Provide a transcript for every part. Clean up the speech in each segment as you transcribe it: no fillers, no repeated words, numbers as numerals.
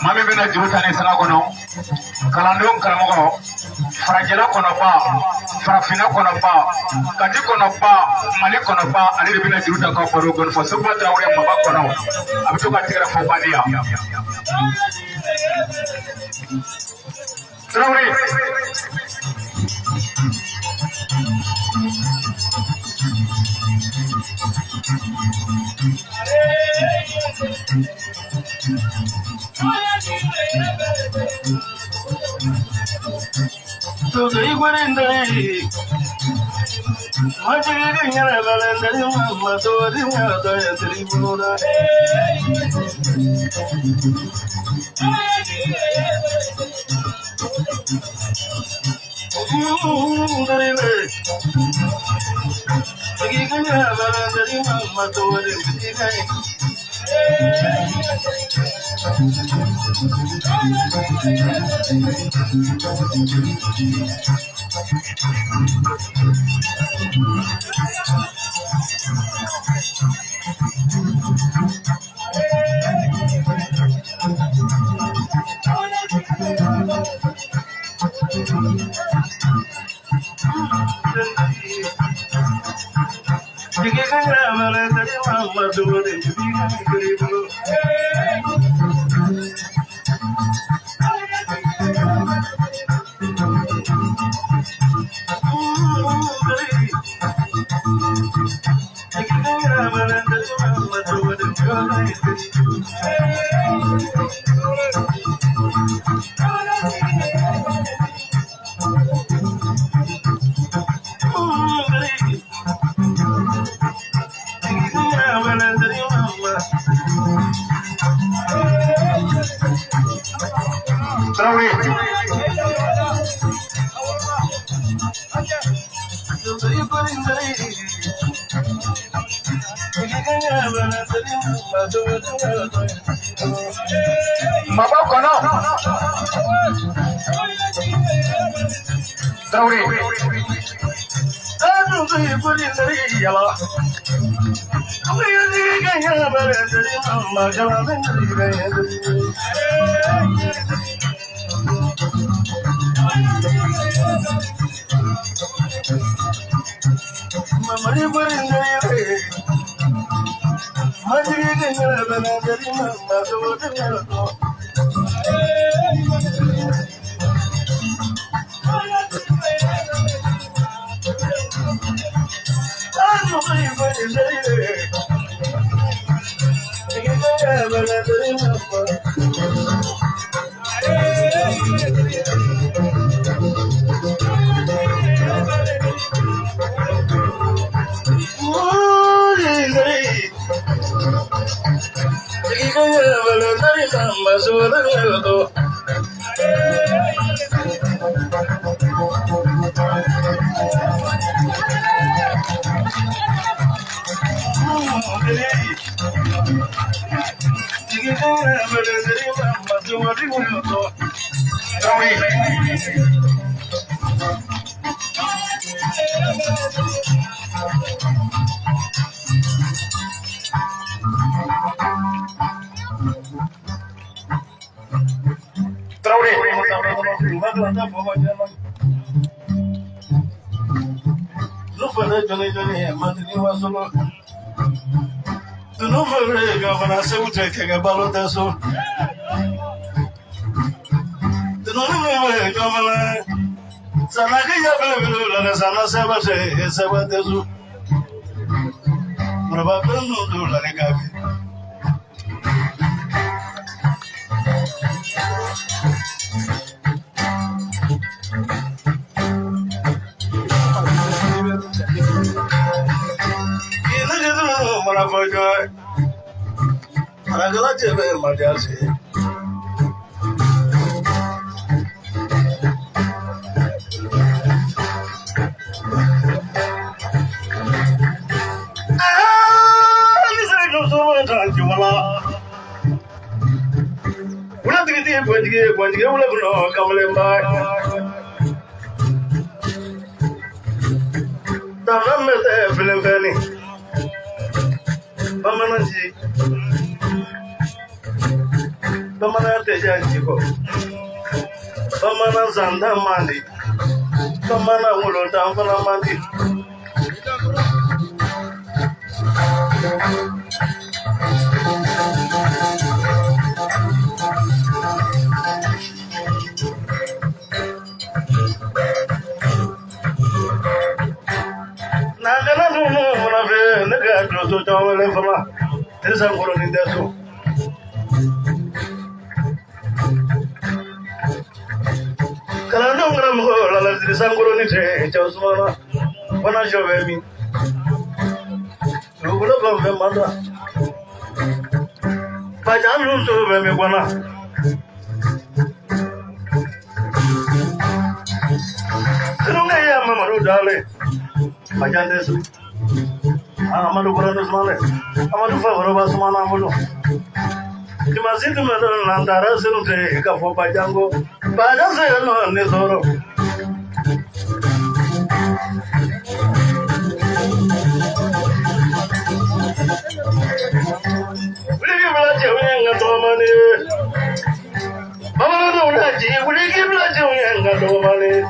Maa min bɛna juru ta ni sanga kɔnɔ, kalandenw karamɔgɔ, farajɛla kɔnɔba, farafinna kɔnɔba, Kati kɔnɔba, Mali kɔnɔba, ale de bɛna juru ta ka baro gɔnifɔ Seguba Tarawele maba kɔnɔ. A bɛ to ka tigɛrɛ fɔ badiya. Tarawele. Tarawele. Maba kɔnɔ. Tarawele. Tarawele. Bamananya tɛ diya ji kɔ. Bamanan san tan man di. Bamanan wolontan fana man di. N'an kana ninnu fana fɛ ne ka donso caman wɛrɛ fana tɛ sankɔrɔnin tɛ so. Kalandenw karamɔgɔ lalasiri sankɔrɔnin tɛ cɛw sumana fana sɔ bɛ min. Dugukolo fan fɛn man da. Bajan ninnu so bɛ min kɔnɔ. Tununkɛ ya Mamadu Dale. Bajan tɛ so. Amadu Kɔrɔdɔ Sumale. Amadu Fakɔrɔba Sumana an bolo. Dimasi tun bɛ n'an taara senu tɛ ka fɔ Bajan ko. Bajan se nɔ ne sɔrɔ. Wuli k'i bila cɛw ye n ka tɔgɔmani ye. Bamananw na jigin wuli k'i bila cɛw ye n ka tɔgɔmani ye.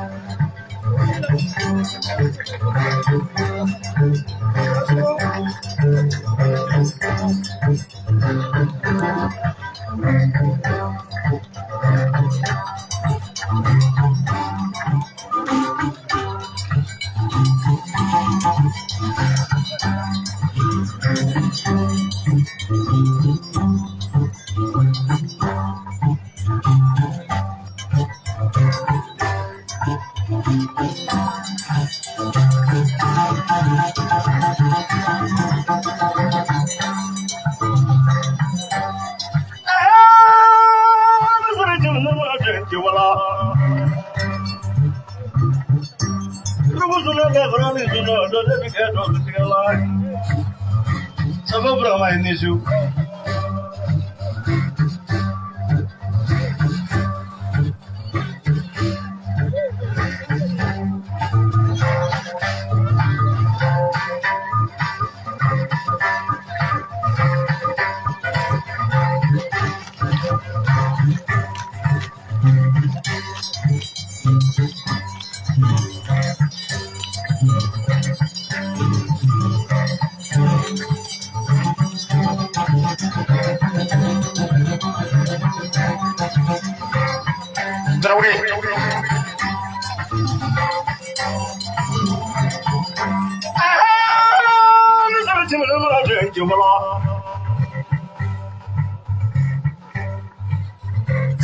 Tarawele.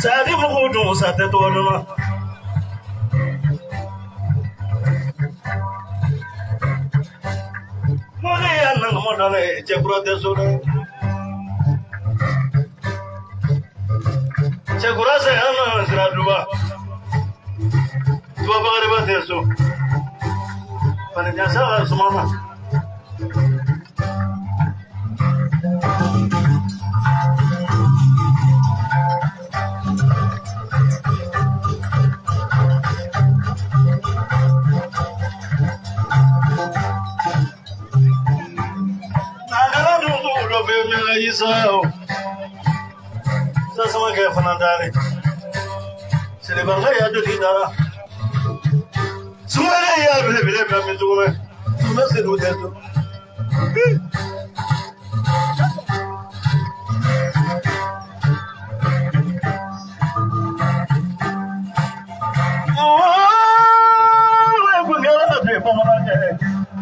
Sadi mɔgɔw dun sa tɛ tɔgɔ dɔn na. Mɔgɔ y'a nangama dalen cɛkura tɛ so dɛ. Cɛkura sɛgɛn na sira duba. Duba bakariba tɛ so. Fani jasa ka suma na. Nagala dun dɔ bɛ min ka yisa o. Sasama kɛ fana dalen. Selibanka y'a joli dara. Sumare y'a belebele bila min tuguni. Sumɛ seliw tɛ so.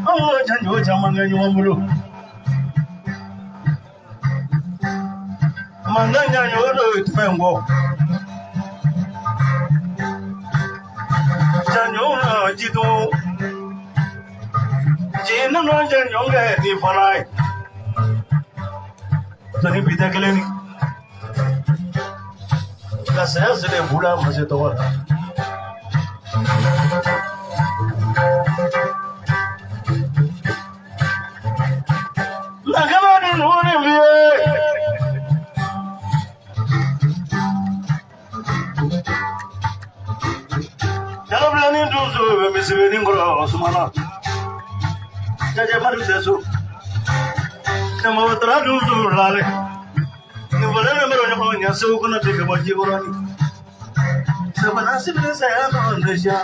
Anw ka janjo caman kɛ ɲɔgɔn bolo. Mankan janjo dɔ ye jumɛn kɔ? Janjo na ji dun. Ji nana janjo kɛ ti fana ye. Sani bi tɛ kelen ni. Ka saya sɛbɛn bula ma se tɔgɔ la. Lakana ni nuni fiye. Jalabilani dunso bɛ misibeni kɔrɔ sumana. Jajɛ mari tɛ so. Jamatara dunso lale. Ni Kulubali ne bɛ ɲɔgɔn ɲɛ segu kɔnɔ ten ka bɔ jikɔrɔni. Sabana sibiri saya nɔ ndesiya.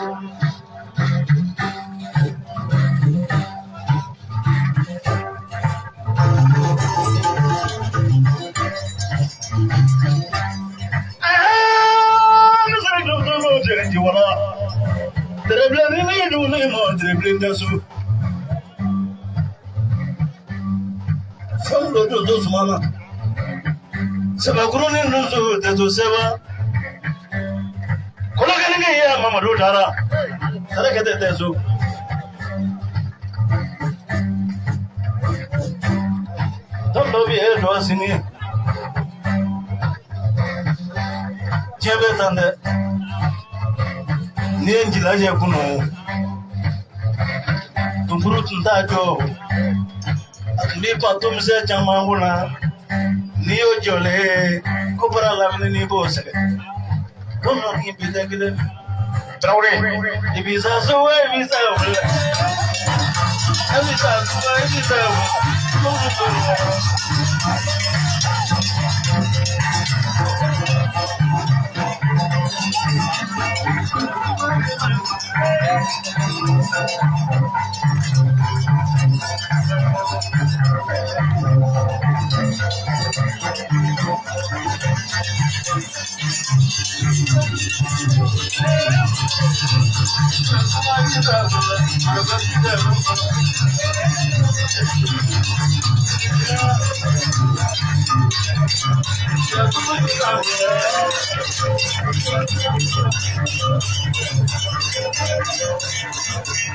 Sabakuruni nusu tɛ seba kolokɛni ya Mamadu taara saraka tɛ tɛ so dɔw dɔ bɛ e dɔ sini diɲɛ bɛ tan dɛ n'i ye n jilajɛ kunun tunkuru tun t'a jɔ a tun b'i pan tomisɛn caman kunna n'i y'o jɔlen ye ko baara lamini n'i b'o sɛgɛn don dɔ ni bi tɛ kelen Tarawele. I b'i sa so i b'i sa wuli i b'i sa so i b'i sa wuli.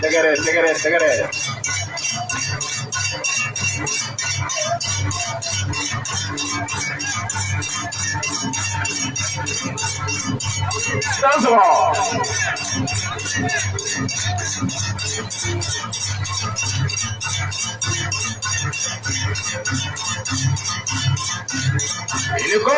Tɛgɛrɛ tɛgɛrɛ tɛgɛrɛ. Tan sɔrɔ. I ni ko.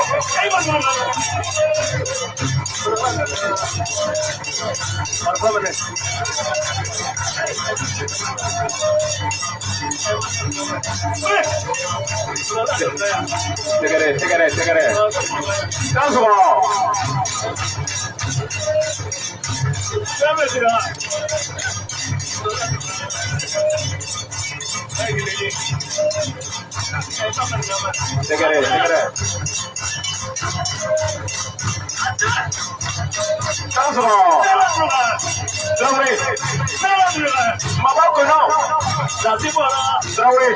Tɛgɛrɛ tɛgɛrɛ tɛgɛrɛ. Tan sɔrɔ. Tɛgɛrɛ tɛgɛrɛ. Tan sɔrɔ. Tarawele. Maba kɔnɔ. Tarawele.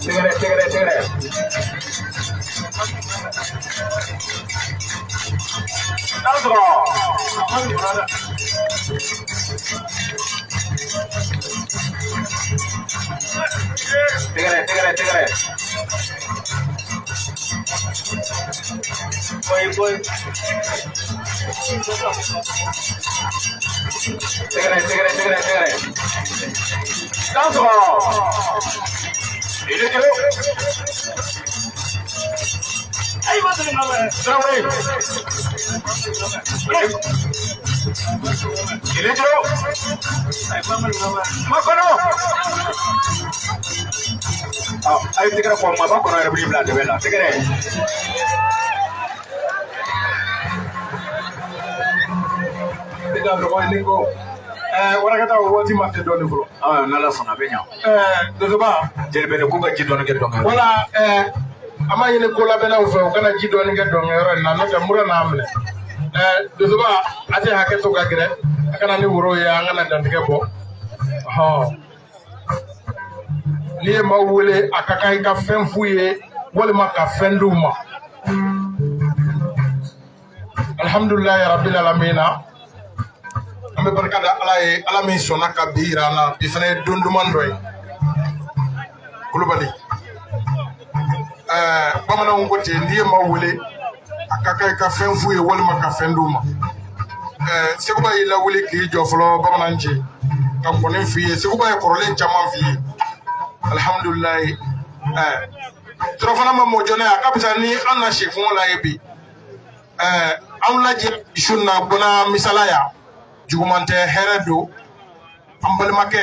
Tɛgɛrɛ tɛgɛrɛ tɛgɛrɛ. Tan sɔrɔ. Tɛgɛrɛ tɛgɛrɛ tɛgɛrɛ. Boy boy. Tɛgɛrɛ tɛgɛrɛ tɛgɛrɛ tɛgɛrɛ. Tan sɔrɔ. I ni kelen. Tarawele. I ni kelen. Makɔnɔ. A ye tɛgɛrɛ fɔ maba kɔnɔ yɛrɛ b'i bila dɛbɛ la tɛgɛrɛ. Ne ka dɔgɔ ni ko warakata o waati ma se dɔɔnin fɔlɔ. N'Ala sɔnna a bɛ ɲa. Dosoba. Jelibɛnɛ ko ka ji dɔɔnin kɛ dɔnkɛ. Wala an b'a ɲini ko labɛnnaw fɛ u kana ji dɔɔnin kɛ dɔnkɛyɔrɔ in na n'o tɛ mura n'a minɛ. Dosoba a tɛ hakɛ to ka gɛrɛ a kana ni woro ye an kana dantigɛ bɔ. N'i ye maaw wele a ka kan i ka fɛn f'u ye walima ka fɛn d'u ma. Alhamdulilayi rabbil alamina. An bɛ barika da Ala ye Ala min sɔnna ka bi yira an na bi fana ye don duman dɔ ye. Kulubali. Bamananw ko ten n'i ye maaw wele a ka kan i ka fɛn f'u ye walima ka fɛn d'u ma. Seguba y'i lawuli k'i jɔ fɔlɔ bamanan cɛ ka nkɔni f'i ye Seguba ye kɔrɔlen caman f'i ye. Alhamdulilayi. Surafana ma mɔ joona a ka fisa ni an na si kungo la ye bi. Anw lajɛ su na gbɔna misala ya juguman tɛ hɛrɛ don an balimakɛ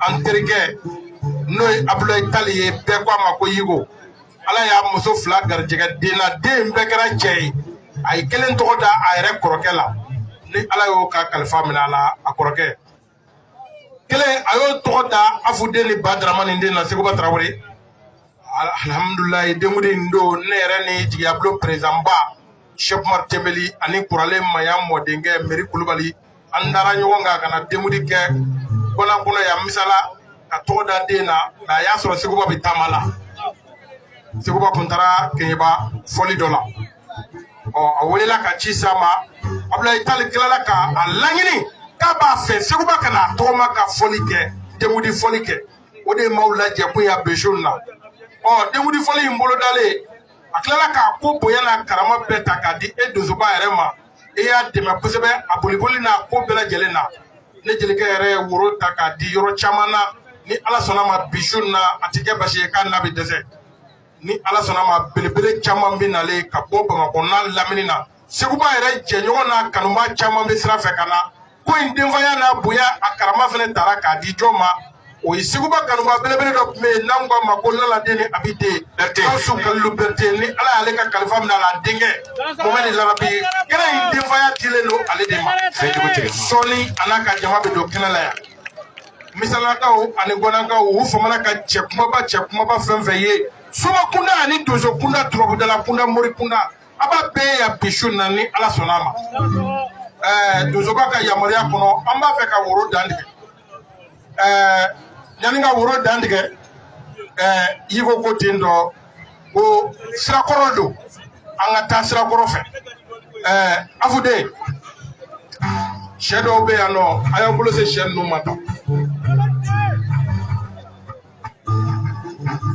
an terikɛ N'o ye Abulayi Tali ye, bɛɛ ko a ma ko Yigo. Ala y'a muso fila garijɛgɛ den na, den bɛɛ kɛra cɛ ye. A ye kelen tɔgɔ da a yɛrɛ kɔrɔkɛ la, ni Ala y'o ka kalifa minɛ a la. A kɔrɔkɛ kelen, a y'o tɔgɔ da Afuden ni Badaramani den na, Seguba Tarawele. Alhamdulilayi, denkundi in don, ne yɛrɛ ni jigiyabulon perezanba Cheikh Umar Tembeli ani Kuralen Maya mɔdenkɛ Meri Kulubali, an dara ɲɔgɔn kan ka na denkundi kɛ Gɔna kɔnɔ yan Misala, ka tɔgɔ da den na. Nka a y'a sɔrɔ Seguba bɛ taama la. Seguba kun taara Keɲeba fɔli dɔ la. Ɔ, a welela ka ci s'a ma. Abulayi Tali tilala ka a laɲini k'a b'a fɛ Seguba ka na tɔgɔma ka fɔli kɛ, denkundi fɔli kɛ. O de ye maaw lajɛ kun ya beso na. Ɔ, denkundi fɔli in bolodalen, a tilala k'a ko bonya n'a karama bɛɛ ta k'a di e donsoba yɛrɛ ma. E y'a dɛmɛ kosɛbɛ a boliboli n'a ko bɛɛ lajɛlen na. Ne jelikɛ yɛrɛ ye woro ta k'a di yɔrɔ caman na. Ni Ala sɔnna ma, bi su na, a ti kɛ basi ye k'a n'a bɛ dɛsɛ. Ni Ala sɔnna ma, belebele caman bɛ nalen ka bɔ Bamakɔ n'a lamini na. Seguba yɛrɛ jɛɲɔgɔn n'a kanuba caman bɛ sira fɛ ka na. Ko in denfaya n'a bonya, a karama fana taara k'a di jɔn ma? O ye Seguba kanuba belebele dɔ tun bɛ yen, n'an ko a ma ko Laladen ni Abiden Gawusu Kalilu Berete. Ni Ala y'ale ka kalifa minɛ a la, denkɛ Mohamɛdi Larabi, kɛnɛ in denfaya dilen don ale de ma. Sɔɔni a n'a ka jama bɛ don kɛnɛ la yan. Misalakaw ani Gɔnakaw, u famana ka cɛ kumaba, cɛ kumaba fɛn fɛn ye, soma kunda ani donso kunda, turabudala kunda, mori kunda, a b'a bɛɛ yan bi su na. Ni Ala sɔnna a ma, donsoba ka yamaruya kɔnɔ, an b'a fɛ ka woro dan tigɛ. Yanni ka woro dan tigɛ, Yiko ko ten dɔ ko sirakɔrɔ don, an ka taa sirakɔrɔ fɛ. Afude, sɛ dɔw bɛ yan nɔ, a y'aw bolo se sɛ ninnu ma tan.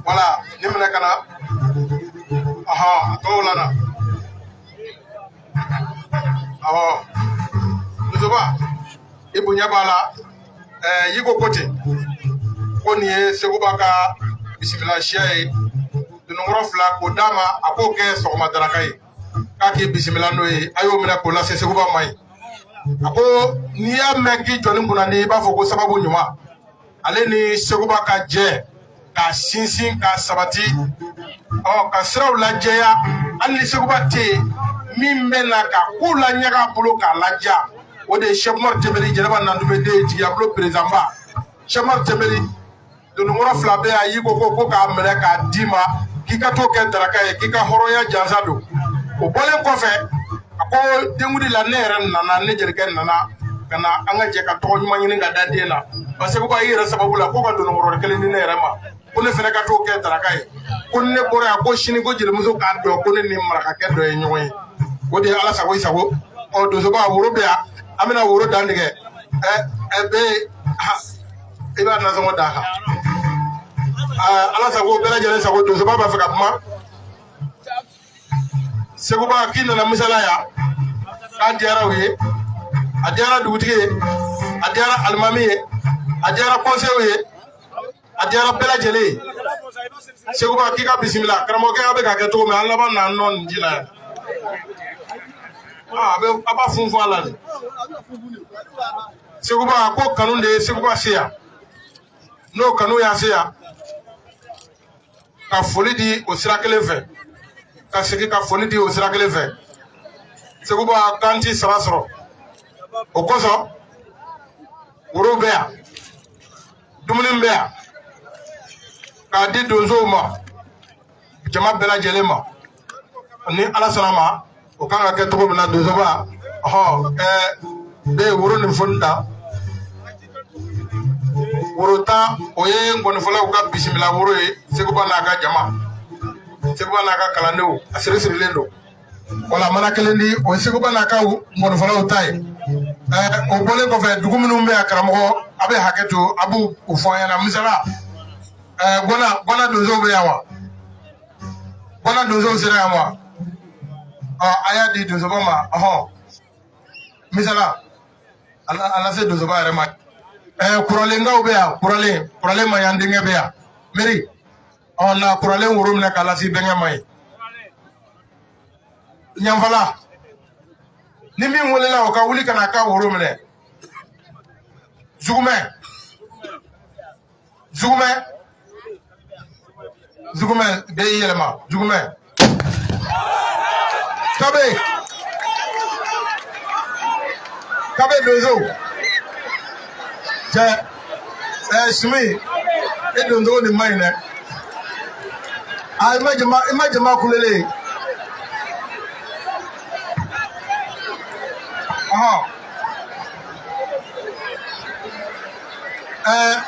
Wala ni minɛ ka na, a tɔw la na. Awɔ, donsoba, i bonya b'a la. Yiko ko ten ko nin ye Seguba ka bisimila siya ye, dununkɔrɔ fila k'o d'a ma, a k'o kɛ sɔgɔma daraka ye, k'a k'i bisimila n'o ye. A y'o minɛ k'o lase Seguba ma ye. A ko n'i y'a mɛn k'i jɔni kunnandi, i b'a fɔ ko sababu ɲuman. Ale ni Seguba ka jɛ k'a sinsin, k'a sabati, ɔ, ka siraw lajɛya. Hali ni Seguba tɛ yen, min bɛ na ka kow laɲaga a bolo k'a laja, o de ye Cheikh Umar Tembeli, Jɛnɛba Nandumeden, jigiyabulon perezanba Cheikh Umar Tembeli. Dononkɔrɔ fila bɛ yan, y'i ko k'a minɛ k'a d'i ma, k'i ka t'o kɛ daraka ye, k'i ka hɔrɔnya jansa don. O bɔlen kɔfɛ, a ko denkundi la, ne yɛrɛ nana, ne jelikɛ nana ka na an ka jɛ ka tɔgɔ ɲuman ɲini ka da den na. Parce que ko i yɛrɛ sababu la, ko ka dononkɔrɔ kelen di ne yɛrɛ ma, ko ne fana ka t'o kɛ daraka ye. Ko ni ne bɔra yan, ko sini, ko jelimuso k'a dɔn ko ne ni marakakɛ dɔ ye ɲɔgɔn ye. O de ye Ala sago i sago. Ɔ, donsoba, woro bɛ yan, an bɛna woro dan tigɛ. Ɛ ɛ bɛ i b'a nasɔngɔ d'a kan. Ala sago, bɛɛ lajɛlen sago. Donsoba b'a fɛ ka kuma. Seguba, k'i nana Misala yan, k'a diyara u ye, a diyara dugutigi ye, a diyara alimami ye, a diyara kɔnsew ye, a diyara bɛɛ lajɛlen ye. Seguba k'i ka bisimila. Karamɔgɔkɛ, a bɛ ka kɛ cogo min, an laban n'an nɔ nin ji la yan. A bɛ a b'a funfun a la de. Seguba ko kanu de ye Seguba se yan. N'o kanu y'a se yan, ka foli di o sira kelen fɛ, ka segin ka foli di o sira kelen fɛ. Seguba k'an ti sara sɔrɔ o kosɔn, woro bɛ yan, dumuni bɛ yan k'a di donsow ma, jama bɛɛ lajɛlen ma. Ni Ala sɔnna ma, o kan ka kɛ cogo min na, donsoba, ɔhɔ, bɛ woro nin foni ta, woro tan, o ye nkɔnifɔlaw ka bisimila woro ye. Seguba n'a ka jama, Seguba n'a ka kalandenw, a siri sirilen don. Wala mana kelen di, o ye Seguba n'a ka nkɔnifɔlaw ta ye. O bɔlen kɔfɛ, dugu minnu bɛ yan, karamɔgɔ, a bɛ hakɛ to, a b'u fɔ an ɲɛna. Misala, Gɔna donsow bɛ yan wa? Gɔna donsow sera yan wa? Ɔ, a y'a di donsoba ma. Ɔhɔn, Misala, a lase donsoba yɛrɛ ma. Kuralenkaw bɛ yan? Kuralen ma yan, denkɛ bɛ yan, Meri. Ɔ, na kuralen woro minɛ k'a lase bɛnkɛ ma ye. Ɲanfala, ni min welela, o ka wuli ka na a ka woro minɛ. Zugumɛ, Zugumɛ. Zugumɛ bɛɛ y'i yɛlɛma Zugumɛ Kabe Kabe Donso cɛ ɛ Sumi e doncogo nin man ɲi dɛ a i ma jama kulelen ye ɔhɔn ɛɛ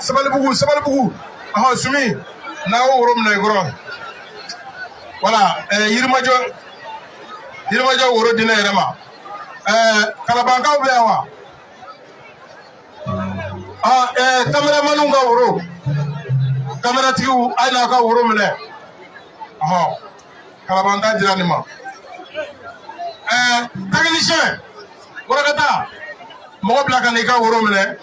Sabalibugu ɔhɔn Sumi n'a y'o woro minɛ i kɔrɔ wala ɛɛ Yirimajɔ woro di ne yɛrɛ ma ɛɛ Kalabankaw bɛ yan wa ɛɛ kameramaniw ka woro kameratigiw a ye n'aw ka woro minɛ ɔhɔn Kalaban ta dira nin ma ɛɛ technicien Warakata mɔgɔ bila ka n'i ka woro minɛ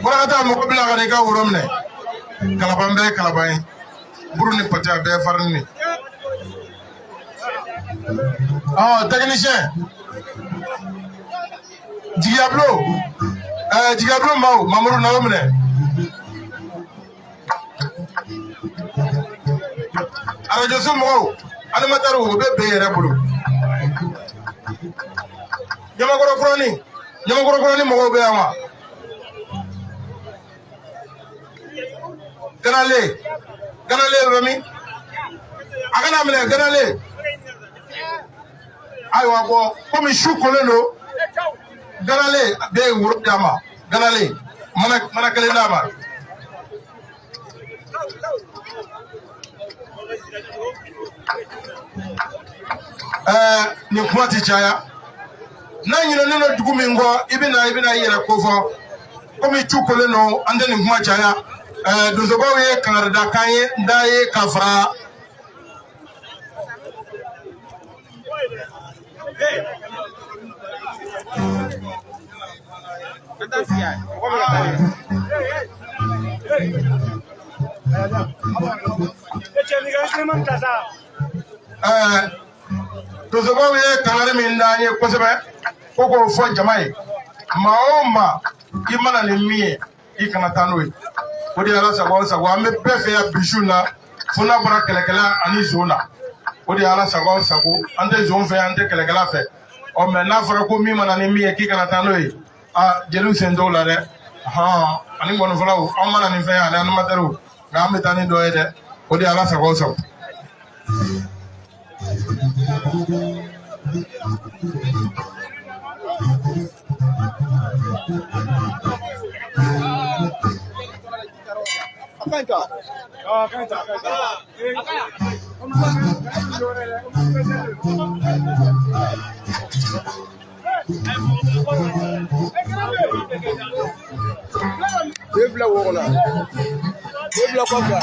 Warakata mɔgɔ bila ka n'i ka woro minɛ Kalaban bɛɛ ye Kalaban ye buru ni pâté a bɛɛ ye farine de technicien Jigiyabulo ɛɛ Jigiyabulo maaw Mamuru n'aw minɛ arajoso mɔgɔw animatɛriw o bɛ bɛn yɛrɛ bolo Ɲamakɔrɔ kurani mɔgɔw bɛ yan wa Ganale bɛ min a kana minɛ Ganale ayiwa bɔn komi su kolen don Ganale bɛ woro d'a ma Ganale mana kelen d'a ma ɛɛ nin kuma ti caya n'a ɲinɛnen don dugu min kɔ i bɛ na i bɛna i yɛrɛ kofɔ komi su kolen don an tɛ nin kuma caya ɛɛ donsobaw ye kangaridakan ye da ye ka fara ɛɛ donsobaw ye kangari min da an ye kosɛbɛ ko k'o fɔ jama ye maa o maa i mana ni min ye i kana taa n'o ye o de ye ala sago aw sago an bɛ bɛɛ fɛ yan bi su in na fo n'a bɔra kɛlɛkɛla ani zon na o de ye ala sago aw sago an tɛ zon fɛ an tɛ kɛlɛkɛla fɛ ɔ mɛ n'a fɔra ko min mana ni min ye k'i kana taa n'o ye aa jeliw sen t'o la dɛ hɔn ani ngɔnifɔlaw anw mana nin fɛn ani animatɛriw nka an bɛ taa ni dɔ ye dɛ o de ye ala sago aw sago. Den filɛ wo kɔnɔ den filɛ kɔfɛ.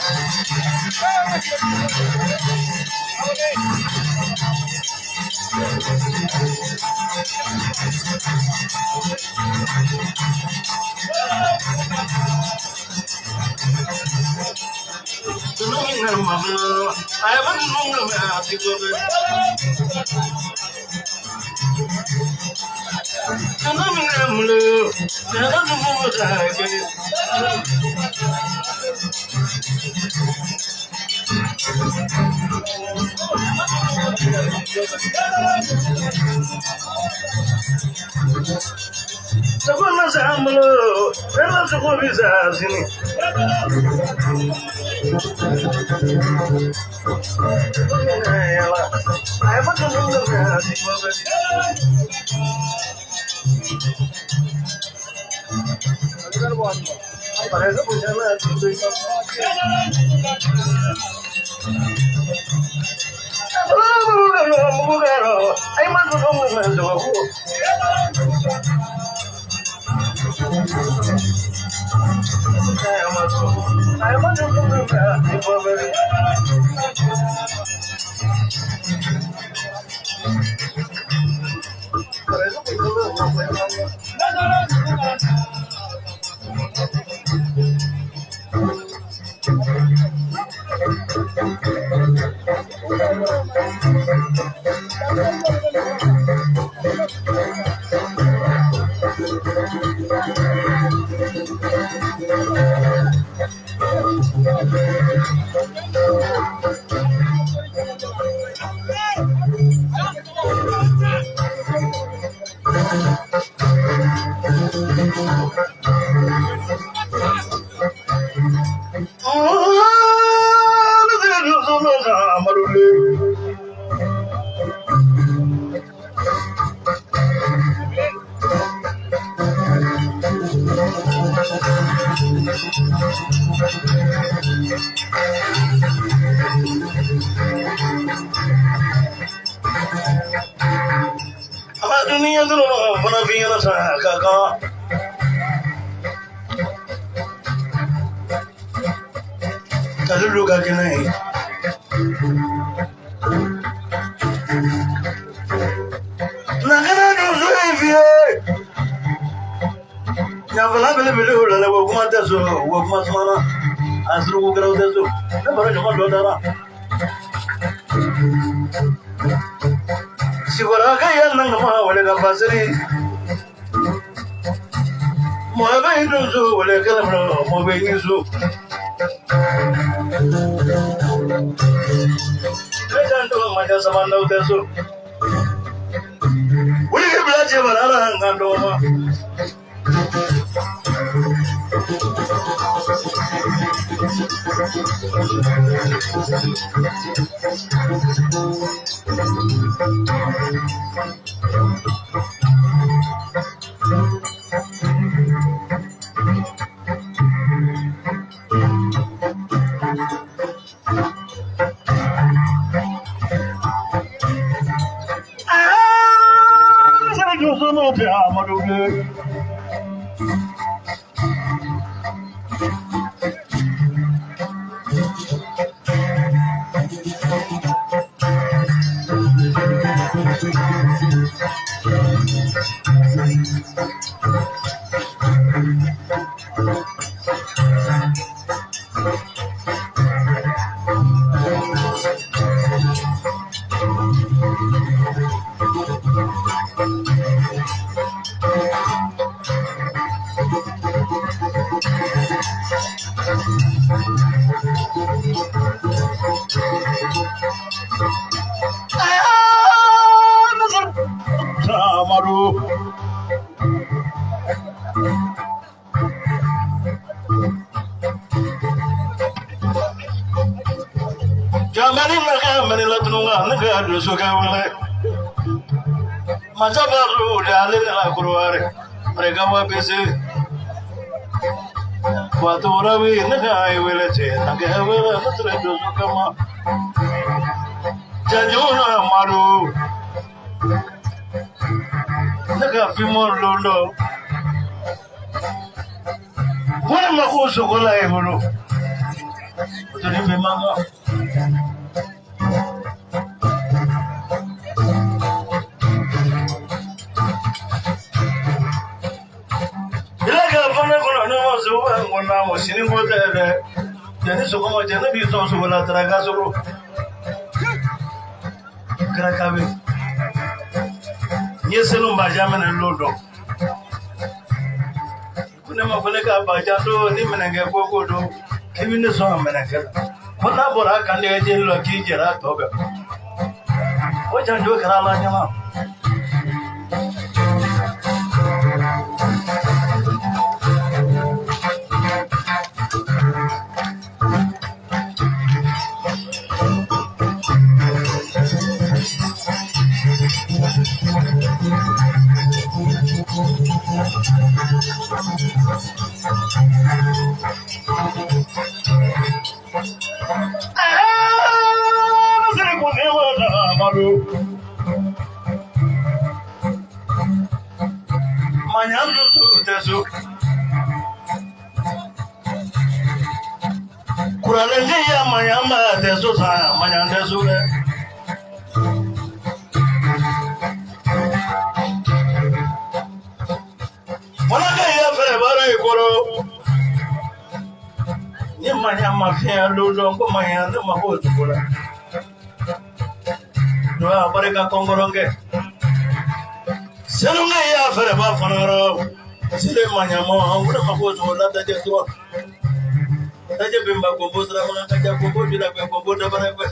Daje bimba gombo sirama ka ja gombo bila gwe gombo dabara gwe.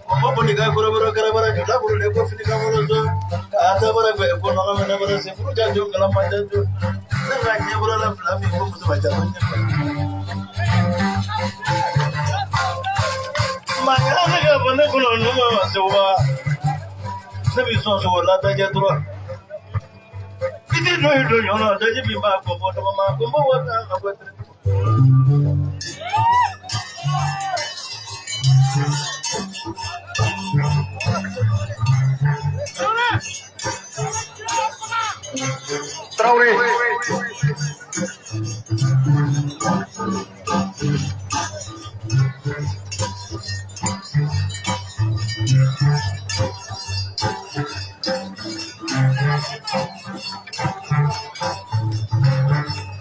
Gombo boli ka koroboro karabara jula buru le ko fili ka bolo zo. Ka dabara gwe ko no ka dabara se furu ja jo kala ma ja jo. Ne ka ɲɛ bolo la fila min ko muso ma ja ko ɲɛ. Ma ɲa ne ka bɔ ne kɔnɔ ne ma se wa. Ne bi sɔn sogo la dajɛ dɔrɔn. I ti don i don ɲɔ na daji min b'a gombo dama ma gombo wa kan ka bɔ. Traoré.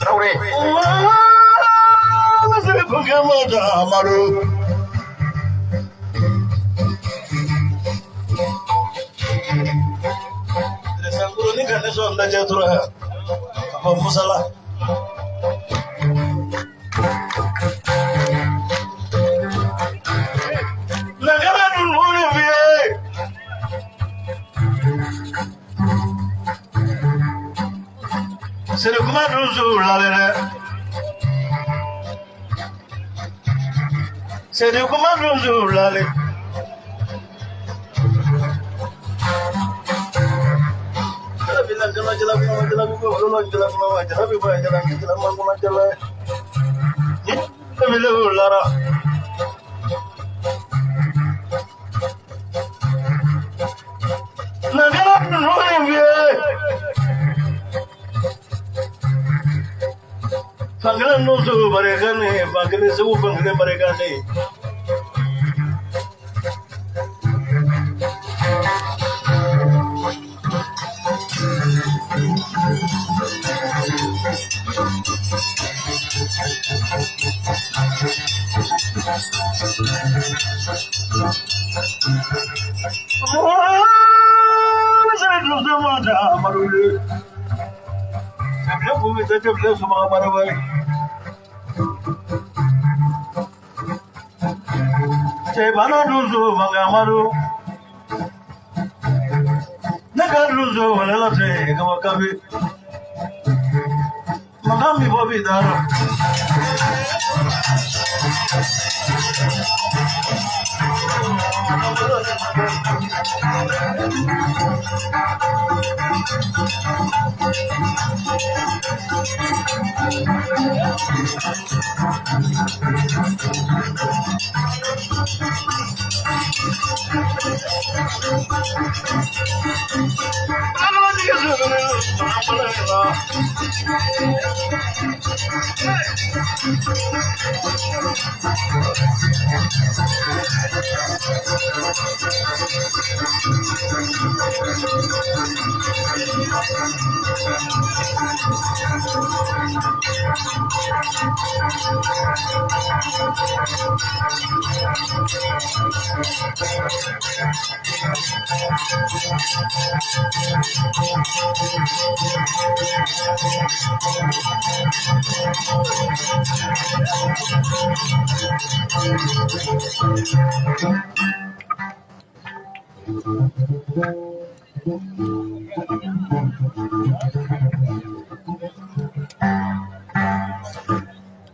Traoré. Musala. Nagara dun wuri biye. Sere kuma dun su lalere. Sere kuma dun su lale.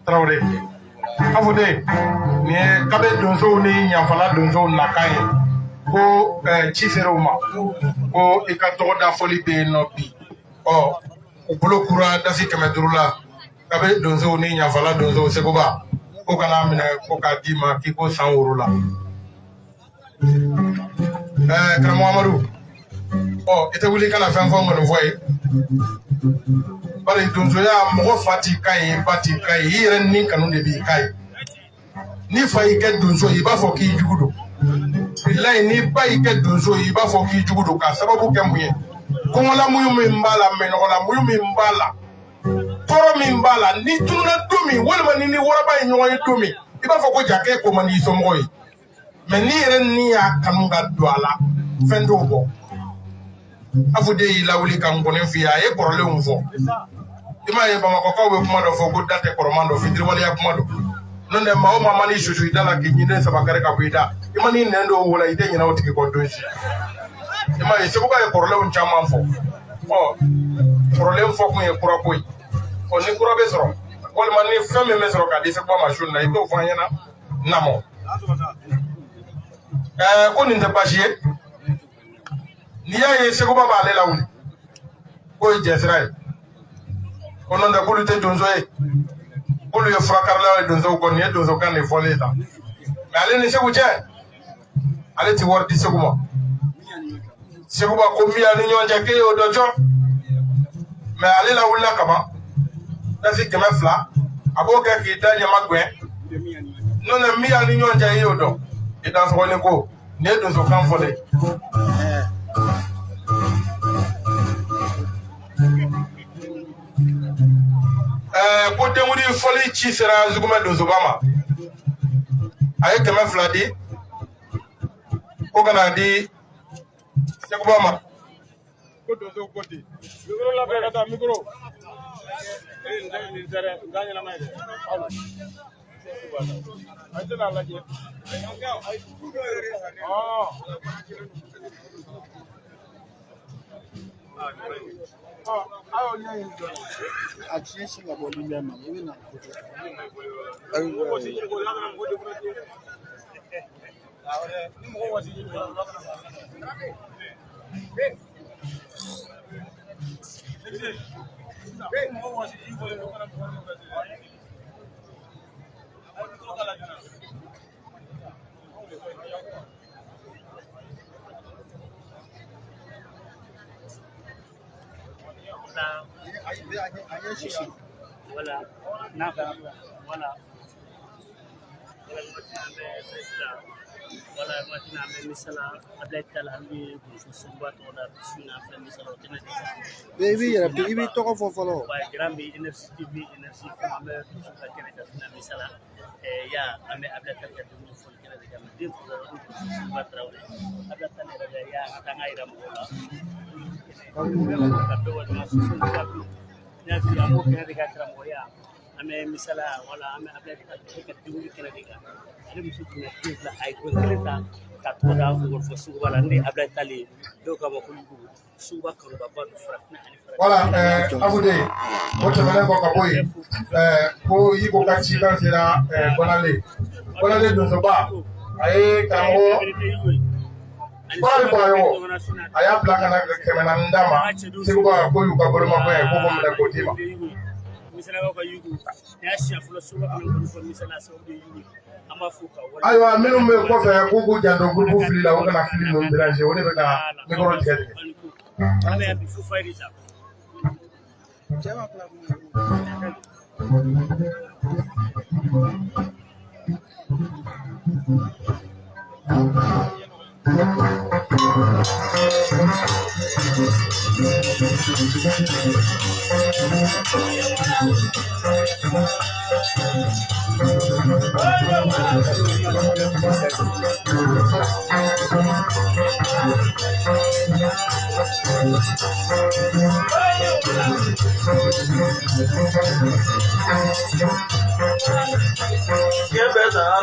Traoré. Afude ni ye kabe donsow ni ɲanfala donsow nakan ye ko ci sera u ma ko i ka tɔgɔ da fɔli bɛ yen nɔ bi ɔ u bolo kura dasi 500 la kabe donsow ni ɲanfala donsow Seguba ko kana minɛ ko k'a d'i ma k'i ko san woro la. Karamɔgɔ Amadu ɔ i tɛ wuli i kana fɛn fɔ ŋɔnifɔ ye bari donsoya mɔgɔ fa t'i ka ye ba t'i ka ye i yɛrɛ ni kanu de b'i ka ye ni fa y'i kɛ donso ye i b'a fɔ k'i jugu don bilayi ni ba y'i kɛ donso ye i b'a fɔ k'i jugu don k'a sababu kɛ mun ye kɔngɔla muɲu min b'a la mɛnɔgɔla muɲu min b'a la tɔɔrɔ min b'a la n'i tununa don min walima ni waraba ye ɲɔgɔn ye don min i b'a fɔ ko ja k'e ko man di i somɔgɔw ye mɛ n'i yɛrɛ ni y'a kanu ka don a la fɛn t'o bɔ. Afude y'i lawuli ka nkɔni f'i ye a ye kɔrɔlenw fɔ i m'a ye Bamakɔkaw bɛ kuma dɔ fɔ ko da tɛ kɔrɔman dɔ fitiriwaleya kuma don N'o tɛ maa o maa man'i susu i da la k'i ɲinden saba kari ka bɔ i da, i man'i nɛn don o wo la, i tɛ ɲinɛ o tigi kɔ don si. I m'a ye, Seguba ye kɔrɔlenw caman fɔ. Ɔ, kɔrɔlen fɔ kun ye kura ko ye. Ɔ, ni kura bɛ sɔrɔ walima ni fɛn min bɛ sɔrɔ k'a di Seguba ma su in na, i t'o fɔ an ɲɛna namɔ. Ɛɛ, ko nin tɛ baasi ye. N'i y'a ye Seguba b'ale lawuli, k'o ye jɛsira ye. Ko n'o tɛ k'olu tɛ donso ye, k'olu ye furakarilaw ye donsow kɔ. Nin ye donsokan de fɔlen ye tan. Mɛ ale ni Segu cɛ, ale ti wari di Segu ma. Seguba ko min y'a ni ɲɔgɔn cɛ, k'e y'o dɔn cɔ. Mɛ ale lawulila kaban, dasi 200, a b'o kɛ k'i da ɲama gɛn. N'o tɛ min y'a ni ɲɔgɔn cɛ, i y'o dɔn. I dansɔgɔlen ko nin ye donsokan fɔlen ye. Ɛɛ, ko denkundi fɔli ci sera Zugumɛ donsoba ma, a ye 200 di ko ka n'a di Seguba ma. Ko donso ko ten. Mikoro labɛn ka taa mikoro. Nin tɛ dɛ, n t'a ɲɛnama ye dɛ. A tɛna lajɛ. A tiɲɛ sin ka bɔ lumière ma, i bɛ na. Wala n'a wala wala waati an bɛ misala Abulayi Tall, an bɛ donso Seguba tɔgɔ da bisimila an filɛ misala o kɛnɛ de kan. I b'i yɛrɛ, i b'i tɔgɔ fɔ fɔlɔ. Wa Grand bi Énergie TV, Énergie FM, an bɛ donso ka kɛnɛ kan fana misala. Ya an bɛ Abulayi Tall ka dumuni fɔli kɛnɛ de kan. Den fɔlɔ o donso Seguba Tarawele Abulayi Tall yɛrɛ bɛ ya an ka taa an ka yira mɔgɔw la. Ka bɛɛ waleɲuman Seguba bi n y'a f'i ye, an b'o kɛnɛ de kan karamɔgɔya. An bɛ misala wala an bɛ Abulayi Tall ka dumuni kɛnɛ de kan. Ale muso tun bɛ den fila, a ye don kelen ta ka tɔgɔ da Ngɔlɔfɔ Suguba la. Ne ye Abulayi Tall ye, dɔw k'a ma ko Yugu Suguba kanubaba don farafinna ani farajɛ. Wala Abude, o tɛmɛnen kɔ ka bɔ yen, ko Yiko ka cikan sera Gɔnale. Gɔnale donsoba, a ye karamɔgɔ Bakari Bagayogo, a y'a bila ka na 400 d'a ma. Seguba ko y'u ka bolomafɛn ye, ko k'o minɛ k'o d'i ma. Misalakaw ka yugu, nin y'a siɲɛ fɔlɔ Suguba kana ngɔni fɔ misala, sababu de yugu ye. An b'a fo ka wale. Ayiwa, minnu bɛ kɔfɛ k'u k'u janto gurupu fili la, u kana fili ninnu déranger, o de bɛ ka mikoro tigɛ tigɛ. An bɛ yan bi fu fayiri sa. Cɛ b'a tila kun.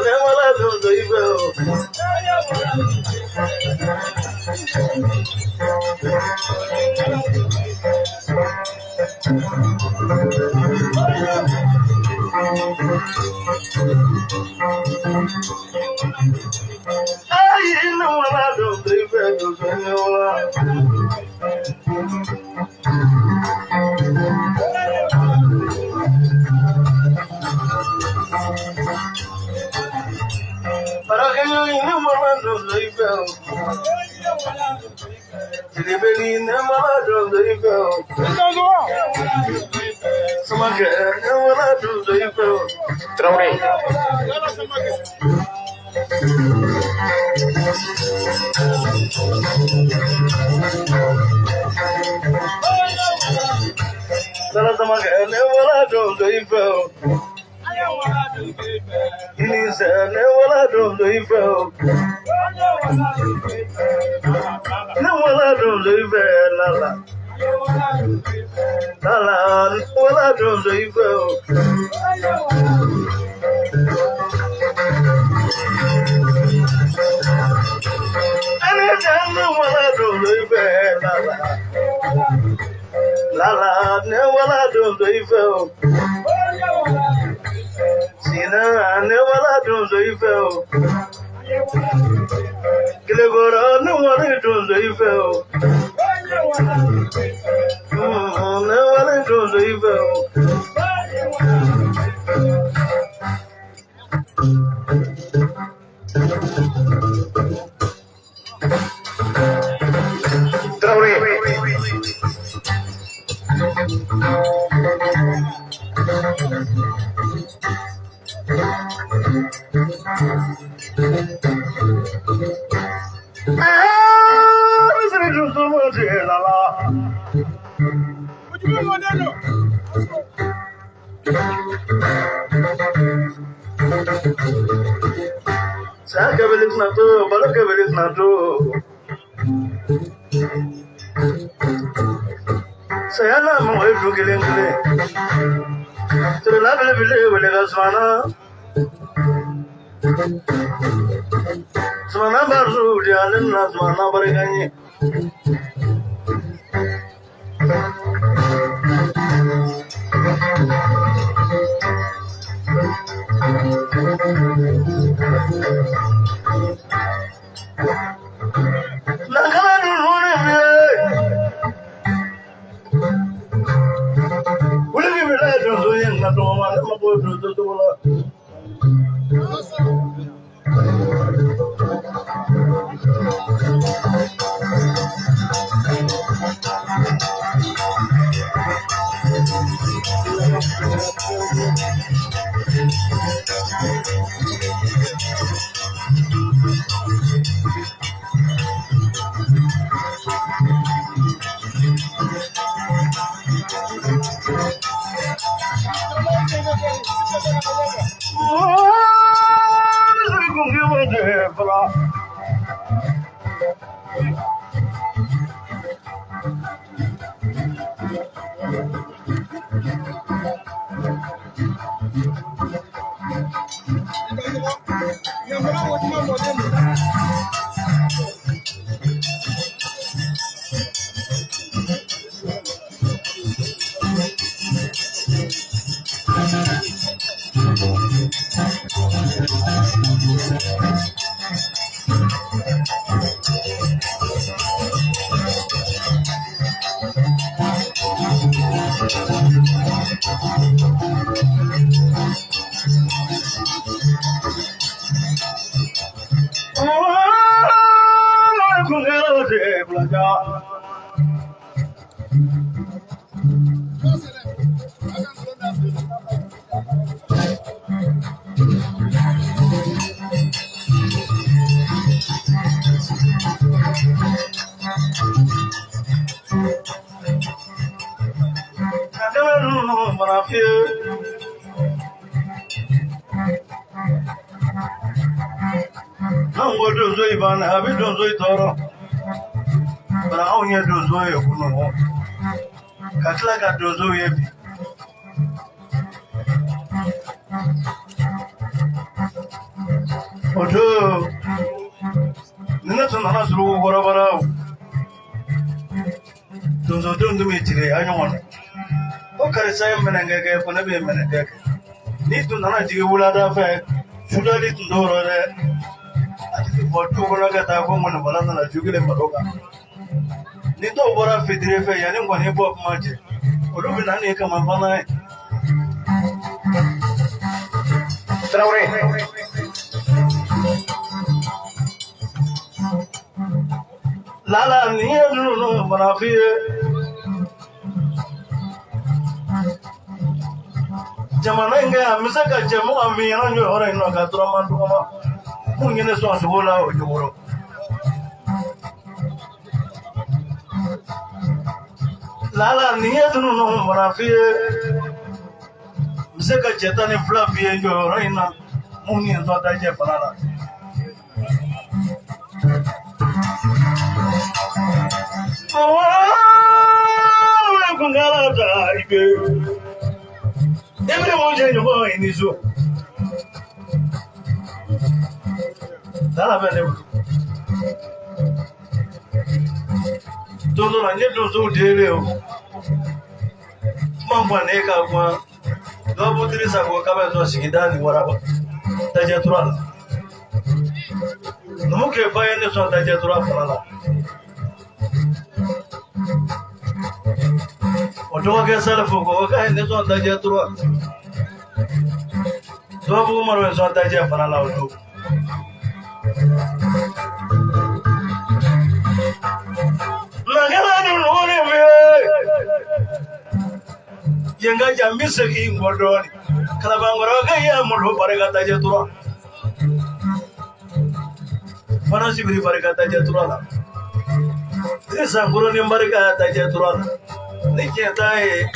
Ne wala donso i fɛ o. Ayi, ne wala donso i fɛ, donso ne wala. Barakɛɲɔ, ne wala donso i fɛ o. Sidibeli, ne wala donso i fɛ o. Samakɛ, ne wala donso i fɛ o. Traoré. Dala Samakɛ, ne wala donso i fɛ o. Ilise, ne wala donso i fɛ o. Ne wala donso i fɛ lala. Lala, ne wala donso i fɛ o. fɛ o. Sina ne wala donso i fɛ o. Kilekɔrɔ ne wale donso i fɛ o. Ne wale donso i fɛ o. Tarawele. Misiri donso ma se la la. Sa kɛbele tɛna to, balo kɛbele tɛna to. Saya n'a mɔgɔ ye du kelen kelen. Tirila belebele wele ka sumana. Sumana barisu di ale nana sumana barika ɲɛ. Lankana ninnu de filɛ. Wuli k'i bila donso ye nka dɔgɔma ne ma bɔ donso cogo la. Misiri kun k'i bɔ de fila. Kun kɛra de fila ja. Lankana ninnu fana fiyɛ. N'anw ko donso in banna a bɛ donso in tɔɔrɔ. Bari anw ye donso ye kunun ka tila ka donso ye bi. O don ni ne tun nana suruku kɔrɔbara o. Donsodenw tun bɛ jigin a ɲɔgɔn na. Ko karisa ye minɛnkɛ kɛ ko ne bɛ minɛnkɛ kɛ. N'i tun nana jigin wulada fɛ sudali tun t'o rɔ dɛ. A tigi bɔ du kɔnɔ ka taa ko ŋɔnifɔla nana ju kelen baro kan. Ni dɔw bɔra fitiri fɛ yanni ŋɔni bɔ kuma cɛ olu bɛ na ni kama fana ye. Tarawele. Lala nin ye ninnu fana f'i ye. Jamana in kɛ an bɛ se ka jɛ mugan f'i ɲɛna jɔyɔrɔ in nɔ ka dɔrɔmɛ dɔgɔma mun ye ne sɔn sogo la o cogo rɔ. Lala nin ye ninnu fana f'i ye. N bɛ se ka cɛ 12 f'i ye jɔyɔrɔ in na mun ye n sɔn dajɛ fana la. Kun kɛra ta i bɛ. E bɛ mun cɛ ɲɔgɔn i ni so. Lala bɛ ne bolo. Don dɔ la n ye donsow deli o. Kuma kuwa ne ka kuma dɔw Dirisa ko k'a bɛ sɔn sigida ni waraba dajɛ tura la. Numukɛ fa ye ne sɔn dajɛ tura fana la. O dɔgɔkɛ Salifu ko k'a ye ne sɔn dajɛ tura. Dɔgɔbugu Umaru ye sɔn dajɛ fana la o don. Nagala ni nuri fɛ. Yen ka jan n bɛ segin kɔ dɔɔnin. Kalabankɔrɔ ka ye malo barika dajɛ tura. Fana sibiri barika dajɛ tura la. Ni sankolo ni barika dajɛ tura la. Ni tiɲɛ t'a ye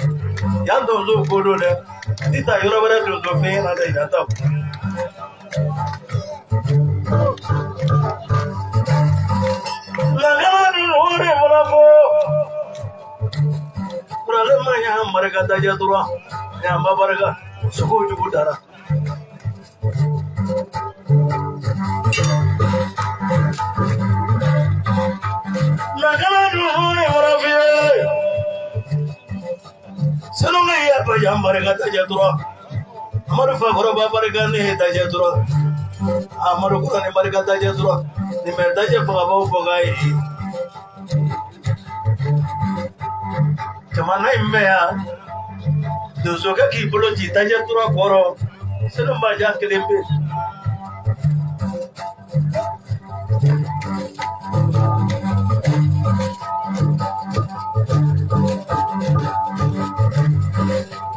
yan donso ko don dɛ. Ni taa yɔrɔ wɛrɛ donso fɛn na dɛ yan ta. Nagala ni nuri fana fɔ. Kuralen ma ɲa barika dajɛ tura. Ɲa ba barika. Sogo jugu dara. Nagala ni fana f'i ye. Sanu ka ya ba jan barika dajɛ tura. Amadu Fakɔrɔba barika ne ye dajɛ tura. Amadu Kura ni barika dajɛ tura. Nin bɛ dajɛ fagabaw fɔ k'a ye. Jamana in bɛ yan. Donsokɛ k'i bolo ci dajɛ tura kɔrɔ. Sanu Bajan kelen bɛ.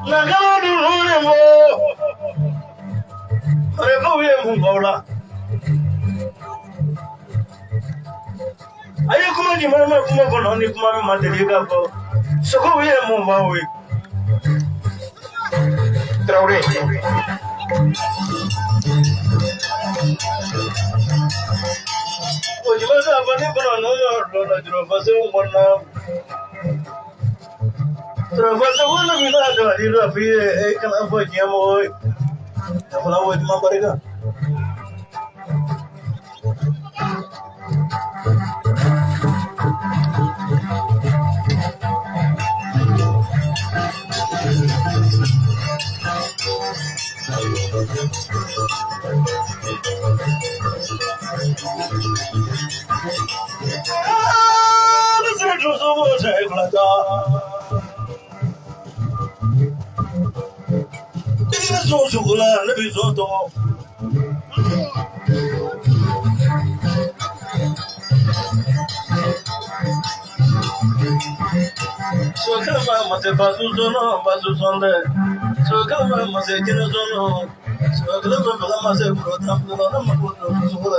Nagala ni nuri mo. Marakaw ye mun k'aw la? A ye kuma di ma kuma kɔnɔ ni kuma min ma deli ka fɔ. Sogow ye mun f'aw ye? Traoré. O jama k'a fɔ ni kɔnɔ ninnu donna jurɔfasow kɔnɔ. Jurɔfaso wolo min n'a dɔn ani dɔ f'i ye e kana fɔ diɲɛ mɔgɔ ye. A fana o jama barika. Ne sera donso ko tɛ fila ta. I bɛ sɔn sogo la ne bɛ sɔn tɔgɔ. Sokama mase basu sono basu sonde. Sokama mase jina sono. Sokama baga mase protam na makuto sokola.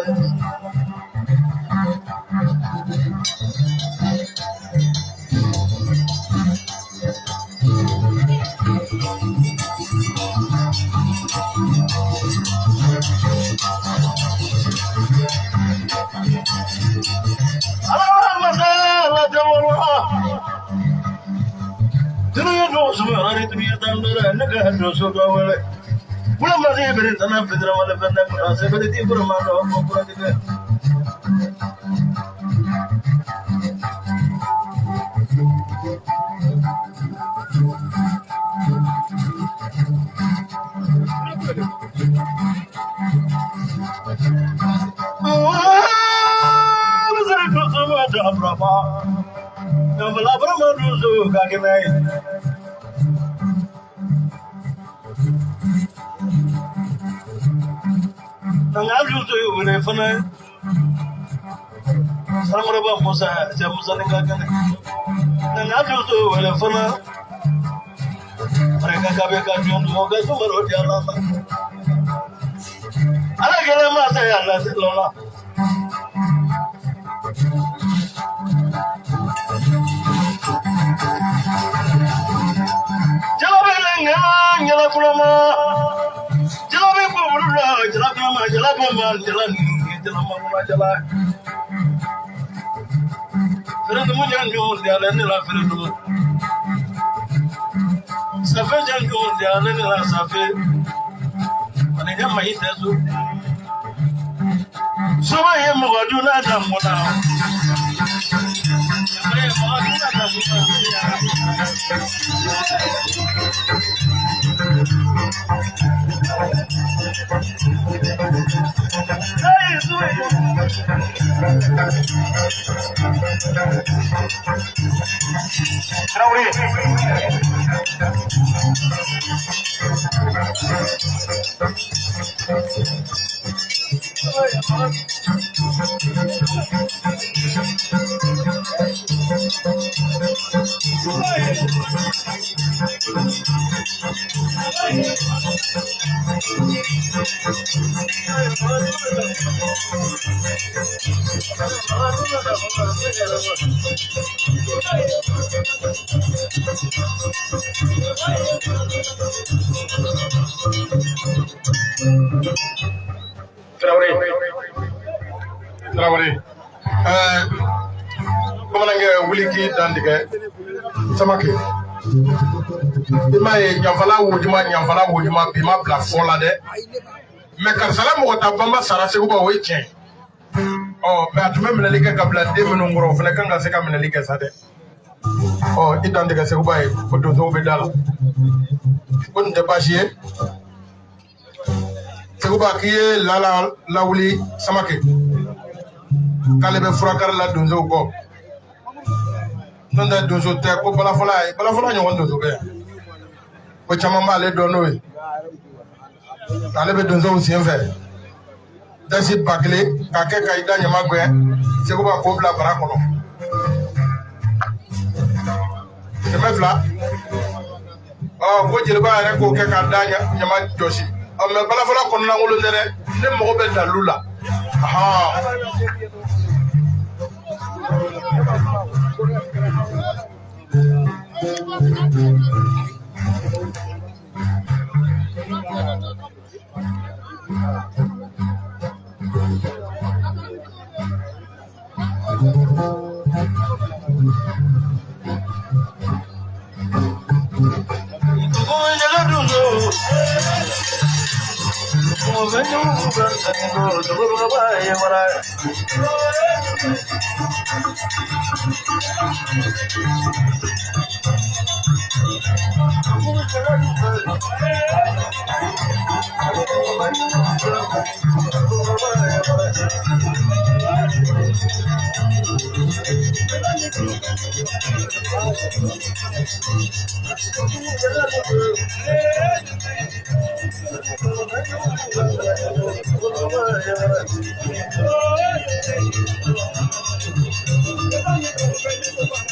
Ala masa la jawala. Dunuya donso yɔrɔ dunuya dandora ne ka donso dɔ wele. Kula mase bere tana fidira wale fɛnɛ kura sebere ti kura ma dɔ ko kura ti kɛ. Masere donso ma da braba. Nabala brama donso ka kɛnɛ ye. Nka donso ye wele fana. Sankɔrɔba Musa cɛ Musa ni ka kɛnɛ. Nka donso ye wele fana. Barika ka bɛ ka jɔn dun ka sumaro di Ala ma. Ala kɛlɛ masa ya la lɔla. Jala bɛ ŋa ɲala kulama. Jala bɛ bɔ la jala kulama jala bɔ jala ni jala ma kula jala. Fere numu jan jɔn di ala ne la fere numu. Safe jan jɔn di ala ne la safe. Ani ɲɛ ma i tɛ so. Soba ye mɔgɔ dun n'a da mɔna. Traoré. Traoré. Traoré. Bamanankɛ wuli k'i dantigɛ Samake i m'a ye ɲanfala wojuma ɲanfala wojuma bi ma bila fɔ la dɛ mɛ karisala mɔgɔ ta banba sara Seguba o ye tiɲɛ ɔ mɛ a tun bɛ minɛli kɛ ka bila den minnu kɔrɔ o fana kan ka se ka minɛli kɛ sa dɛ ɔ i dantigɛ Seguba ye ko donsow bɛ da la ko nin tɛ baasi ye Seguba k'i ye lala lawuli Samake k'ale bɛ furakari la donsow kɔ n'o tɛ donso tɛ ko balafɔla ye balafɔla ɲɔgɔn donso bɛ yan ko caman b'ale dɔn n'o ye ale bɛ donsow sen fɛ dasi 1000 k'a kɛ ka i da ɲama gɛn Seguba k'o bila bara kɔnɔ 200 ɔ ko jeliba yɛrɛ k'o kɛ k'a da ɲama jɔsi ɔ mɛ balafɔla kɔnɔnakolon tɛ dɛ ne mago bɛ dalilu la ahan.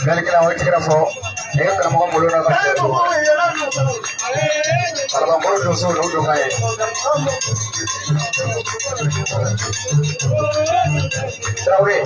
Galikɛla o tigɛra fɔ ne ye karamɔgɔ bolo na ka cɛ don kalabankɔrɔ donso n'o don ka ye Traoré.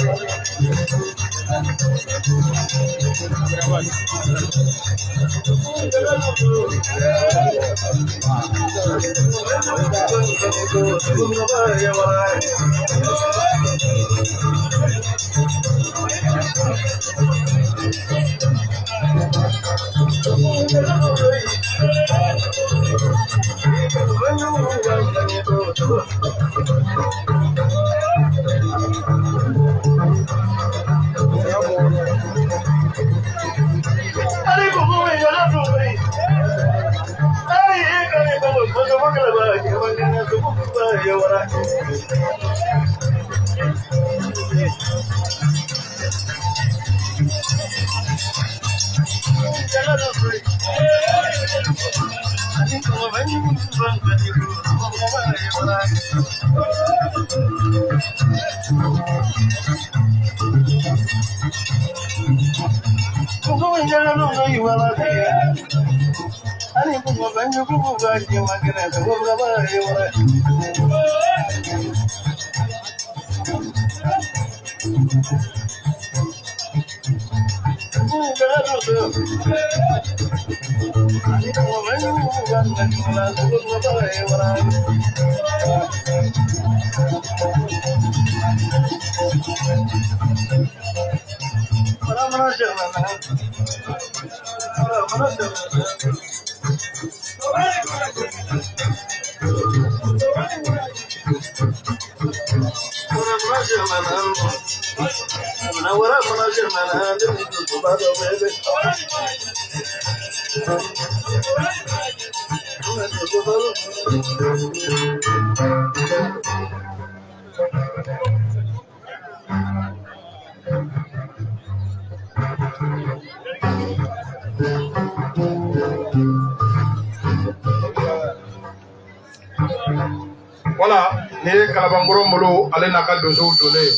Wala ni ye Kalabankɔrɔ bolo ale n'a ka donsow donnen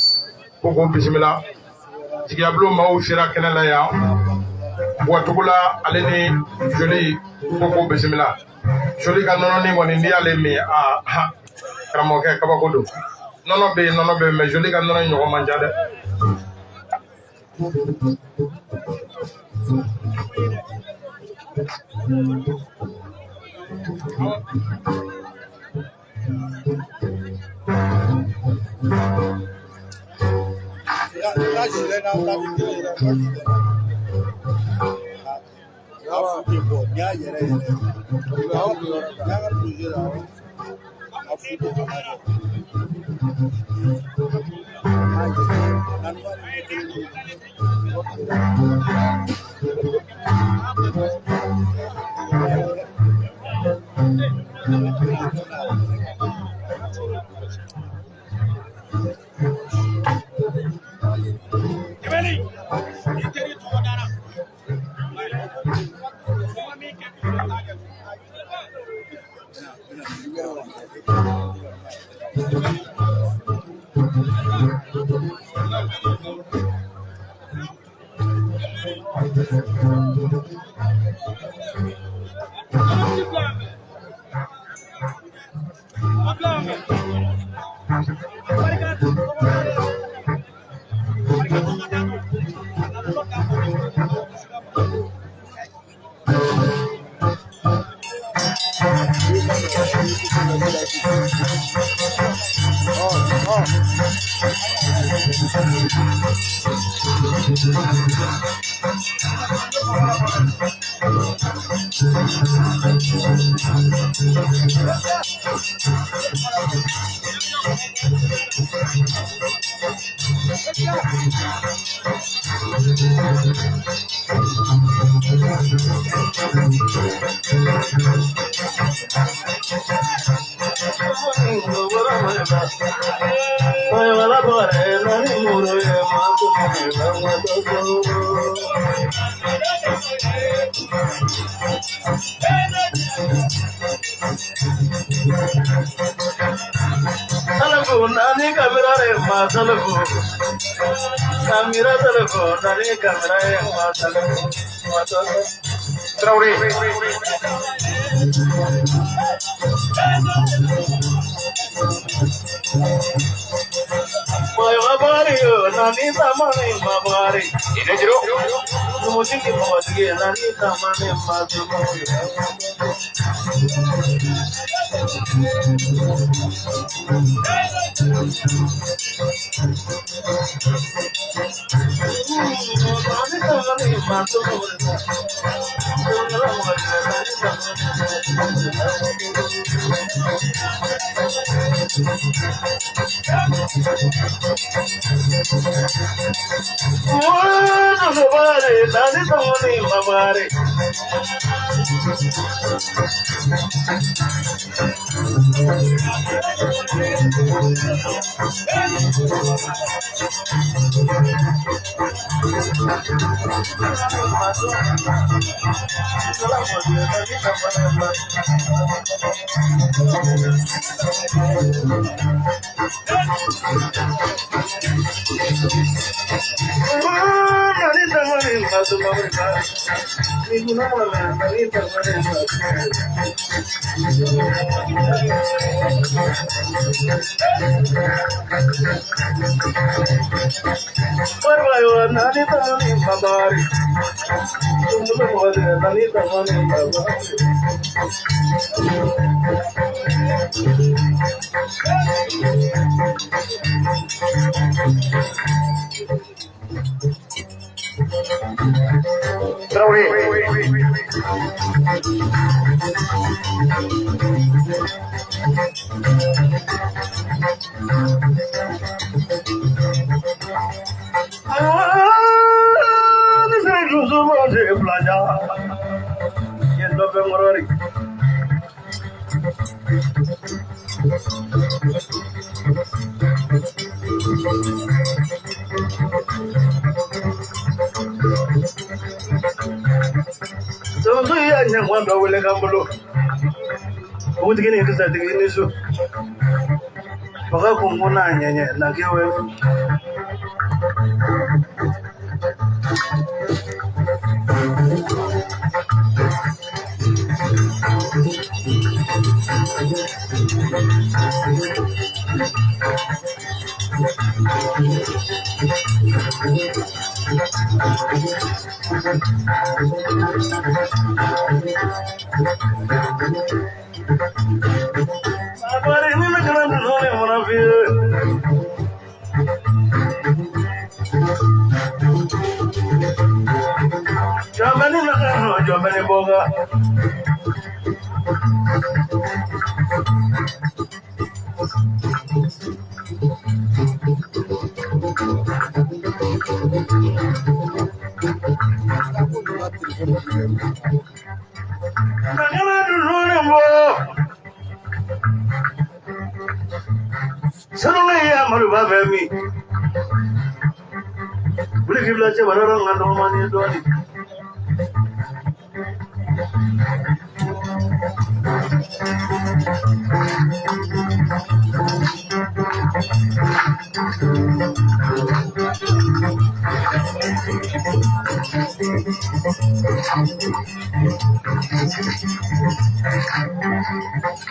ko k'o bisimila jigiyabulon maaw sera kɛnɛ la yan Buwatugula ale ni joli ko k'o bisimila joli ka nɔnɔnin kɔni n'i y'ale min a karamɔgɔkɛ kabako don nɔnɔ bɛ yen nɔnɔ bɛ yen mɛ joli ka nɔnɔ ɲɔgɔn man ca dɛ. Traoré. Traoré. ne ŋwan dɔ wele k'an bolo dugutigi ni kisɛtigi ni su baga kunkun n'a ɲɛɲɛ na k'i wele. Abari ni na kana dun ne mana fi ye. Jɔnbɛni na kana jɔnbɛni bɔga. Na kana dun ne bɔ. Sanu ne ye Amadu ba fɛ min. Wuli k'i bila cɛba dɔ nka dɔgɔmani ye dɔɔnin.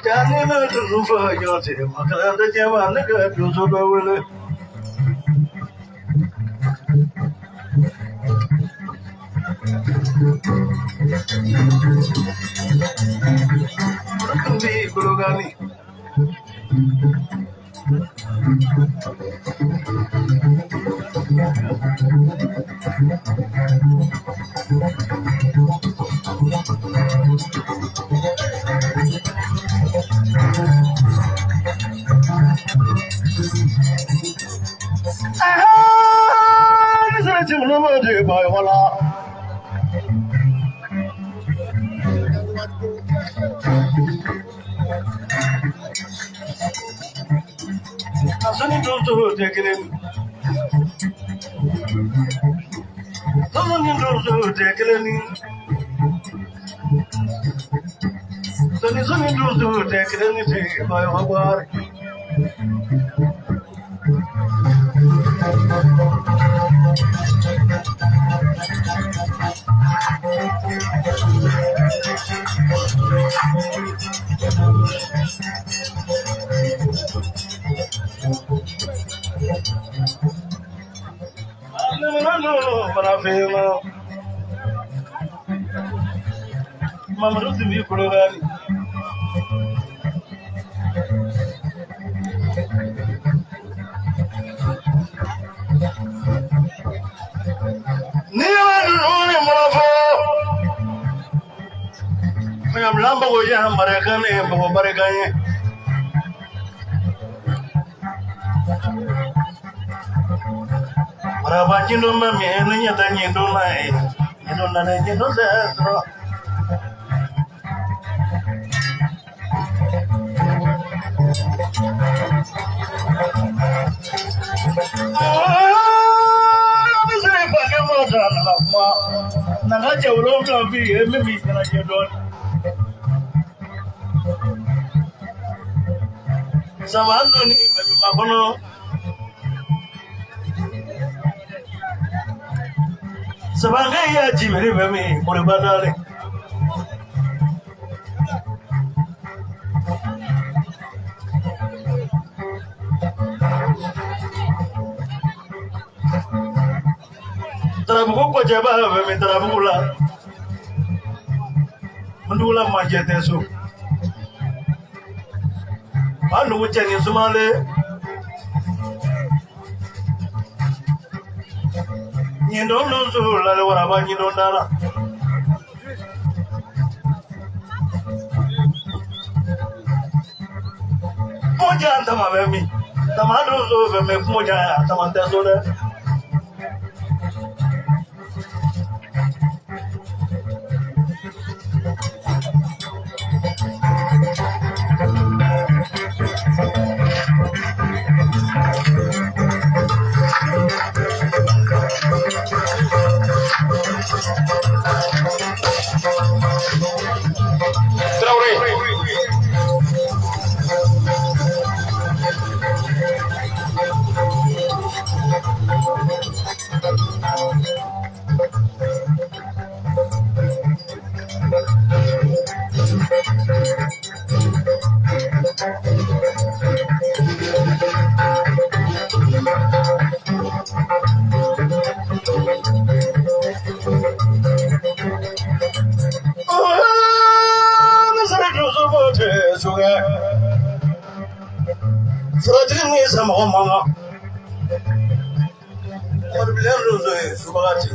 Jani na dusu fa ɲɔgɔn tɛ makalan tɛ jɛma ne ka dusu dɔ wele. Bi kolokani. Ne sera cɛ minnu b'o de ba wala. A sani dusu tɛ kelen ye. Sanu ni dusu tɛ kelen ye. Sani sani dusu tɛ kelen ye ba wala. Farafinna. Mamadu Sibi Kolokani. Ni ye ninnu ni mana fɔ. Ɲamila mago ye barika ni mɔgɔ barika ye. Maraba ɲindo ma min ni ɲɛ tɛ ɲindo na ye. Ɲindo nana ɲindo tɛ sɔrɔ. Ne sera fakɛ ma ta nana kuma. Na ka cɛ wolonwula f'i ye min b'i ɲɛnajɛ dɔɔnin. Saba dɔɔni bɛɛ bɛ kɔnɔ. Sabankɛ y'a jibiri bɛ min moriba dalen. Tarabugu kɔcɛba bɛ min tarabugu la. Ndugula manjɛ tɛ so. Ba nugu cɛ ni sumalen. Ɲindon don su lale waraba ɲindon da la. Kungo tama bɛ min? Tama don so bɛ min kungo jan tama tɛ so dɛ. Furatigi min ye samɔgɔ mankan Moribilen donso ye subagati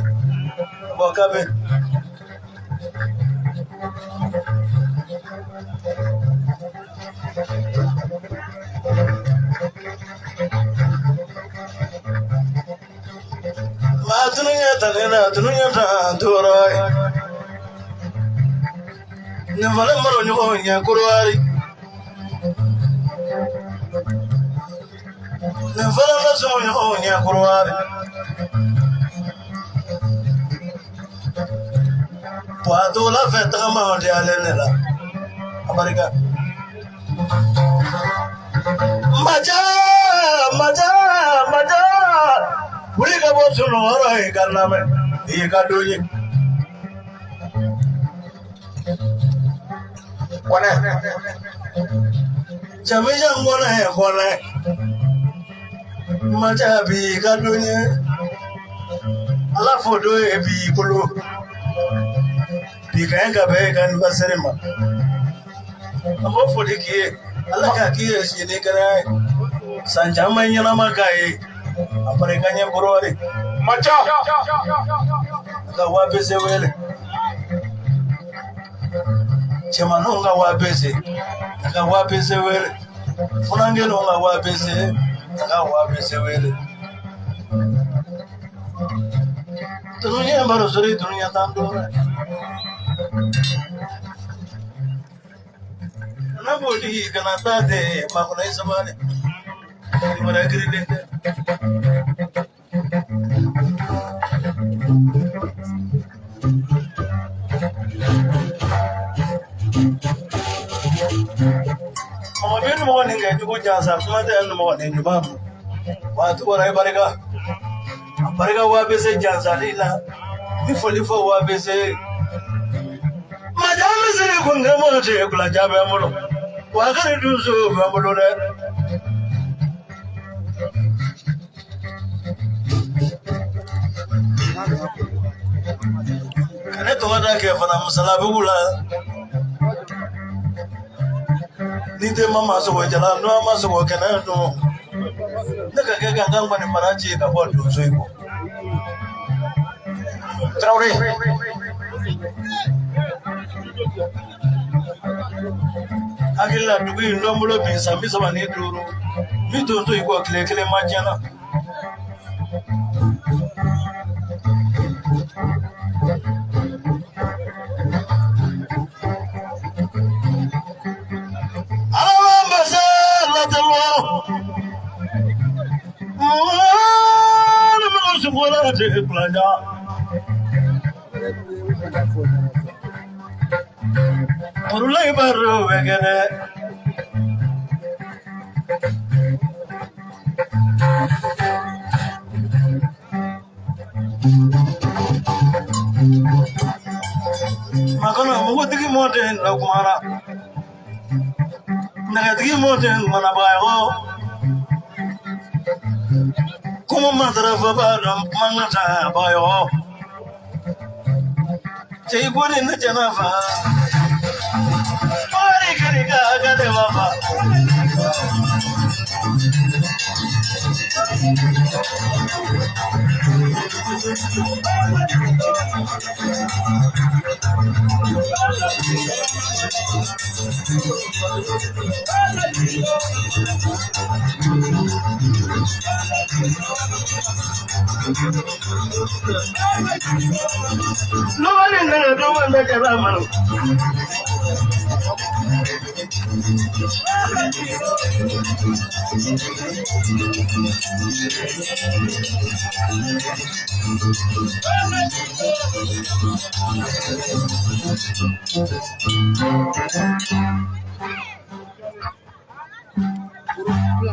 bɔ kabe maa dununya ta ne na dununya ta tora ye nin falen maro ɲɔgɔn ɲɛ korowari nin falen la sumu ɲɔgɔn ɲɛ korowari Wa la fɛ tagama diyalen ne la a barika maja maja maja wuli ka bɔ sunɔgɔrɔ ye ka lamɛn i y'i ka don ye Kɔnɛ jamijan kɔnɛ kɔnɛ maja b'i ka don ye ala fo don ye b'i bolo bi ka ɲi ka bɛn i ka anniversaire ma an b'o foli k'i ye ala k'a k'i ye si ni kɛnɛya ye san caman ɲɛnama k'a ye a barika ɲɛ kɔrɔwari Maca ka waa bese wele cɛmaninw ka waa bese a ka waa bese wele funankɛninw ka waa bese a ka waa bese wele dunuya baro sori dunuya tan dora kana boli kana taa ten makɔnɔ i sabali mara girinden tɛ. Mɔgɔ bɛ mɔgɔ nin kɛ jugu jansa kuma tɛ mɔgɔ nin ɲuman ma waati wɛrɛ i barika a barika waa bɛ se jansali la n bɛ foli fɔ waa bɛ se maja bɛ se kun kɛ mɔgɔ tɛ kulaja bɛ n bolo wa kari dunso bɛ n bolo dɛ. Ka ne tɔgɔ da kɛ fana musalabugu la ni den ma maa sogo jala n'o ma sogo kɛnɛ dun ne ka kɛ ka n ka ŋɔni mara ci ka bɔ donso in kɔ. Tarawele Hakili la dugu in dɔn bolo bi san 35 n bɛ donso in kɔ tile kelen ma diɲɛ na. Ala masa latɛlɔ mɔgɔ mɔgɔ sukola tɛ kulanja. Orula baro bɛ kɛ dɛ. Makɔnɔ mugutigi mɔden dɔ kumara nɛgɛtigi mɔden kumana bayo kuma matarafa b'a dɔn kuma ka taa bayo cɛ i ko ni ne jɛn'a fa Mori kiri ka ka de ma fa. Lọ́wọ́lì nana tó wà ń bẹ jẹba mọ́nà.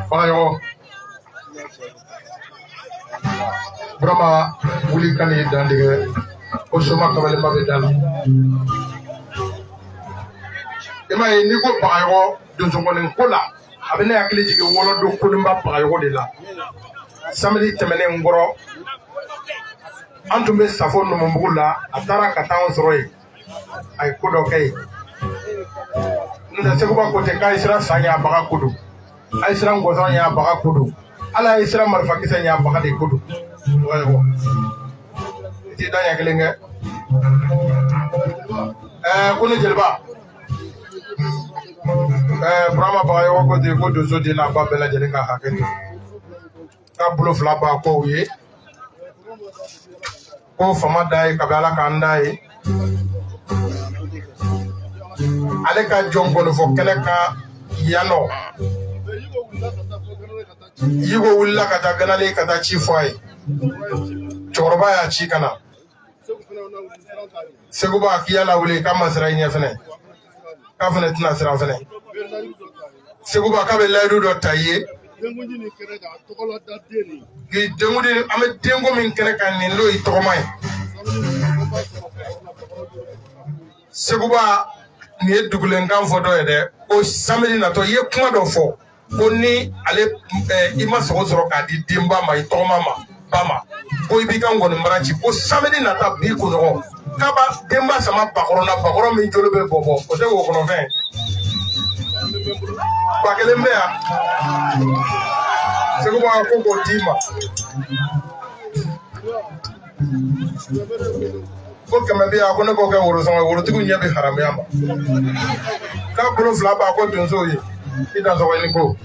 Bagayogo Burama wuli ka n'i dantigɛ ko soma kabalenba bɛ da la i m'a ye n'i ko Bagayogo donsokɔnin ko la a bɛ ne hakili jigin wɔlɔdon koninba Bagayogo de la. Samedi tɛmɛnen kɔrɔ an tun bɛ Safo Numubugu la, a taara ka taa an sɔrɔ yen, a ye ko dɔ kɛ yen. N'o tɛ Seguba ko ten k'a ye sira san ɲɛ a baga ko don, a ye sira ngɔsɔn ɲɛ a baga ko don, ala ye sira marifakisɛ ɲɛ a baga de ko don. I t'i da ɲɛ kelen kɛ. Ko ne jeliba Burama Bagayogo ko ten ko donso den n'a ba bɛɛ lajɛlen ka hakɛ to, k'a bolo fila b'a kɔw ye, ko fama da ye kabi ala k'an da ye, ale ka jɔn gɔnifɔ kɛnɛ kan yan nɔ. Yigo wulila ka taa ganalen ka taa ci fɔ a ye, cɛkɔrɔba y'a ci ka na. Seguba k'i y'a lawuli k'a ma siran i ɲɛ fɛnɛ, k'a fɛnɛ tɛna siran fɛnɛ. Seguba k'a bɛ layidu dɔ ta i ye k'i denkundi, an bɛ denko min kɛnɛ kan nin n'o y'i tɔgɔma ye. Seguba nin ye dugulenkan fɔ dɔ ye dɛ, ko samedi natɔ i ye kuma dɔ fɔ ko ni ale i ma sogo sɔrɔ k'a di denba ma i tɔgɔma ma ba ma, ko i b'i ka ngɔni mara ci, ko samedi nata bi kunɲɔgɔn k'a b'a denba sama bakɔrɔ la, bakɔrɔ min joli bɛ bɔ bɔ, o tɛ wo kɔnɔ fɛn ba kelen bɛ yan. Seguba ko k'o d'i ma, ko kɛmɛ bɛ yan, ko ne k'o kɛ worosɔngɔ ye, worotigiw ɲɛ bɛ haramuya ma, k'a bolo fila b'a ko donsow ye, i dansɔgɔ i ni ko.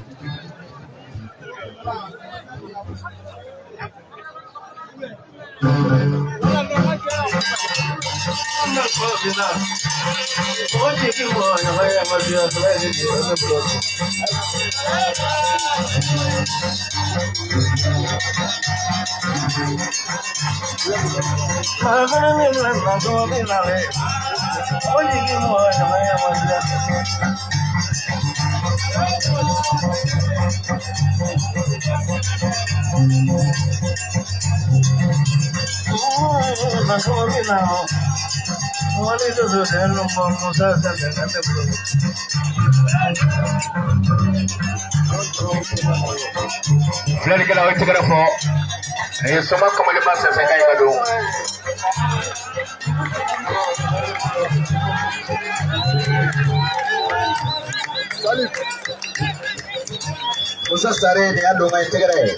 Filɛlikɛlaw ye tɛgɛrɛ fɔ nin ye Soma Kamalenba sɛnsɛn ka ye ka don. Musa Sare de y'a don ka ye tɛgɛrɛ ye.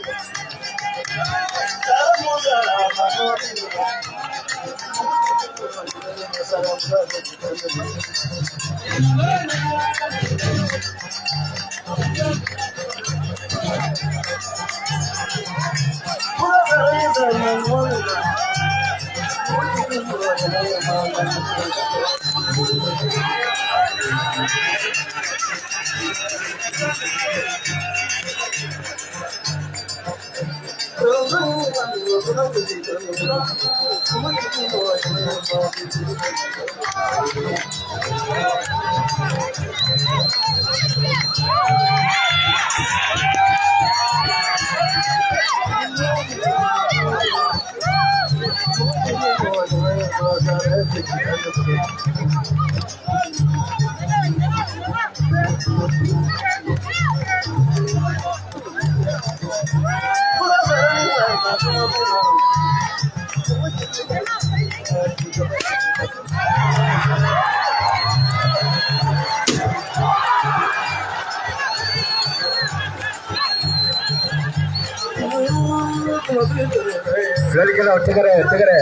Filɛlikɛlaw tɛgɛrɛ tɛgɛrɛ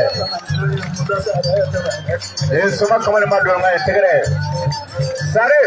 nin ye Soma Kamalenba don ka ye tɛgɛrɛ Sare.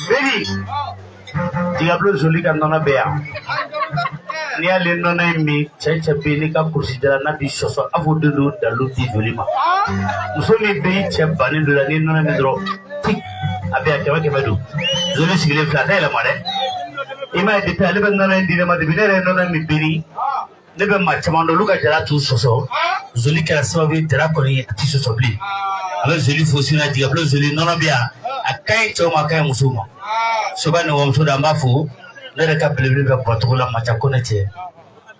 Baby, Diablo Zoli ka nɔnɔ bɛ yan. N'i y'ale nɔnɔ in min, cɛ cɛ bɛ n'i ka kurusi jala n'a b'i sɔsɔ, a b'o de don dalu di joli ma. Muso min bɛ i cɛ bannen don la, n'i nɔnɔ min dɔrɔn, tik, a bɛ yan kɛmɛ kɛmɛ don. Zoli sigilen filɛ, a tɛ yɛlɛma dɛ. I m'a ye depuis ale bɛ nɔnɔ in di ne ma, depuis ne yɛrɛ ye nɔnɔ min biri, ne bɛ maa caman dɔn olu ka jala t'u sɔsɔ. Zoli kɛra sababu ye jala kɔni a t'i sɔsɔ bilen. A bɛ zoli fosi na, Diablo Zoli nɔnɔ bɛ yan. A ka ɲi cɛw ma, a ka ɲi musow ma. Soba ni wamuso da an b'a fo. Ne yɛrɛ ka belebele bɛ bɔcogo la Maca Kɔnɛ cɛ.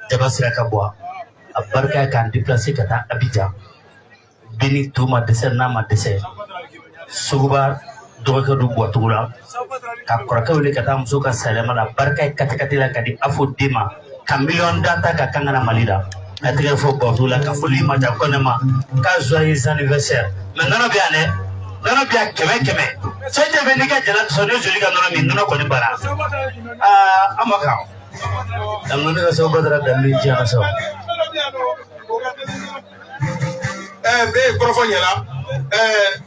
Jaba sira ka bɔ a barika ye k'an déplacer ka taa Abidjan. Beni to ma dɛsɛ n'a ma dɛsɛ. Sogoba dɔgɔkɛ don bɔcogo la. Ka kɔrɔkɛ wele ka taa muso ka salɛma la. Barika ye katikati la ka di Afo den ma. Ka miliyɔn da ta ka kan ka na Mali la. A tɛgɛ fɔ bɔcogo la ka foli Maca Kɔnɛ ma. K'a joyeux anniversaire. Mais nɔnɔ bɛ yan dɛ. Nɔnɔ bɛ yan kɛmɛ kɛmɛ. Cɛ cɛ bɛ n'i ka jala sɔrɔ ni joli ka nɔnɔ min nɔnɔ kɔni banna. Aa an ma kan. Daminɛ ne ka sababu taara dalu in diyan sa. Bɛɛ ye kɔrɔfɔ ɲɛna.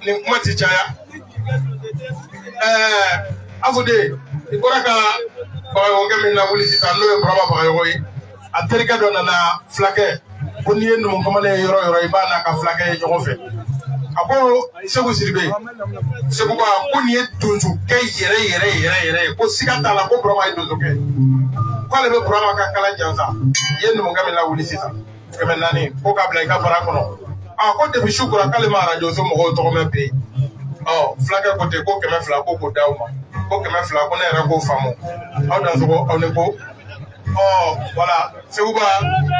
Nin kuma ti caya. Afode, i bɔra ka bagayɔgɔkɛ min lawuli sisan n'o ye Burama Bagayɔgɔ ye. A terikɛ dɔ nana fulakɛ ko n'i ye numu kamalen ye yɔrɔ o yɔrɔ i b'a n'a ka fulakɛ ye ɲɔgɔn fɛ. A ko Segu Sidibe, Seguba ko nin ye donsokɛ yɛrɛ yɛrɛ yɛrɛ yɛrɛ ye ko siga t'a la ko Burama ye donsokɛ ye. K'ale bɛ Burama ka kala jansa. I ye numukɛ min lawuli sisan 400 ko k'a bila i ka bara kɔnɔ. A ko depuis su kora k'ale ma arajo so mɔgɔw tɔgɔ mɛn bi. Ɔ fulakɛ ko ten ko 200 ko k'o d'aw ma. Ko 200 ko ne yɛrɛ k'o faamu. Aw dansogo aw ni ko. Ɔ wala Seguba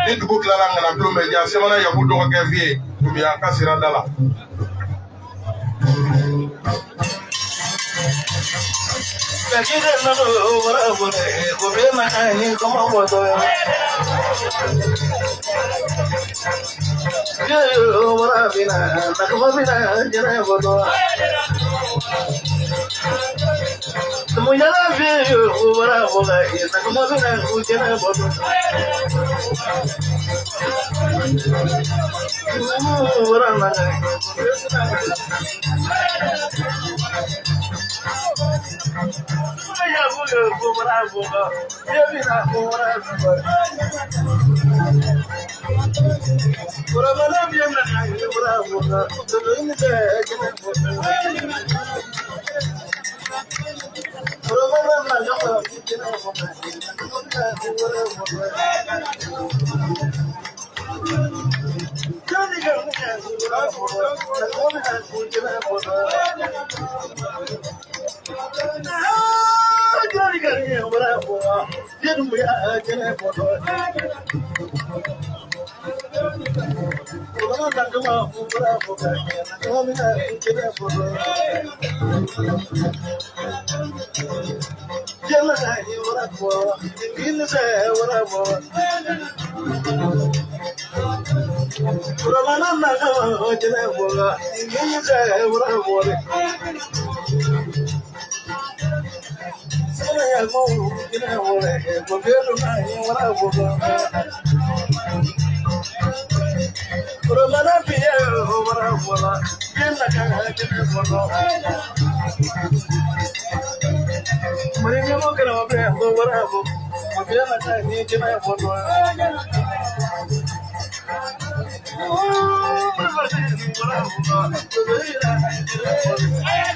ni dugu tilala ŋana tulon bɛ diya Semana Yaku dɔgɔkɛ fi ye Dunbiya ka sira da la.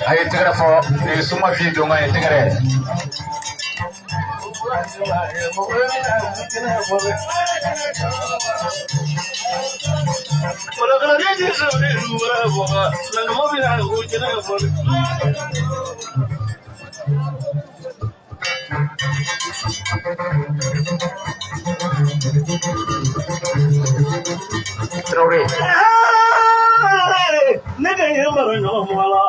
A ye tɛgɛrɛ fɔ nin ye suma fi don ka ye tɛgɛrɛ. Traoré. Ne ka ye mara ɲɔgɔn mɔgɔ la.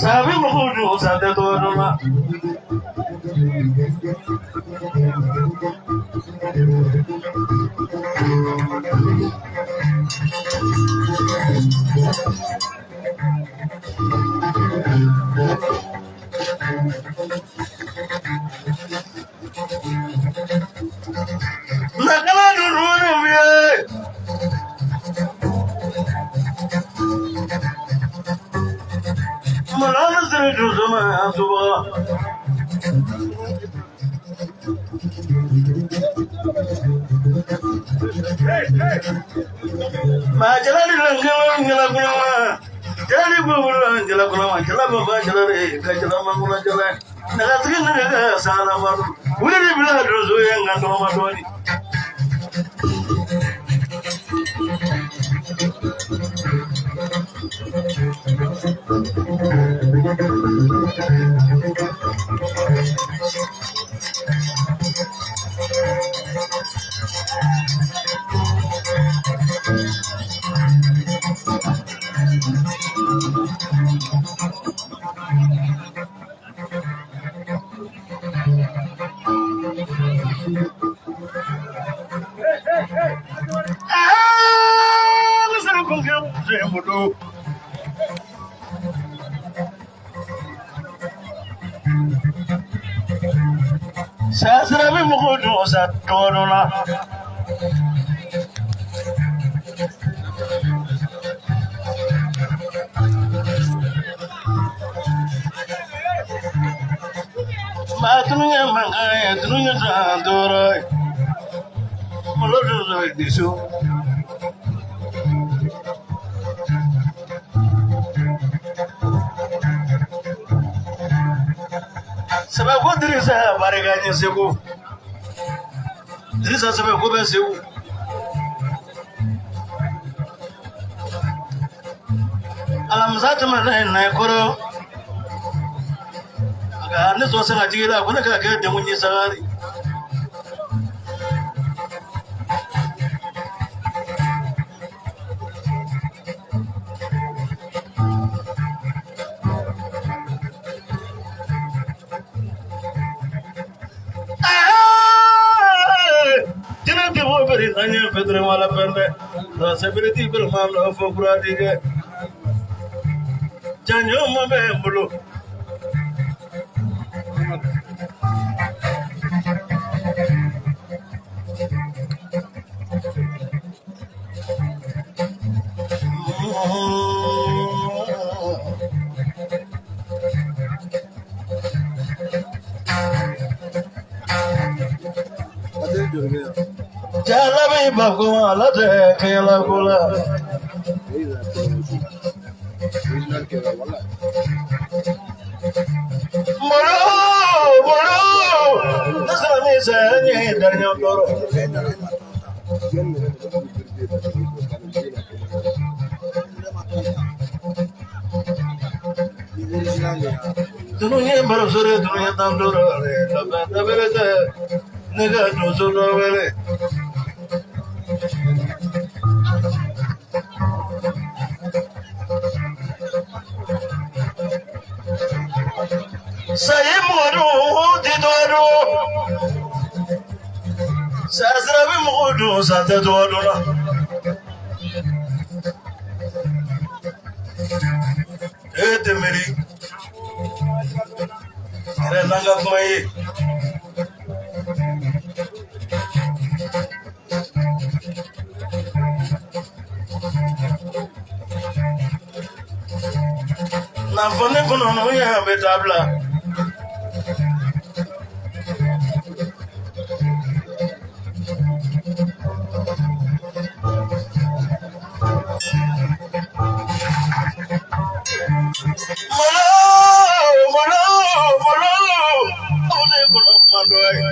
Sabi mɔgɔw dun sa tɛ tɔgɔ dɔn la. Nakala dunu ye. Malana sere dusuma asuba. Ma jalali langala ngala kulama. Jalali gubula ngala kulama. Jala baba jalali ka jala mangula jala. Naga tigi naga sala baru. Wuli bila dusu yang ngando madoni. Sasira bɛ mɔgɔw dun sa tɔgɔ dɔ la. Maa tunu ye mankan ye, tunu ye san tɔɔrɔ ye. Malo dun ye diso. Sɛbɛko Dirisa barika ɲɛ Segu. Dirisa sɛbɛko bɛ Segu. Alamisa tɛmɛnen na kɔrɔ. Nka ne sɔn sera jigi la ko ne ka kɛ degun ye sangare. Wala fɛn bɛɛ sebiriti bere ma lɔ fɔ kura di kɛ janjo ma bɛ n bolo. Jalabi bako ala tɛ kɛla ko la. Molo molo ne sera min sɛ n ye dariɲɛ tɔɔrɔ. Tunu ye baro sɔrɔ tunu ye tan tɔɔrɔ labɛn tɛ ne ka donso dɔ wele. Saya sira bɛ mɔgɔw dun, sa tɛ tɔgɔ dun na. E tɛ miiri. Yɛrɛ n'an ka kuma ye. N'a fɔ ne kɔnɔ n'o ye an bɛ taa bila. Malo, malo, malo, aw ne kɔnɔ kuma dɔ ye.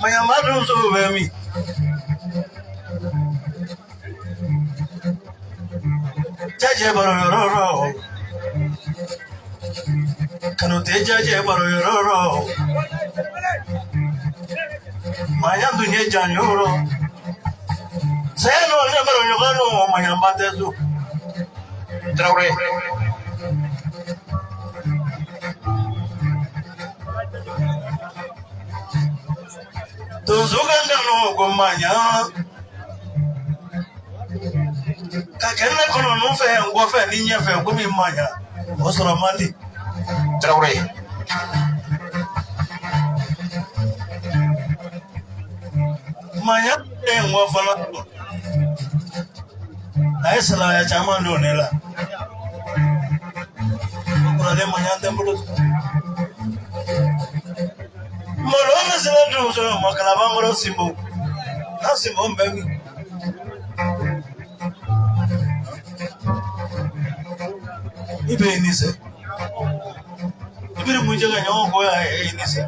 Maɲanba donso bɛ min? Jajɛ baro yɔrɔ rɔ. Kanute jajɛ baro yɔrɔ rɔ. Maɲan dun ye jan yɔrɔ. Saya n'o ne baro ɲɔgɔn nɔ maɲanba tɛ so. Tarawele. Donso ka kanu ko maɲan. Ka kɛ ne kɔnɔ ninnu fɛ n kɔfɛ ni ɲɛfɛ komi maɲan. O sɔrɔ man di. Tarawele. Maɲan tɛ n kɔ fana. A ye salaya caman don ne la. Kɔrɔlen maɲan tɛ n bolo. Malo bɛ sira donso ma kalabankɔrɔ sinbo. N'a sinbo bɛ min? I bɛ ni se. I bɛ mun jɛ ka ɲɔgɔn kɔ yan i ni se.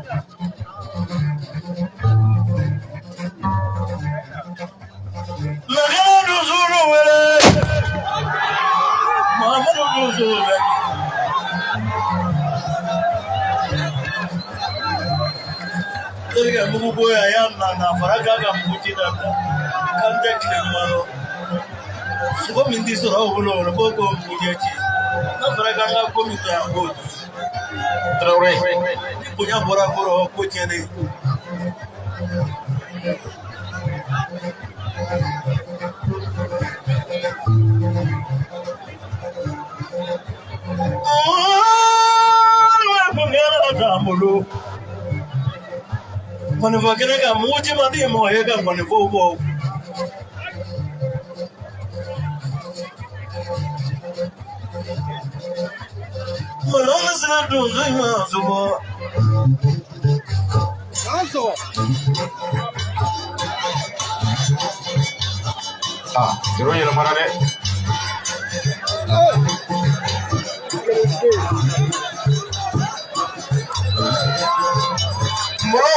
Nagala donso wele. Mahamadu donso bɛ min? Terikɛ mugu bɔ yan y'a na na fara k'a ka mugu ci dabila. K'an tɛ tile ɲuman dɔn. Sogo min ti sɔrɔ aw bolo o b'o k'o mugujɛ ci. N'a fɔra k'an ka ko min kɛ an k'o dun. Tarawele. Ni bonya bɔra ko rɔ ko tiɲɛnen. T'an bolo. Nkɔnifɔ kɛnɛ kan mugu ci man di mɔgɔ ye ka nkɔnifɔw bɔ. Malo bɛ sira donso ɲuman sobɔ. K'an sɔgɔ. Ah, juru yɛlɛmara dɛ. Malo.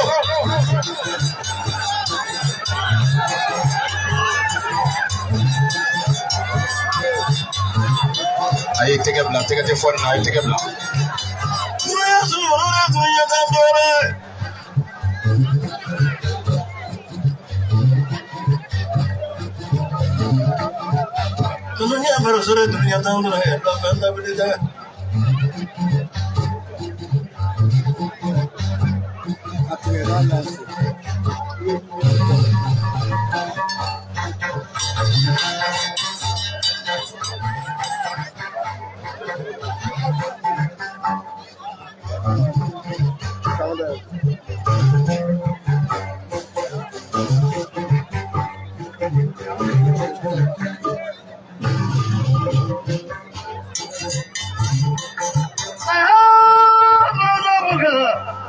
A ye tɛgɛ bila, tɛgɛ tɛ fɔ nin na, a ye tɛgɛ bila. Dunuya sɔrɔ dunuya tan dɔrɔn. Dunuya baro sɔrɔ dunuya tan dɔrɔn e bila fɛn ta bili dɛ. A tigɛra la se. K'an bɛn.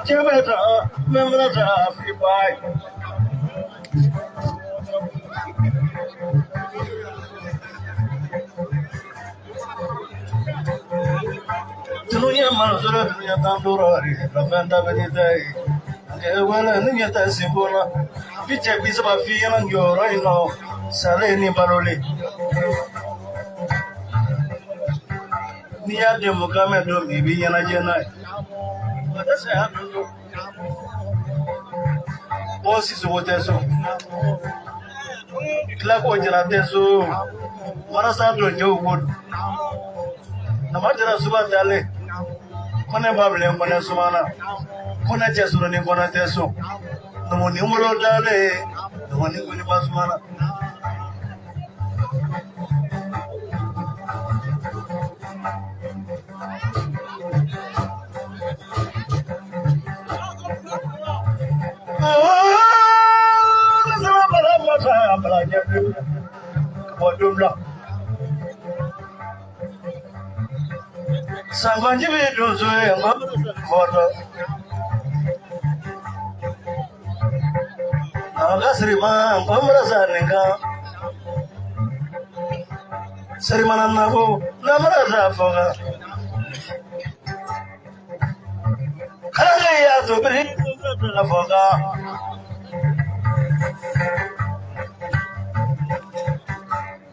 Cɛ bɛ taa mɛ bɛna taa fi ba ye. Dunuya malo sɔrɔ dunuya tan dɔrɔn de la fɛn ta bɛ ni ta ye. Wala ni ɲɛ tɛ sinbo la. Bi cɛ bi saba f'i ɲɛna jɔyɔrɔ in nɔ salen ni balolen. N'i y'a den mun kan mɛn don min i b'i ɲɛnajɛ n'a ye. O tɛ saya don don. Bɔ sisogo tɛ so. Tila k'o jara tɛ so. Walasa don cɛw ko don. Nama jara suba dalen. Kɔnɛ ba bilen kɔnɛ sumana. Kɔnɛ cɛ surun ni kɔnɛ tɛ so. Numuni wolo dalen, numuni wuli basumana. Sanganji bɛ donso ye fɔtɔ a ka sirima bamanan sa nin kan sirimana nako namara sa fɔka kalankɛ y'a to biri fɔka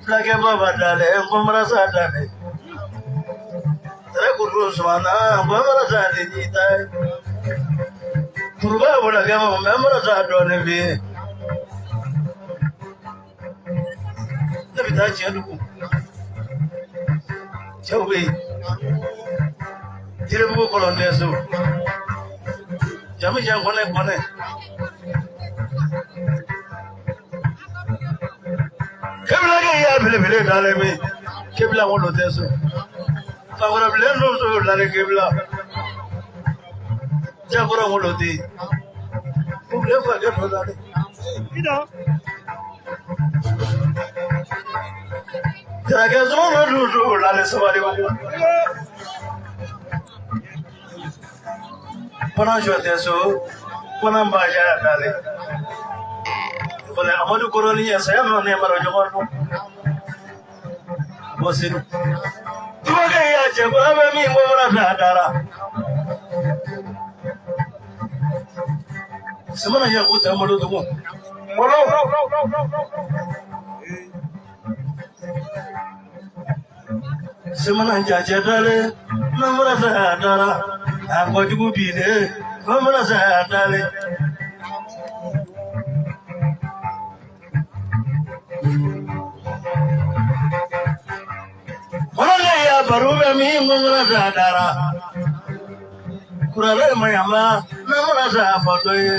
fulakɛ baba dalen bamanan sa dalen. Sumana bamanan sa ni jita turuba wala kama bamanan sa dɔɔnin fi ye ne bɛ taa tiɲɛ dugu cɛw bɛ yen jiribugu kɔlɔnden so jamu jan kɔnɛ kɔnɛ kebila kɛ y'a belebele dalen bɛ kebila wolo tɛ so. Fakɔrɔ bilen n'o so lare kebila jakɔrɔ wolo tɛ yen fakɛ dɔ lare. Jarakɛ sɔrɔ dun so lare sabali ko. Kɔnɔ jɔ tɛ so kɔnɔ ba jara dalen. Fɔlɔ Amadu kɔrɔni ye saya nɔ ne mara ɲɔgɔn dɔn. Bɔ senu. Tubakɛ y'a cɛ ko a bɛ min ko fana fɛ a dara. Samana y'a ko tɛ malo tugun. Malo. Samana jajɛ dalen n'an fana fɛ a dara. A kɔjugu binnen n'an fana fɛ a dalen. Baro bɛ min ko mana sa dara kurale mayama na mana sa fɔtɔ ye.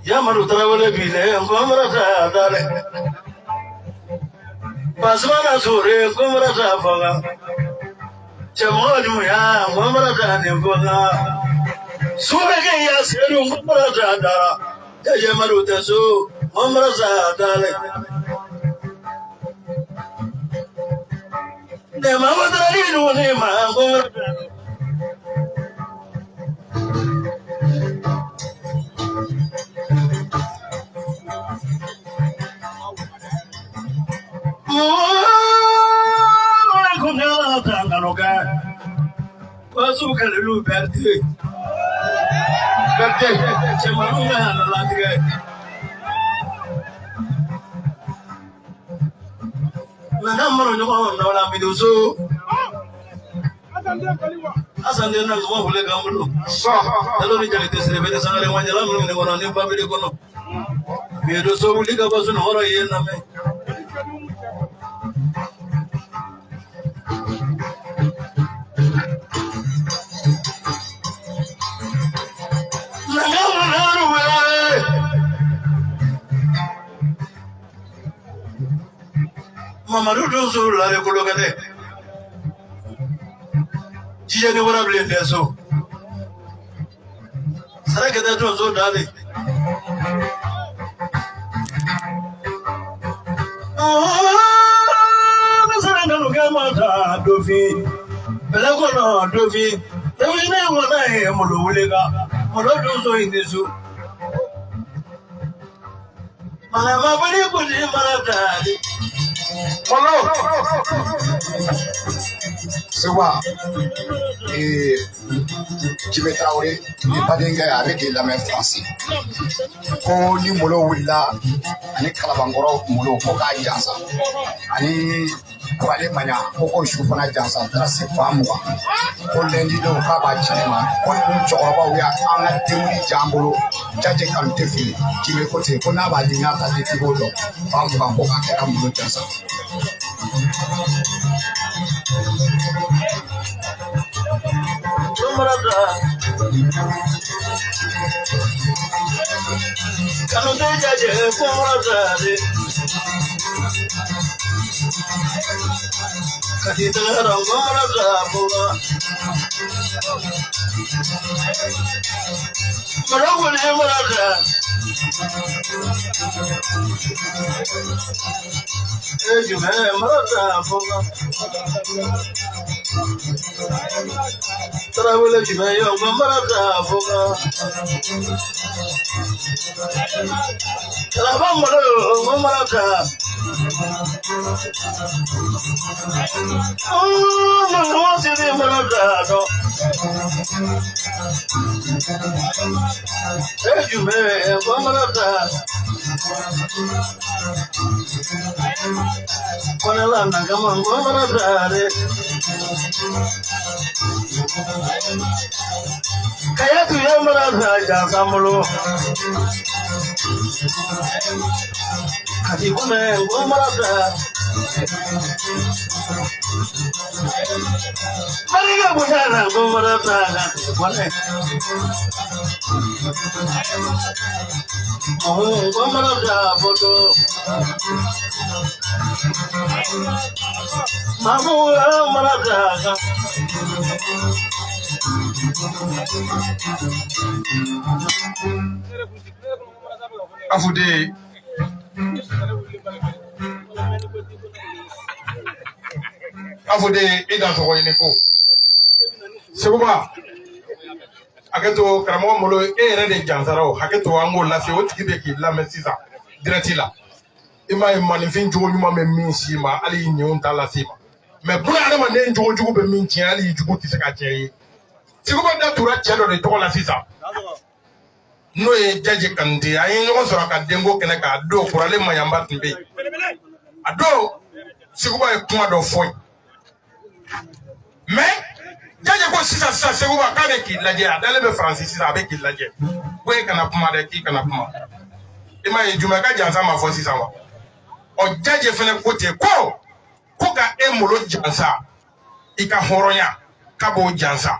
Yamaru tarawele bile ngomra sa dale Basmana sore ngomra sa foga Chemolu ya ngomra sa ne foga Surege ya seru ngomra sa dara Yamaru tesu ngomra sa dale Ne mamadari no ne ma ngomra Wasu Berthe. Berthe, cɛmaninw bɛ yan latigɛ. Nka n'an mana ɲɔgɔn nɔ la so. Asan den na kuma wuli k'an bolo. Yalo ni jali tɛ siri bɛ sangare wa jala minnu ni kɔnɔ ni babili kɔnɔ. Bi so wuli ka bɔ sunɔgɔ ye lamɛn. Mamadu donso lare kolokɛtɛ jijɛ ni wara bilen tɛ so sarakɛtɛ donso dalen ne sara nanu kɛ ma ta dofin bɛlɛ kɔnɔ dofin Ne ŋɔnɔ ye malo wele ka malo dun so in tɛ su. Malama bali kuli mara taali. Malo. Seba, Jimé Traoré, ni badenkɛ a bɛ k'i lamɛn Faransi. Ko ni malo wulila ani kalabankɔrɔ malo ko k'a jansa ani kurale maɲa ko ko su fana jansa taara se 20,000 ko lundi don k'a b'a ci ne ma ko ni cɛkɔrɔbaw y'an ka denkundi diya an bolo jaje kanu tɛ fili Jimé ko ten ko n'a b'a di n'a ta di k'i b'o dɔn 20,000 ko k'a kɛ ka malo jansa. Kanu tɛ jaje ko mara taali. Kati tɛgɛrɛ ko mara taabolo. Malo kuli mara taali. Ejime mara taabolo. Tarawele jumɛn ye ko mara taabolo. Kalaba malo ko mara taabolo. Mama siri mara taabolo. Ejime ko mara taabolo. Kɔnɛla nagama ko mara taale. Kayatu ye mara ta jansa bolo. Kati kunɛ ko mara ta. Marika butana ko mara ta kati kɔnɛ. Ɔhun ko mara ta foto. Mamu mara ta kan. Afude. Afude i dansogo ɲini ko. Seguba, hakɛ to karamɔgɔ Malo e yɛrɛ de jansara o hakɛ to an k'o lase o tigi bɛ k'i lamɛn sisan direct la. I m'a ye maninfin jogo ɲuman bɛ min s'i ma hali i ɲinw t'a lase i ma. Mais buna adamaden jogo jugu bɛ min tiɲɛ hali i jugu tɛ se ka tiɲɛ i ye. Seguba da tura cɛ dɔ de tɔgɔ la sisan. N'o ye Jaje Kanute an ye ɲɔgɔn sɔrɔ a ka denko kɛnɛ kan a don kuralen Maɲanba tun bɛ yen. A don Seguba ye kuma dɔ fɔ yen. Mais Jaje ko sisan sisan Seguba k'a bɛ k'i lajɛ a dalen bɛ Faransi sisan a bɛ k'i lajɛ. Ko e kana kuma dɛ k'i kana kuma. I m'a ye Jumɛn ka jansa ma fɔ sisan wa? Ɔ Jaje fɛnɛ ko ten ko ko ka e malo jansa i ka hɔrɔnya k'a b'o jansa.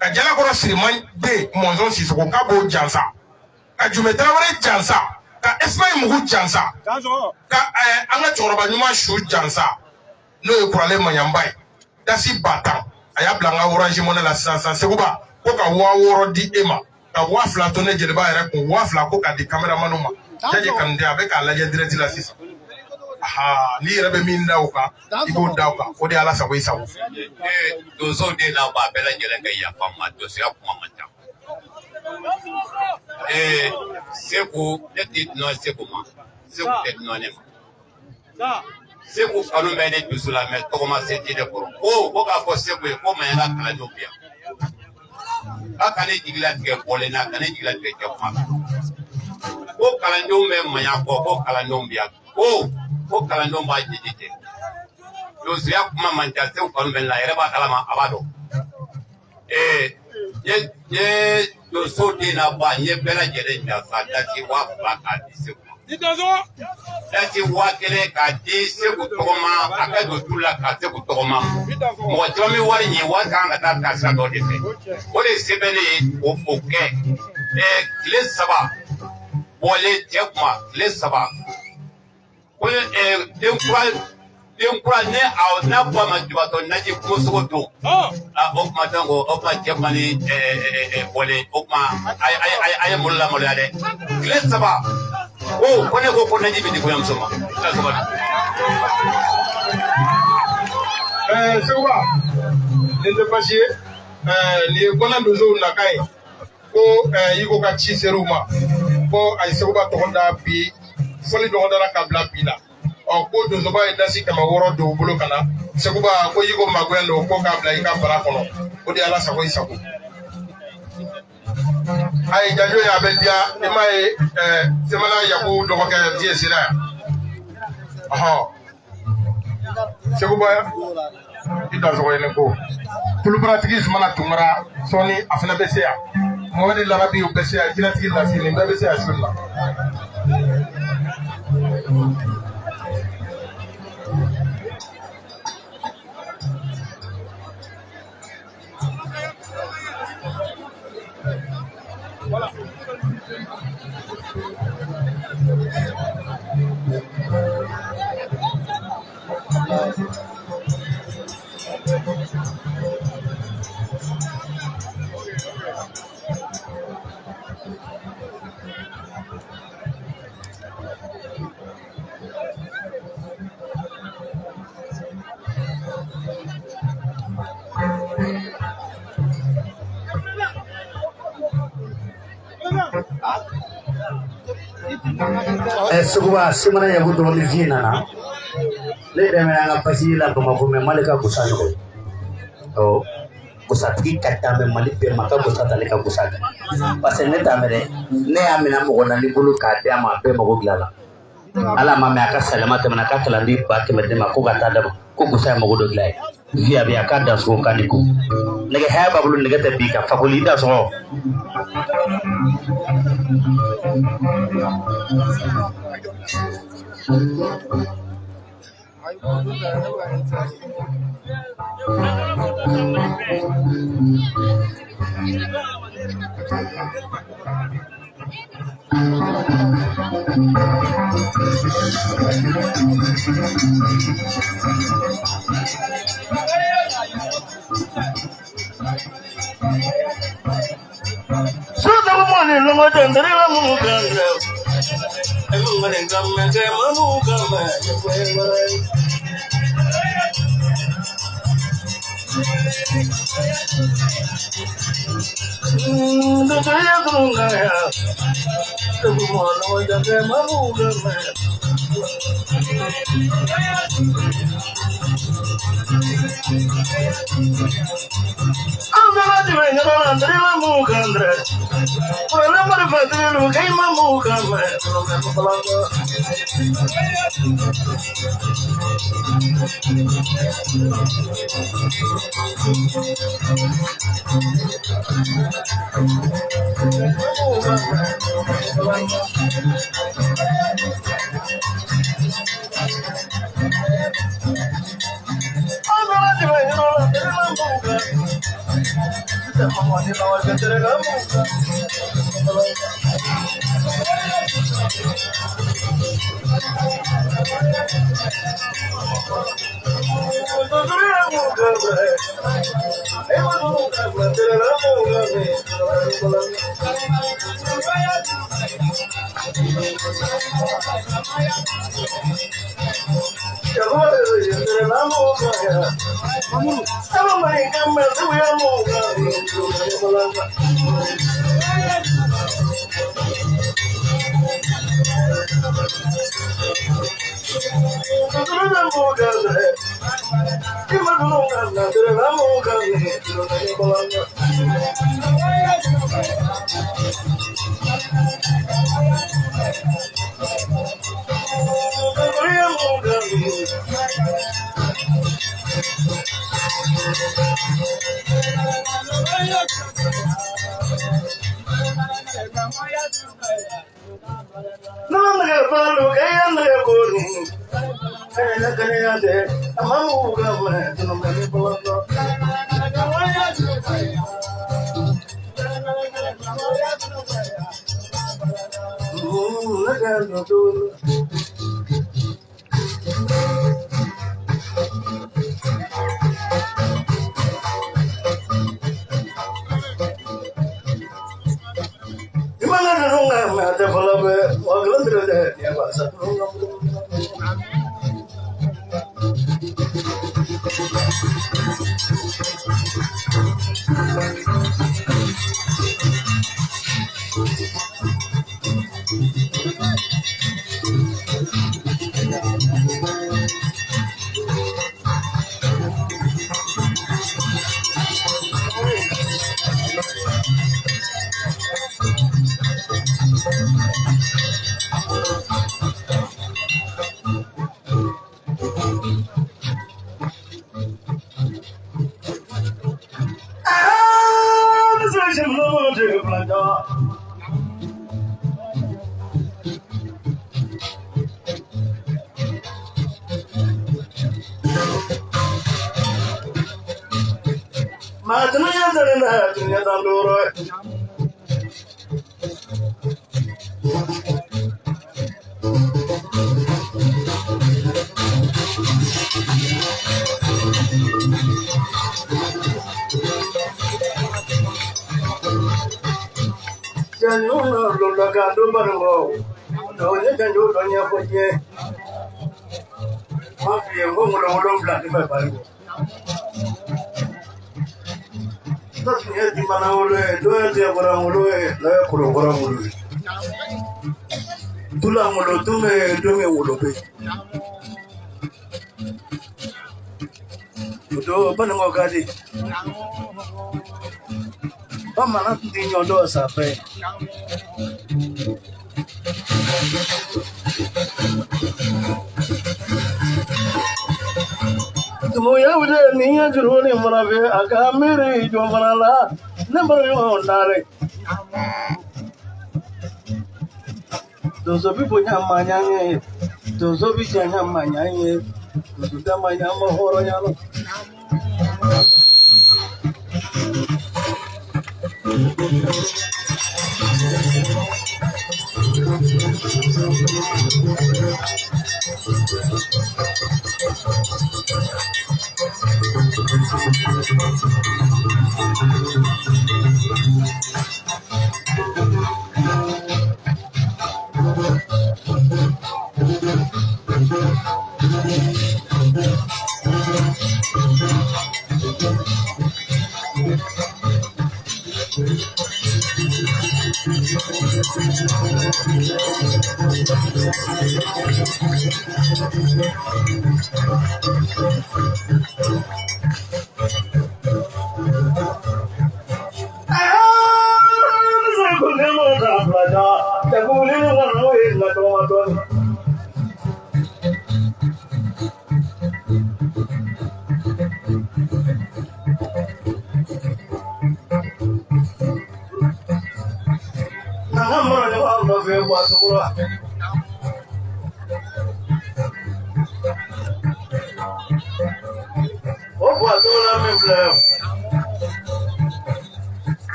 Ka Jalakɔrɔ Siriman den Mɔnzɔn Sisoko k'a b'o jansa. Ka Jumɛn Tarawele jansa. Ka Espagne mugu jansa. Ka an ka cɛkɔrɔba ɲuman su jansa. N'o ye kuralen Maɲanba ye. Dasi 10,000 a y'a bila an ka Orange Money la sisan sisan Seguba ko ka 6,000 di e ma. Ka 2,000 to ne jeliba yɛrɛ kun 2,000 ko k'a di caméraman ma. Jaje Kanute a bɛ k'a lajɛ direct la sisan. Aha, n'i yɛrɛ bɛ min da o kan i b'o da o kan o de ye Ala sago i sago. Donsow den n'a ba bɛɛ lajɛlen ka yafa n ma donsoya kuma man ca. Segu ne tɛ dunan Segu ma Segu tɛ dunan ne ma. Segu kanu bɛ ne dusu la mɛ tɔgɔma se tɛ ne kɔrɔ. Ko k'a fɔ Segu ye ko Maɲan ka kalandenw bɛ yan. K'a ka ne jigilatigɛ bɔlen na ka ne jigilatigɛ cɛ kuma la. Ko kalandenw bɛ Maɲan kɔ ko kalandenw bɛ yan. Ko kalandenw b'a jiji cɛ. Donsoya kuma man ca Segu kanu bɛ ne la a yɛrɛ b'a kalama a b'a dɔn. N ye donso den n'a ba n ye bɛɛ lajɛlen jansa dasi 2,000 k'a di Segu ma. Dasi 1,000 k'a di Segu tɔgɔma a ka don tulu la k'a Segu tɔgɔma. Mɔgɔ caman bɛ wari ɲini wari kan ka taa taasira dɔ de fɛ. O de sɛbɛnnen ye o kɛ. Tile 3 bɔlen cɛ kuma tile 3. Ko den kura ne a n'a ko a ma jubatɔ naji kungosogo don. O kuma donc o kuma cɛ kuma ni bɔlen o kuma a ye malo lamaloya dɛ. Tile 3 ko ne ko naji bɛ di kɔɲɔmuso ma. Tile 3 don. Seguba, nin tɛ baasi ye. Nin ye Gwana donsow nakan ye ko Yiko ka ci ser'u ma ko a ye Seguba tɔgɔ da bi fɔli dɔgɔdara ka bila bi la. Ɔ ko donsoba ye dasi 600 don u bolo ka na Seguba ko Yiko magɛn don ko k'a bila i ka bara kɔnɔ o de ye Ala sago i sago. Ayi janjo ye a bɛ diya i m'a ye Semana Yaku dɔgɔkɛ Diye sera yan. Ɔhɔn Seguba i dansogo ye ne ko tulubaratigi Sumana Tunkara sɔɔni a fana bɛ se yan. Mohamɛdi Larabi bɛ se yan, jinɛtigi Lasi nin bɛɛ bɛ se yan su in na. Seguba Semana Yaku dɔgɔnin fi nana ne yɛrɛ bɛ an ka basi la Bamakɔ mɛ Mali ka gosa ɲɔgɔn ye gosatigi ka ca mɛ Mali bɛɛ ma ka gosa ta ne ka gosa kan parce que ne t'a mɛn dɛ ne y'a minɛ mɔgɔ naani bolo k'a di a ma a bɛɛ mago dilan la ala ma mɛn a ka salama tɛmɛna a ka kalanden 100,000 di ma ko ka taa d'a ma ko gosa ye mago dɔ dilan ye fi a bɛ a k'a da sogo kan di ko nɛgɛ haya b'a bolo nɛgɛ tɛ bi ka fakoli i da sɔgɔ.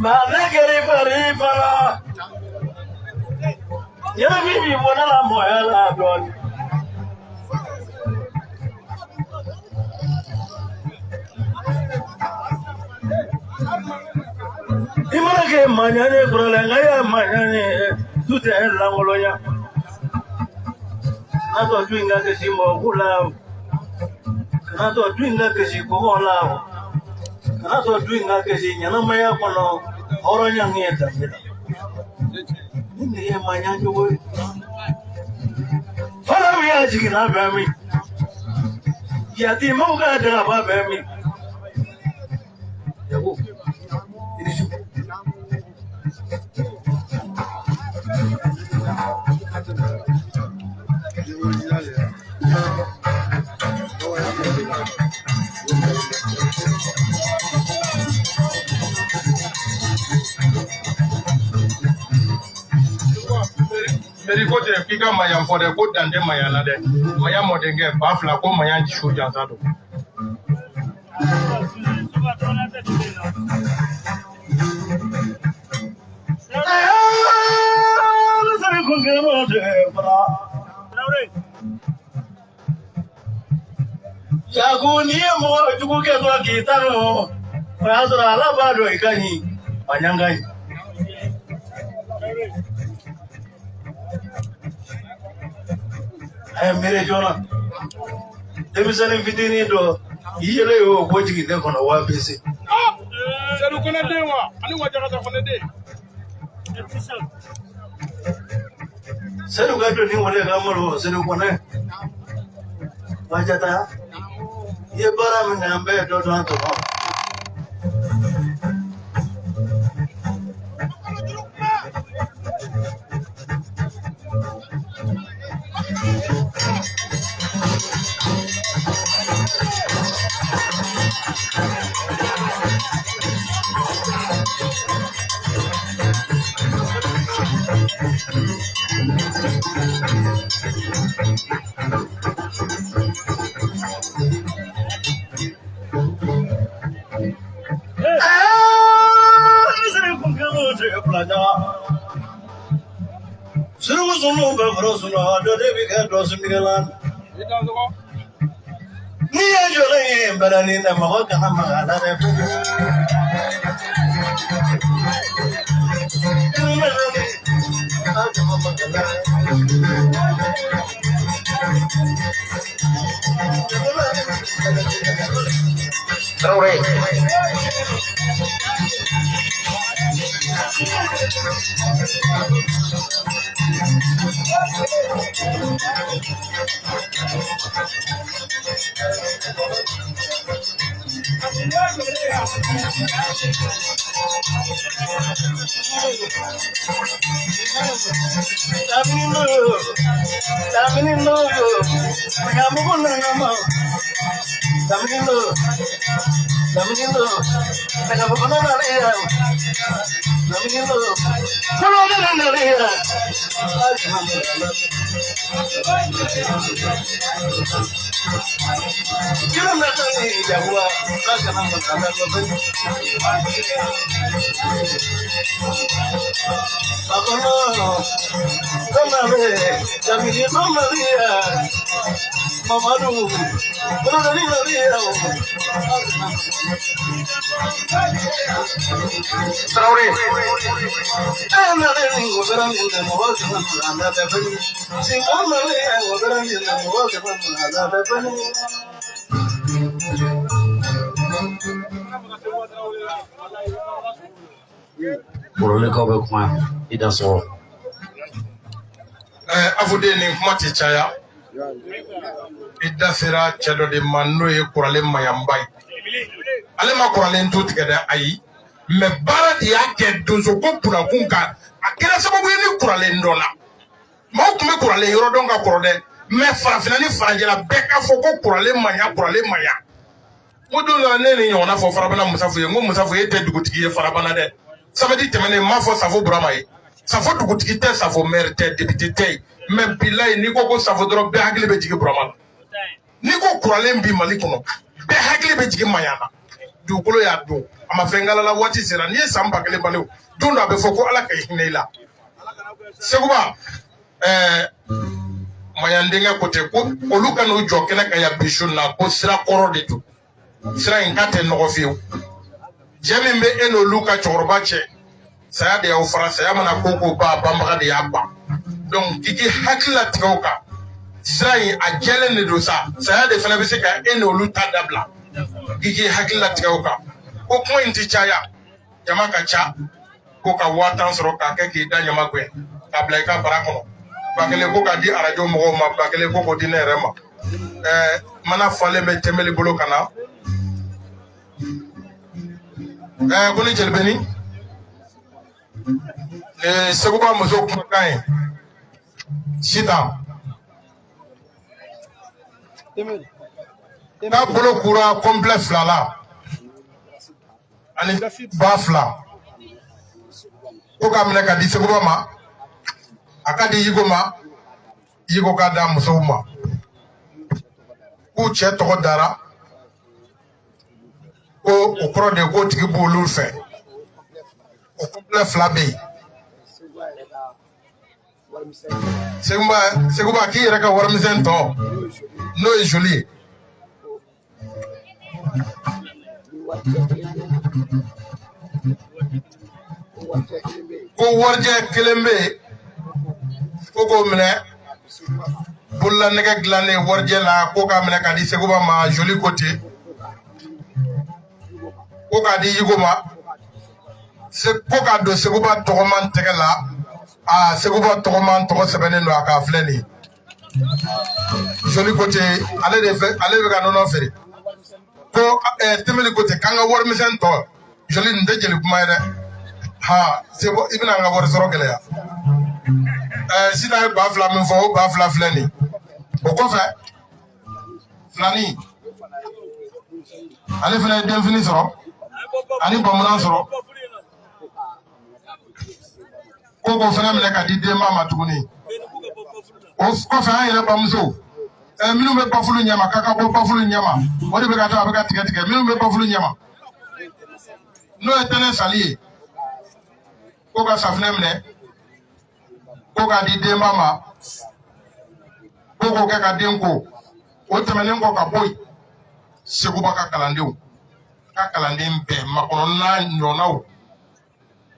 Maa kɛra fari fana. Ɲɛnafin b'i bɔ ne la mɔgɔya la dɔɔnin. I mana kɛ maa ɲɛ kɔrɔlen nka e ye maa ɲɛ du tɛ e lankolonya. N'a tɔ du in ka kisi mɔgɔ ko la kana to du in ka kisi kɔngɔ la kana to du in ka kisi ɲɛnamaya kɔnɔ hɔrɔnya min ye danbe la. Ni nin ye maa ɲɛ cogo ye. Fɔlɔ min y'a jiginna bɛ min? Yatimɛw ka dagaba bɛ min? Yago, i ni su. Meri ko ten k'i ka mayan fɔ dɛ, ko dan tɛ mayan na dɛ. Mayan mɔdenkɛ 2000 ko mayan su jansa don. Yaku n'i ye mɔgɔ jugu kɛ dɔrɔn k'i ta nɔ, o y'a sɔrɔ Ala b'a dɔn i ka ɲi, a ɲan ka ɲi. A ye miiri joona. Denmisɛnnin fitinin dɔ, i yɛlɛ y'o ko jigin ne kɔnɔ waa bi se. Sedu Kɔnɛ den wa ani Wajakata Kɔnɛ den. Sedu ka doni wele ka malo Sedu Kɔnɛ. Wajata, i ye baara min kɛ an bɛɛ ye dɔ dɔn a tɔnɔ. Suruku sunu bɛ foro sunu dɔ de bɛ kɛ dɔ sunikɛla. N'i ye jɔlen ye bɛlɛnin na mɔgɔ kana maga a la dɛ. Traoré. Traoré. Borolekaw bɛ kuma i da sɔgɔ. Afu den nin kuma tɛ caya. I da sera cɛ dɔ de ma n'o ye kuralen mayanba ye. Ale ma kuralen tu tigɛ dɛ, ayi. Mɛ baara de y'a kɛ donso ko kunnakun kan. A kɛra sababu ye ni kuralen dɔnna. Maaw tun bɛ kuralen yɔrɔ dɔn ka kɔrɔ dɛ. Mɛ farafinna ni farajɛla bɛɛ ka fɔ ko kuralen maɲa, kuralen maɲa. N ko don dɔ la ne ni ɲɔgɔnna fɔ Farabana Musafu ye, n ko Musafu e tɛ dugutigi ye Farabana dɛ. Samedi tɛmɛnen n m'a fɔ Safo Burama ye. Safo dugutigi tɛ, Safo maire tɛ, député tɛ yen. Mɛ bilayi n'i ko ko Safo dɔrɔn bɛɛ hakili bɛ jigin Burama la. N'i ko kuralen bi Mali kɔnɔ, bɛɛ hakili bɛ jigin Maɲa na. Dugukolo y'a dun, a ma fɛn k'ala la. Waati sera, n'i ye san 1000 balo, don dɔ a bɛ fɔ ko Ala ka hinɛ i la. Seguba, Maɲan denkɛ ko ten ko olu ka n'u jɔ kɛnɛ kan yan bi su in na, ko sira kɔrɔ de don, sira in k'a tɛ nɔgɔ fiyewu. Jɛ min bɛ e n'olu ka cɛkɔrɔba cɛ, saya de y'aw fara. Saya mana ko ko ban, a banbaga de y'a ban. Donc k'i k'i hakili latigɛ o kan. Sira in a jɛlen de don sa, saya de fana bɛ se ka e n'olu ta dabila. K'i k'i hakili latigɛ o kan. Ko kuma in ti caya, jama ka ca. Ko ka 10,000 sɔrɔ k'a kɛ k'i da ɲama gɛn k'a bila i ka bara kɔnɔ. 1000 ko k'a di arajo mɔgɔw ma, 1000 ko k'o di ne yɛrɛ ma. Mana falen bɛ tɛmɛli bolo ka na. Ko ni jelibeni ni Seguba muso kumakan ye sisan, n'a bolo kura complet 2 la ani 2000, ko k'a minɛ ka di Seguba ma, a ka di Yigo ma, Yigo k'a da musow ma. K'u cɛ tɔgɔ dara, ko o kɔrɔ de k'o tigi b'olu fɛ. O complet 2 bɛ yen. Seguba k'i yɛrɛ ka warimisɛn tɔ, n'o ye joli ye? Ko warijɛ kelen bɛ yen, ko k'o minɛ bololanɛgɛ dilannen warijɛ la, ko k'a minɛ k'a di Seguba ma. Joli ko ten, ko k'a di Yigo ma, ko k'a don Seguba tɔgɔman tɛgɛ la. Aa, Seguba tɔgɔman tɔgɔ sɛbɛnnen don a kan, filɛ nin ye. Joli ko ten, ale de fɛ, ale bɛ ka nɔnɔ feere. Ko Tɛmɛli ko ten k'an ka warimisɛn tɔ. Joli, nin tɛ jeli kuma ye dɛ. Ha, sebo, i bɛna an ka wari sɔrɔ gɛlɛya. Sisan ye 2000 min fɔ, o 2000 filɛ nin ye. O kɔfɛ, filani ale fana ye denfini sɔrɔ ani bamunan sɔrɔ, ko k'o fana minɛ ka di denba ma tuguni. O kɔfɛ, an yɛrɛ bamuso, minnu bɛ bafulu ɲɛma, k'a ka bɔ bafulu ɲɛma, o de bɛ ka to a bɛ ka tigɛ tigɛ. Minnu bɛ bafulu ɲɛma, n'o ye tɛnɛ sali ye, ko ka safunɛ minɛ, ko k'a di denba ma, ko k'o kɛ ka den ko. O tɛmɛnen kɔ ka bɔ yen, Seguba ka kalandenw ka kalanden bɛɛ, makɔnɔ n'a ɲɔgɔnnaw,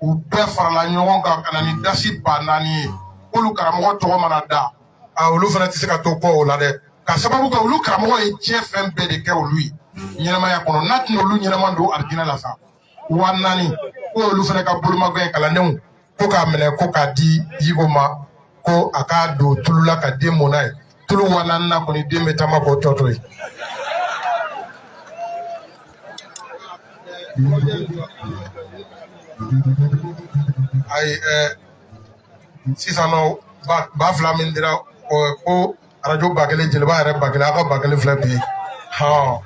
u bɛɛ farala ɲɔgɔn kan ka na ni dasi 4000 ye. K'olu karamɔgɔ tɔgɔ mana da, a olu fana tɛ se ka to kɔ o la dɛ, ka sababu kɛ olu karamɔgɔ ye diɲɛ fɛn bɛɛ de kɛ olu ye ɲɛnamaya kɔnɔ. N'a tɛna olu ɲɛnama don arijinɛ la sa. 4000, ko olu fana ka bolomagɛn kalandenw, ko k'a minɛ, ko k'a di Yigo ma, ko a k'a don tulu la ka den mun n'a ye. Tulu 4000 na kɔni, den bɛ taama k'o tɔ to yen. Ayi, sisan nɔ, 2000 min dira, ko arajo 1000, jeliba yɛrɛ 1000, aw ka 1000 filɛ bi ye. Hɔn.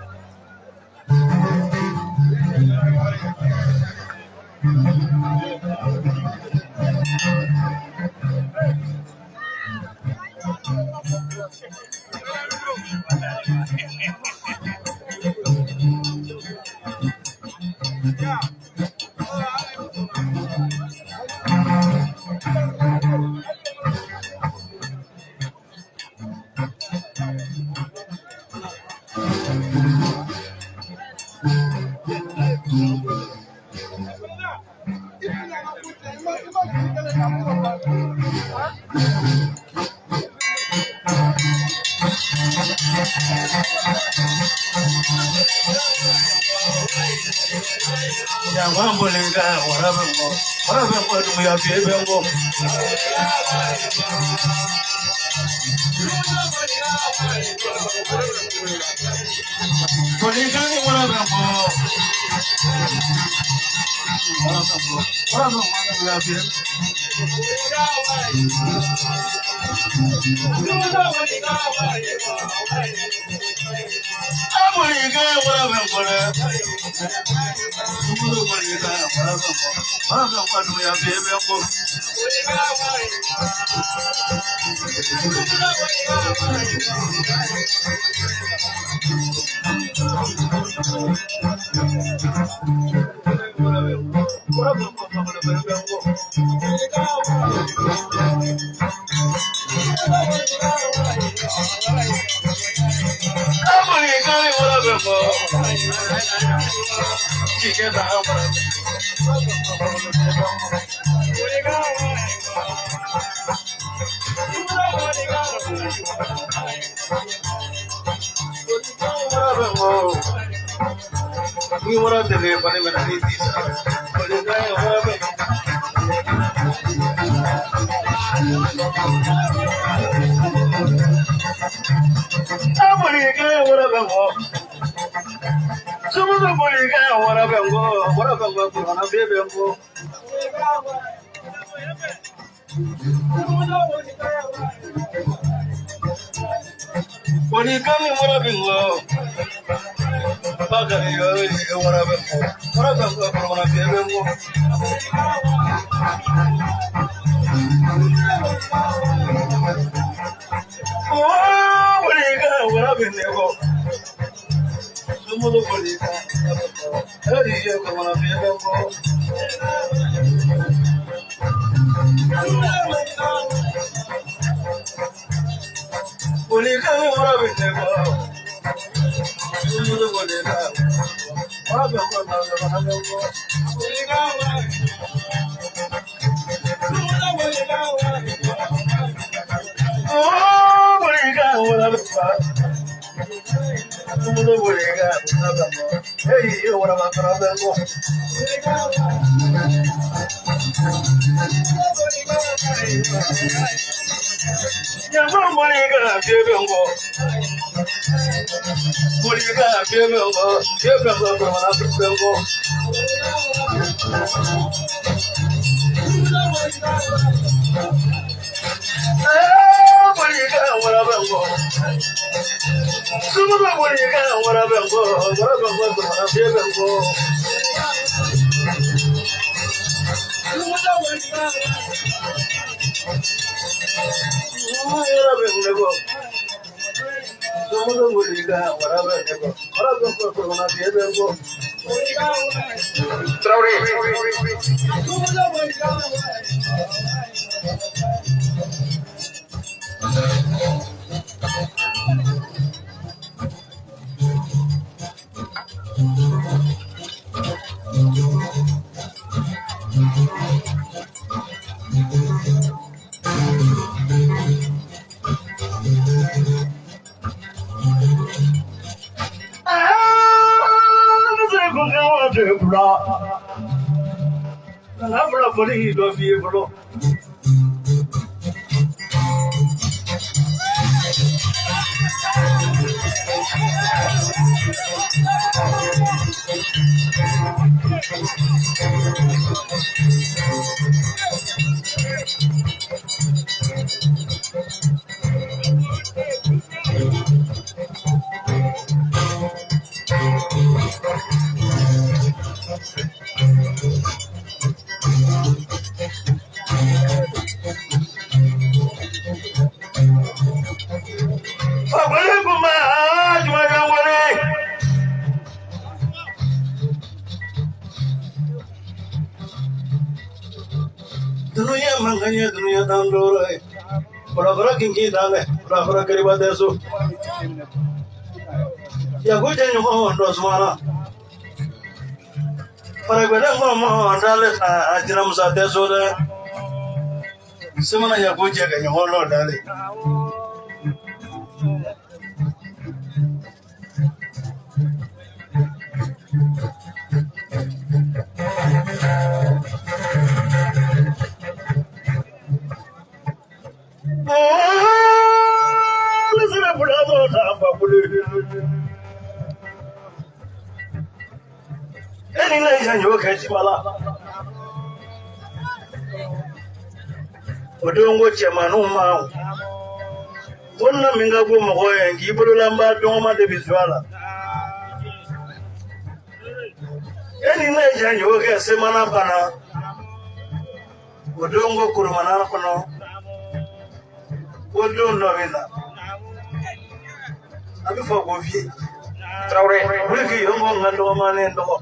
Traoré. Wuli k'i yongo n ka dɔgɔmanen dɔgɔ.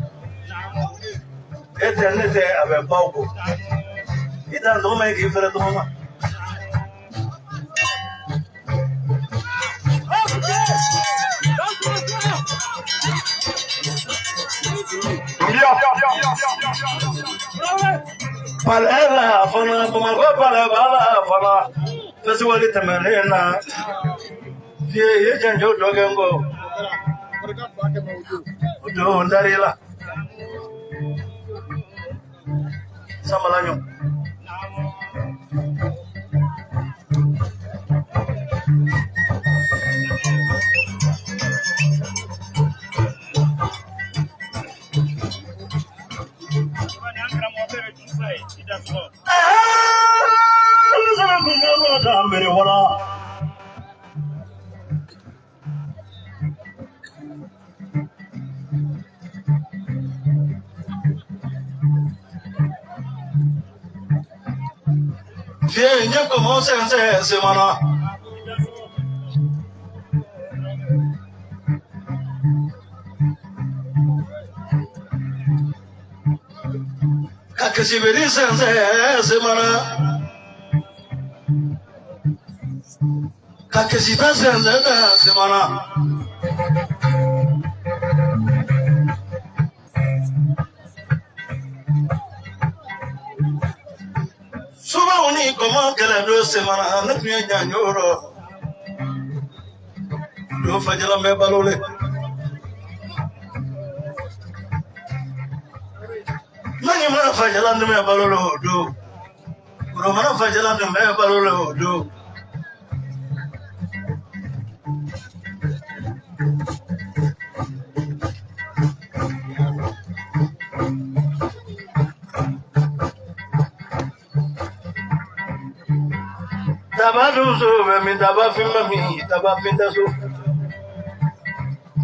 E tɛ ne tɛ a bɛ baw kɔ. I dan dɔgɔma ye k'i fɛrɛ dɔgɔma. Doumbia. Palais la fana Bamakɔ palais b'a la fana. Festival tɛmɛnen na. Fiye i ye janjo dɔ kɛ n kɔ. O don n dar'i la. Samalaɲɔ. Fiye n ye kɔmɔ sɛnsɛn semana. Ka kisibiri sɛnsɛn semana. Ka kisita sɛnsɛn semana. Subaw ni kɔmɔ kɛlɛ don semana ne tun ye janjo rɔ. Don fajɛla bɛ balo le. Ne ɲuman fajɛla tun bɛ balo le o don. Koromana fajɛla tun bɛ balo le o don. Daba dusu bɛ min, daba fin bɛ min, daba fin tɛ so.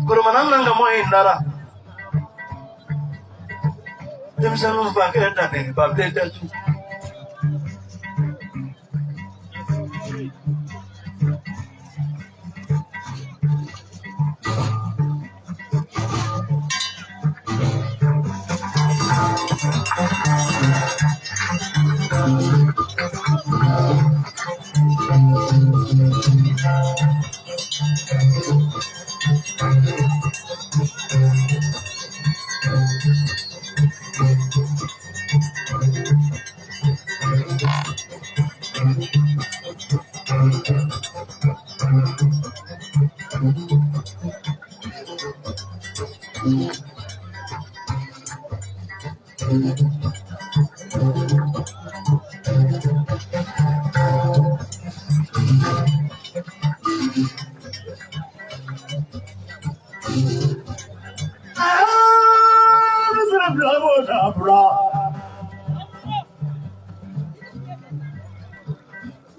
Koromana nan ka mɔ in dara. Denmisɛnninw fan kelen dannen babilen tɛ so. Ne sera bila b'o da bila.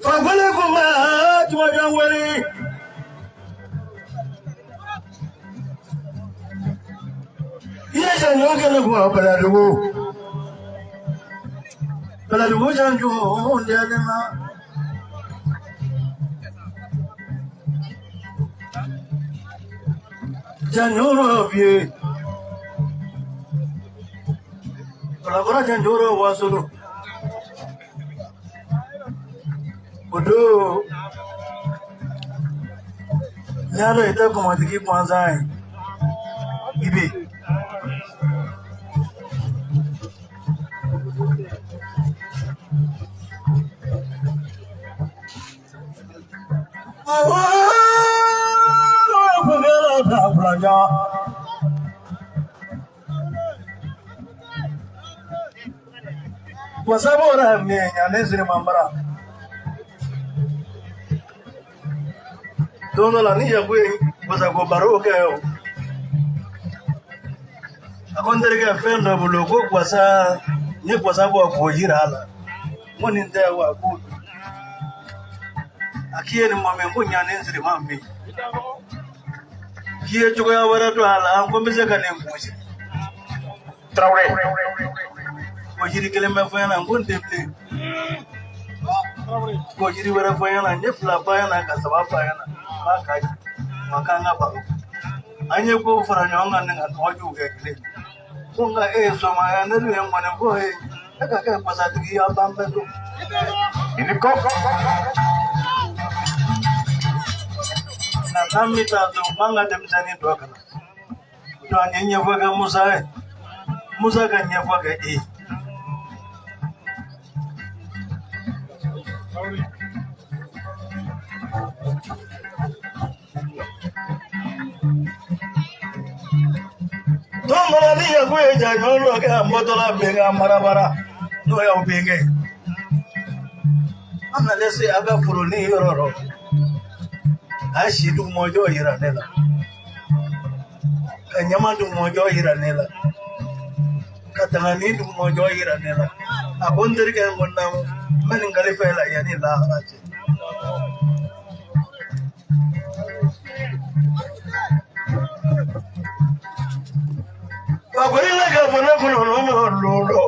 Fankelen kun bɛ jumajan wele. I ye janjo kɛlɛ kun Baladugu. Baladugu janjo diyalen na. Janjo rɔ fiye. Balakɔrɔ janjo rɔ wasolo. O don n'i y'a dɔn i tɛ kɔmɔtigi gansan ye. I bɛ. Wasabora min ne sirimambara don dɔ la ni yaku ye wasako baro kɛ o a ko n terikɛ fɛn dɔ bolo ko wasa ni wasa bɔ k'o yira a la n ko nin tɛ wa ko a k'i ye nin mɔ min ko ɲa ne siriman fɛ k'i ye cogoya wɛrɛ don a la n ko n bɛ se ka nin gosi. Traoré. Ko jiri kelen bɛ fɔ n ɲɛna n ko n tɛ bilen. Ko jiri wɛrɛ fɔ n ɲɛna n ye fila fɔ a ɲɛna ka saba fɔ a ɲɛna n b'a ka wa k'an ka baro. An ye ko fara ɲɔgɔn kan ni ka tɔgɔjuw kɛ kelen ko nka e ye sɔmaya ne dun ye ŋɔni fɔ ye e ka kɛ masatigi ye an b'an bɛɛ don. I ni ko. Na n'an bɛ taa so k'an ka denmisɛnnin dɔ ka na donc an ye ɲɛfɔ kɛ Musa ye Musa ka ɲɛfɔ kɛ e ye. Don dɔ la ni Yaku ye jaɲɔgɔn dɔ kɛ a bɔtɔla bɛnkan marabara n'o y'aw bɛnkɛ ye. An nalen se a ka foro ni yɔrɔ rɔ a ye si dugumajɔ yira ne la ka ɲama dugumajɔ yira ne la ka tangani dugumajɔ yira ne la a ko n terikɛ n ko naamu n bɛ nin kalifa i la yanni lahara cɛ. Fakori la k'a fɔ ne kɔnɔ lon dɔ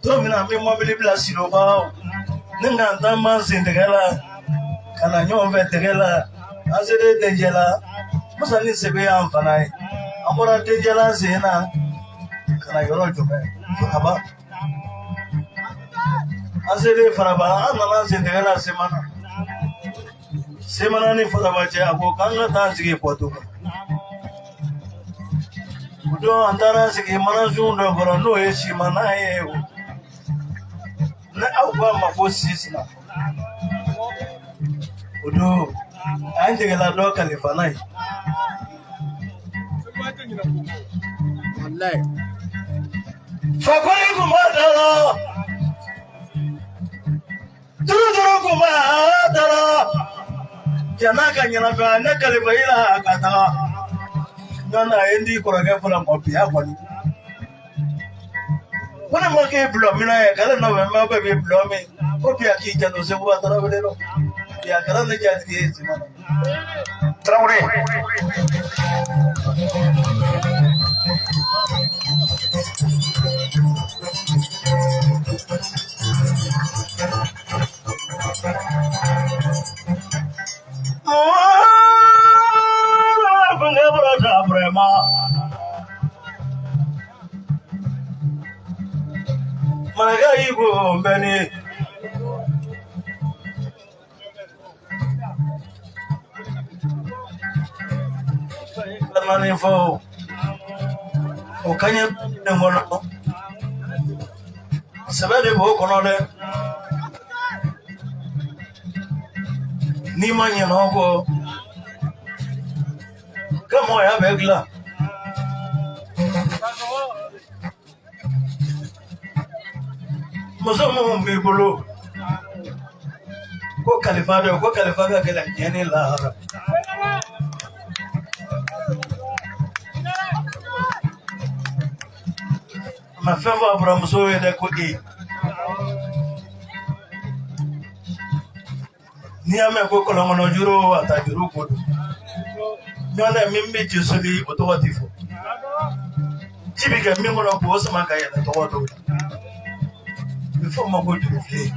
don min na an bɛ mɔbili bila Sidoba ne ka n taama sen tɛgɛ la ka na ɲɔgɔn fɛ tɛgɛ la an selen Denjɛla Musa ni Sebe y'an fana ye an bɔra Denjɛla sen na ka na yɔrɔ jumɛn Faraba an selen Faraba an nana sen tɛgɛ la Semana Semana ni Faraba cɛ a ko k'an ka taa sigi kɔto kan. O don an taara sigi manasun dɔ kɔrɔ n'o ye simana ye o ni aw k'a ma ko sisina o don an jigila dɔ kalifa n'a ye. Fakori kun b'a da la duuru duuru kun b'a da la yan'a ka ɲɛnafɛ ne kalifa i la ka taga. Ɲɔgɔn a ye n di kɔrɔkɛ fɔlɔ ma bi a kɔni ko ne ma k'e bulɔ minɛ ye k'ale nɔfɛ mɛ bɛɛ b'i bulɔ min ko bi a k'i janto Seguba Tarawele la bi a kɛra ne jatigi ye Semana. Tarawele. Maraka y'i ko bɛɛ ni naani fɔ o kaɲɛ nin kɔnɔ sɛbɛ de b'o kɔnɔ dɛ n'i ma ɲinɛ o kɔ kɛ mɔgɔya bɛ dilan. Muso minnu b'i bolo ko kalifa dɔ ko kalifa ka gɛlɛn diɲɛ ni lahara. A ma fɛn fɔ a buramuso ye dɛ ko e. N'i y'a mɛn ko kɔlɔnkɔnɔ juru a ta juru ko don. Ɲɔgɔn min bɛ ji soli o tɔgɔ ti fɔ. Ji bɛ kɛ min kɔnɔ k'o sama ka yɛlɛ tɔgɔ dɔw la. A bɛ fɔ o ma ko jurufilen.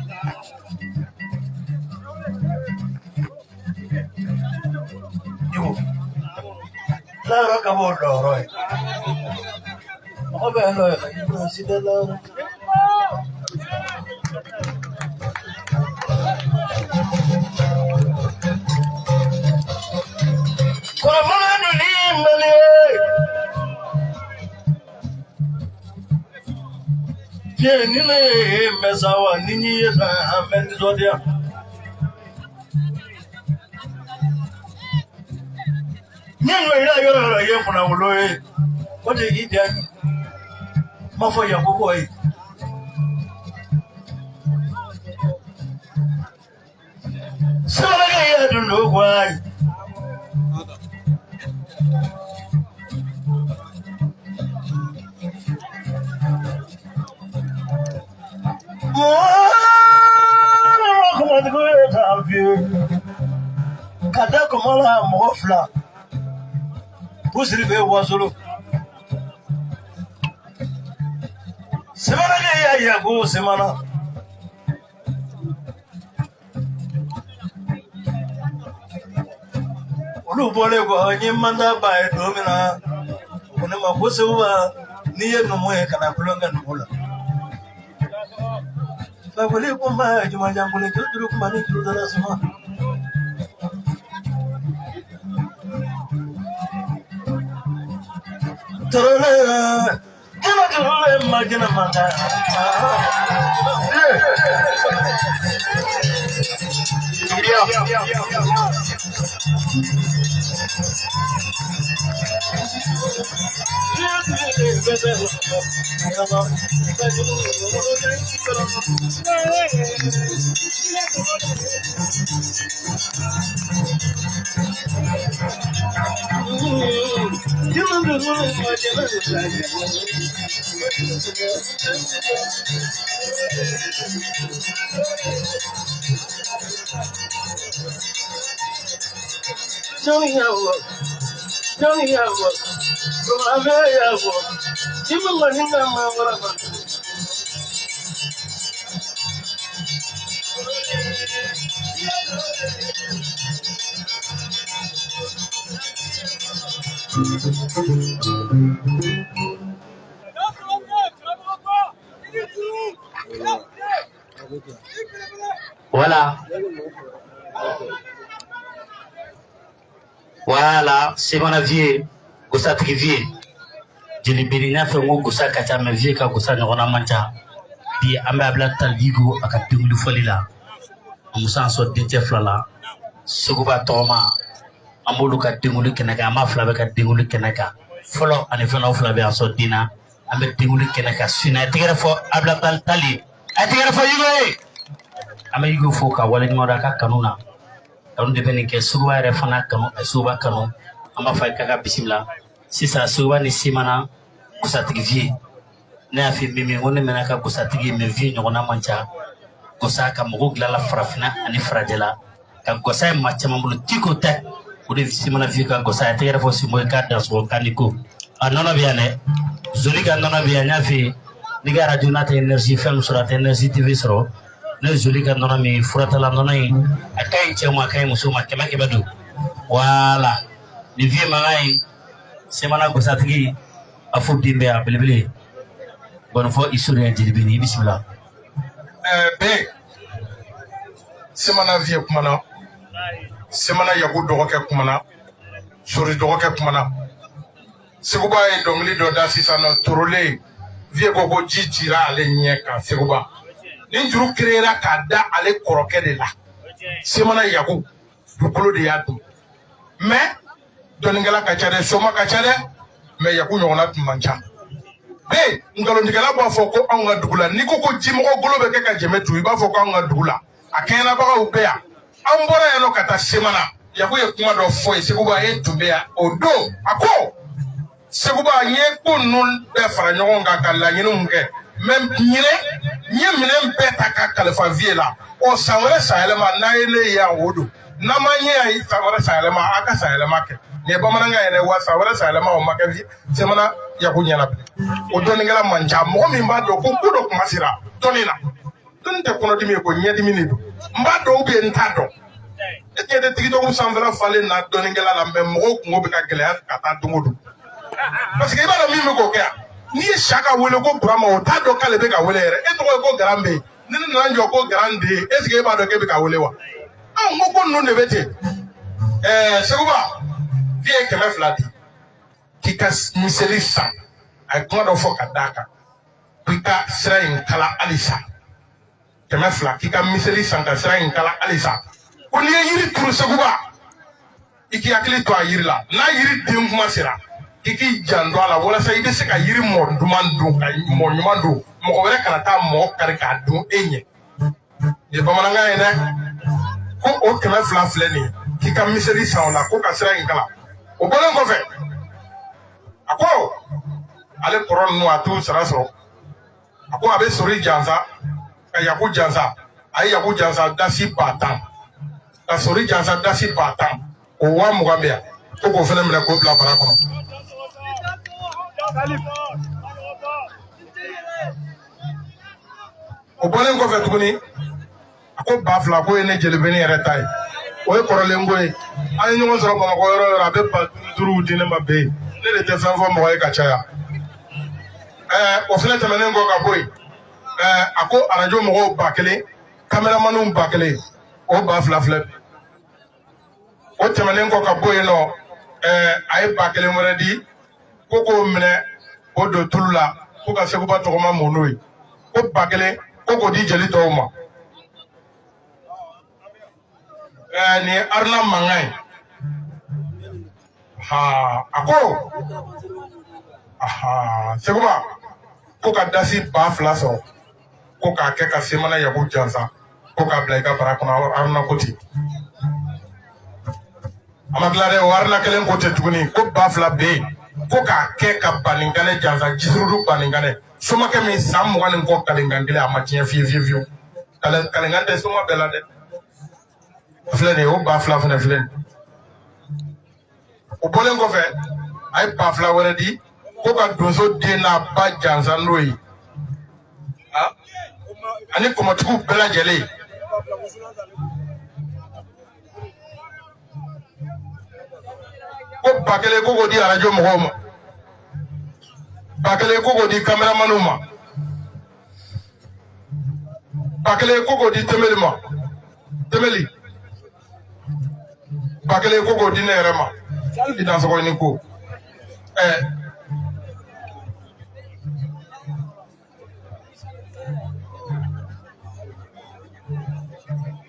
Layɔrɔ ka bɔ lɔyɔrɔ ye. Mɔgɔ bɛ lɔ yɛrɛ i si tɛ layɔrɔ. Kɔrɔmɔnɔ dun ni mali ye. Fiye ni ne ye mɛn sa wa ni n ye sa an bɛ nisɔndiya. Ni ɲɔ yira yɔrɔ yɔrɔ ye kunnawolo ye o de y'i diya n ma fɔ Yakubu ye. Sɛbɛnnikɛ yɛ dun don ko ayi. Ka da kɔmɔ la mɔgɔ fila k'u siri bɛ wasolo. Sɛbɛnnikɛ y'a yira ko semana. O Olu bɔlen kɔ n ye manda ba ye don min na, ko ne ma ko Seguba, n'i ye numu ye kana tulon kɛ numu la. Fakoli kunba jumajankole juru kunba ni juru dala suma. Torole jina torole ma jina manga. Voilà. Voilà, Semana Vieux, Gosa Vieux. Jeli beri n'a fɛ ko gosa ka ca, mais Vieux ka gosa ɲɔgɔnna man ca. Bi an bɛ Abila Taligo a ka denguli fɔli la. Musa sɔn dencɛ fila la. Seguba tɔgɔma, an b'olu ka denguli kɛnɛ kan, an b'a fila bɛɛ ka denguli kɛnɛ kan. Fɔlɔ ani filanan fila bɛ yan sɔn den na. An bɛ denguli kɛnɛ kan. Sini a ye tɛgɛrɛ fɔ Abila Tali. A ye tɛgɛrɛ fɔ Yigo ye. An bɛ Yigo fo ka waleɲuman dɔn a ka kanu na. Kanu de bɛ nin kɛ. Seguba yɛrɛ fana kanu, a ye Seguba kanu. An b'a fɔ a ye k'a ka bisimila. Sisan Seguba ni Semana gosatigi Vieux. Ne y'a f'i min ko ne mɛnna ka gosatigi, mais Vieux ɲɔgɔnna man ca. Gosa ka mɔgɔw dilan la farafinna ani farajɛla. Ka gosa ye maa caman bolo tiko tɛ. O de Semana Vieux ka gosa ye. Tɛgɛrɛ fɔ Sinbo ye k'a dansogo k'a ni ko. A nɔnɔ bɛ yan dɛ. Zoli ka nɔnɔ bɛ yan, n y'a f'i ye. N'i ka radio n'a tɛ énergie fɛn min sɔrɔ, a tɛ énergie TV sɔrɔ. Ne ye Zoli ka nɔnɔ min, furatala nɔnɔ in, a ka ɲi cɛw ma, a ka ɲi musow ma, 100 don. Voilà. Nin Vieux mankan in, Semana gosatigi, a fo den bɛ yan belebele. Gɔnifɔ i surunya Jelibeni, i bisimila. Bɛn Semana Vieux kumana, Semana Yaku dɔgɔkɛ kumana, Sori dɔgɔkɛ kumana. Seguba ye dɔnkili dɔ da sisan nɔ, Torole. Vieux ko ko ji cira ale ɲɛ kan. Seguba nin juru créera k'a da ale kɔrɔkɛ de la. Semana Yaku dugukolo de y'a dun, mais dɔnnikɛla ka ca dɛ, soma ka ca dɛ, mais Yaku ɲɔgɔnna tun man ca. Bɛɛ nkalontigɛla b'a fɔ ko anw ka dugu la, n'i ko ko jimɔgɔ golo bɛ kɛ ka jɛmɛ tu, i b'a fɔ ko anw ka dugu la a kɛɲɛnabagaw bɛ yan. An bɔra yan nɔ ka taa Semana, Yaku ye kuma dɔ fɔ ye. Seguba e tun bɛ yan o don. A ko Seguba, n ye ko ninnu bɛɛ fara ɲɔgɔn kan ka laɲiniw kɛ, mais ɲinɛ n ye minɛn bɛɛ ta ka kalifa Vieux la. Ɔ san wɛrɛ sanyɛlɛma n'a ye ne ye yan, o don. N'an ma ɲɛ yan san wɛrɛ sanyɛlɛma, a ka sanyɛlɛma kɛ. Nin ye bamanankan yɛrɛ wa san wɛrɛ sanyɛlɛma o ma kɛ Semana Yaku ɲɛna bilen. O dɔnnikɛla man ca, mɔgɔ min b'a dɔn ko ko dɔ kuma sera dɔnni na. Dɔnni tɛ kɔnɔdimi ye, ko ɲɛdimi de don. N b'a dɔn ou bien n t'a dɔn. E ɲɛ tɛ tigitɔku sanfɛla falen na dɔnnikɛla la, mais mɔgɔw kungo bɛ ka gɛlɛya ka taa don o don. Parce que i b'a dɔn min bɛ k'o kɛ yan. N'i ye Saka wele ko Burama, o t'a dɔn k'ale bɛ ka wele yɛrɛ. E tɔgɔ ye ko Garan bɛ. Ni ne nana n jɔ ko Garan de, est ce que e b'a dɔn k'e bɛ ka wele wa? Anw ko ko ninnu de bɛ ten. Seguba, Vieux ye 200 di k'i ka miseli san. A ye kuma dɔ fɔ ka d'a kan k'i ka sira in kala halisa. 200 k'i ka miseli san ka sira in kala halisa. Ko n'i ye yiri turu Seguba, i k'i hakili to a yiri la. N'a yiri den kuma sera, k'i k'i janto a la walasa i bɛ se ka yiri mɔ duman dun, ka mɔ ɲuman dun, mɔgɔ wɛrɛ kana taa mɔ kari k'a dun e ɲɛ. Nin ye bamanankan ye dɛ. Ko o 200 filɛ nin ye, k'i ka miseli san o la, ko ka sira in kala. O bɔlen kɔfɛ, a ko ale kɔrɔ ninnu a t'u sara sɔrɔ. A ko a bɛ Sori jansa ka Yaku jansa. A ye Yaku jansa dasi 10,000 ka Sori jansa dasi 10,000, o 20,000 bɛ yan, ko k'o fana minɛ k'o bila bara kɔnɔ. O bɔlen kɔfɛ tuguni, a ko 2,000 k'o ye ne Jelibeni yɛrɛ ta ye. O O ye kɔrɔlen ko ye. An ye ɲɔgɔn sɔrɔ Bamakɔ yɔrɔ o yɔrɔ, a bɛ ba duuru di ne ma bɛɛ ye. Ne de tɛ fɛn fɔ mɔgɔ ye ka caya. O fana tɛmɛnen kɔ ka bɔ yen, a ko arajo mɔgɔw 1000, kameramaniw 1000, o 2000 filɛ. O tɛmɛnen kɔ ka bɔ yen nɔ, a ye 1000 wɛrɛ di ko k'o minɛ k'o don tulu la ko ka Seguba tɔgɔma mɔ n'o ye. Ko 1000 ko k'o di jeli tɔw ma. Nin ye Aruna mankan ye. Ha, a ko aha, Seguba ko ka dasi 2000 sɔrɔ ko k'a kɛ ka Semana Yaku jansa ko k'a bila i ka bara kɔnɔ. Aruna ko ten. A ma tila dɛ, o Aruna kelen ko ten tuguni ko 2000 bɛ yen ko k'a kɛ ka Baninkanɛ jansa, Jisurudu Baninkanɛ, somakɛ min san 20 ni kɔ kalenkan kelen a ma tiɲɛ fiyewu fiyewu fiyewu. Kalenkan tɛ soma bɛɛ la dɛ. Filɛ nin ye, o 2000 fana filɛ nin ye. O bɔlen kɔfɛ, a ye 2000 wɛrɛ di ko ka donso den n'a ba jansa n'o ye, ani kɔmɔtigiw bɛɛ lajɛlen. Ko 1000 ko k'o di arajo mɔgɔw ma, 1000 ko k'o di kameramaniw ma, 1000 ko k'o di Temeli ma, Temeli 1000 ko k'o di ne yɛrɛ ma. I dansɔgɔ ni ko.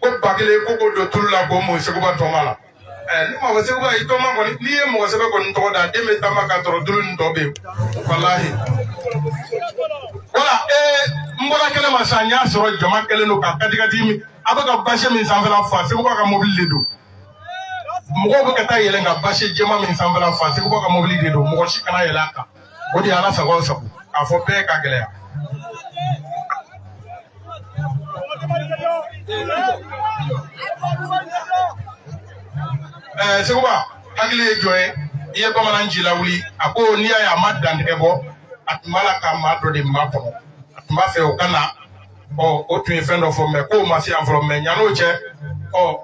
Ko 1000 ko k'o don tulu la k'o mun Seguba tɔma la. Ne m'a fɔ Seguba i tɔma kɔni, n'i ye mɔgɔ sɛbɛ kɔni tɔgɔ da, den bɛ taama k'a sɔrɔ tulu nin tɔ bɛ yen. Walahi. Wala n bɔra kɛnɛ ma sisan, n y'a sɔrɔ jama kɛlen don ka katikati min, a bɛ ka bâche min sanfɛla fa, Seguba ka mobili de don. Mɔgɔw bɛ ka taa yɛlɛn ka bâche jɛman min sanfɛla fa, Seguba ka mobili de don. Mɔgɔ si kana yɛlɛ a kan. O de ye Ala sago sago k'a fɔ bɛɛ ka gɛlɛya. Seguba hakili ye jɔn ye, i ye bamanan ci lawuli. A ko n'i y'a ye a ma dantigɛ bɔ, a tun b'a la ka maa dɔ de makɔnɔ, a tun b'a fɛ o ka na. Ɔ o tun ye fɛn dɔ fɔ, mɛ k'o ma se yan fɔlɔ. Mɛ ɲan'o cɛ, ɔ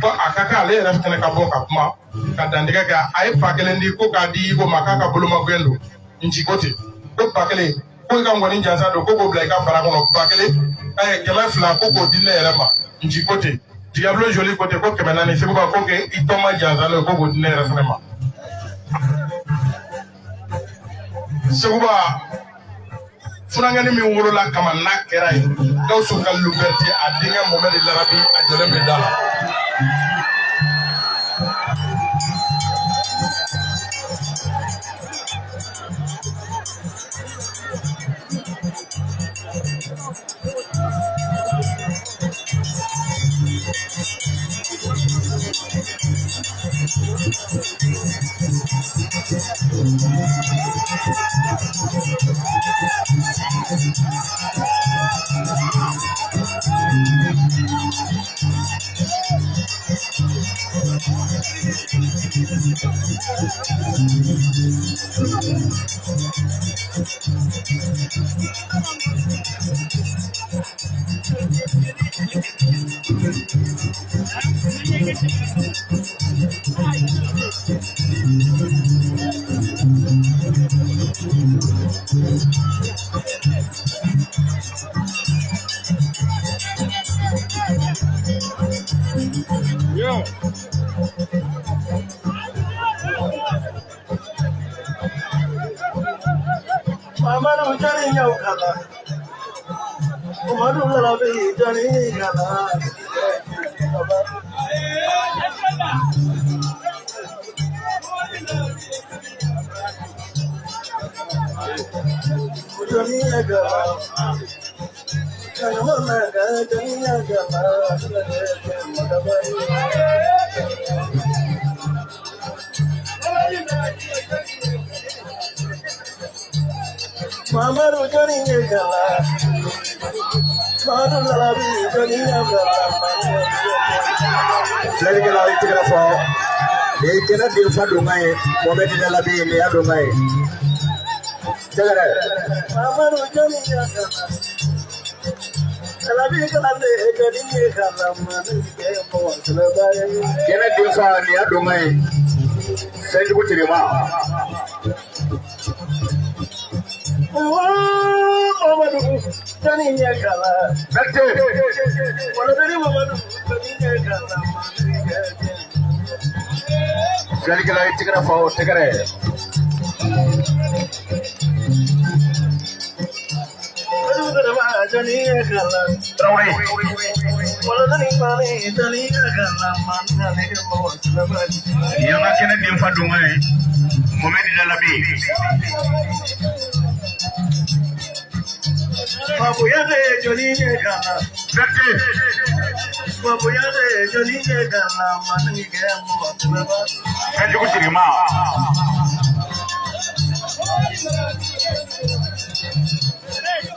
ko a ka kan ale yɛrɛ fɛnɛ ka bɔ ka kuma ka dantigɛ kɛ. A ye 1000 di ko k'a di Iko ma k'a ka bolomagɛn don. Nci ko ten ko 1000 ko i ka ŋɔni jansa don ko k'o bila i ka bara kɔnɔ. 1000, 200 ko k'o di ne yɛrɛ ma. Nci ko ten. Diablo joli ko ten ko 400, Seguba ko k'e i tɔma jansa don ko k'o di ne yɛrɛ fɛnɛ ma. Seguba funankɛni min wolola kama n'a kɛra ye, Gawusu Kalilu Berete a denkɛ Mohamɛdi Larabi a jɔlen bɛ da la. Mamadu jani yaw kala, Mamadu lalabi jani kala. Jani kala, jani kala, Mamadu jani kala, Mamadu lalabi jani kala. Filɛlikɛlaw, i tɛgɛ fɔ nin ye kɛnɛ denfa donkan ye, Mohamɛdi Lalabi nin y'a donkan ye. Tɛgɛrɛ. Mamadu jani kala, Kɛnɛ den fa nin y'a dɔn ye fɛnjugu tirima. Berete. Filalikɛla ye tɛgɛrɛ fɔ tɛgɛrɛ. Traoré. Yan ka kɛnɛ den fa dɔn ye Mohamed Lalabi. Berete. Fɛnjugu tirima. Berete.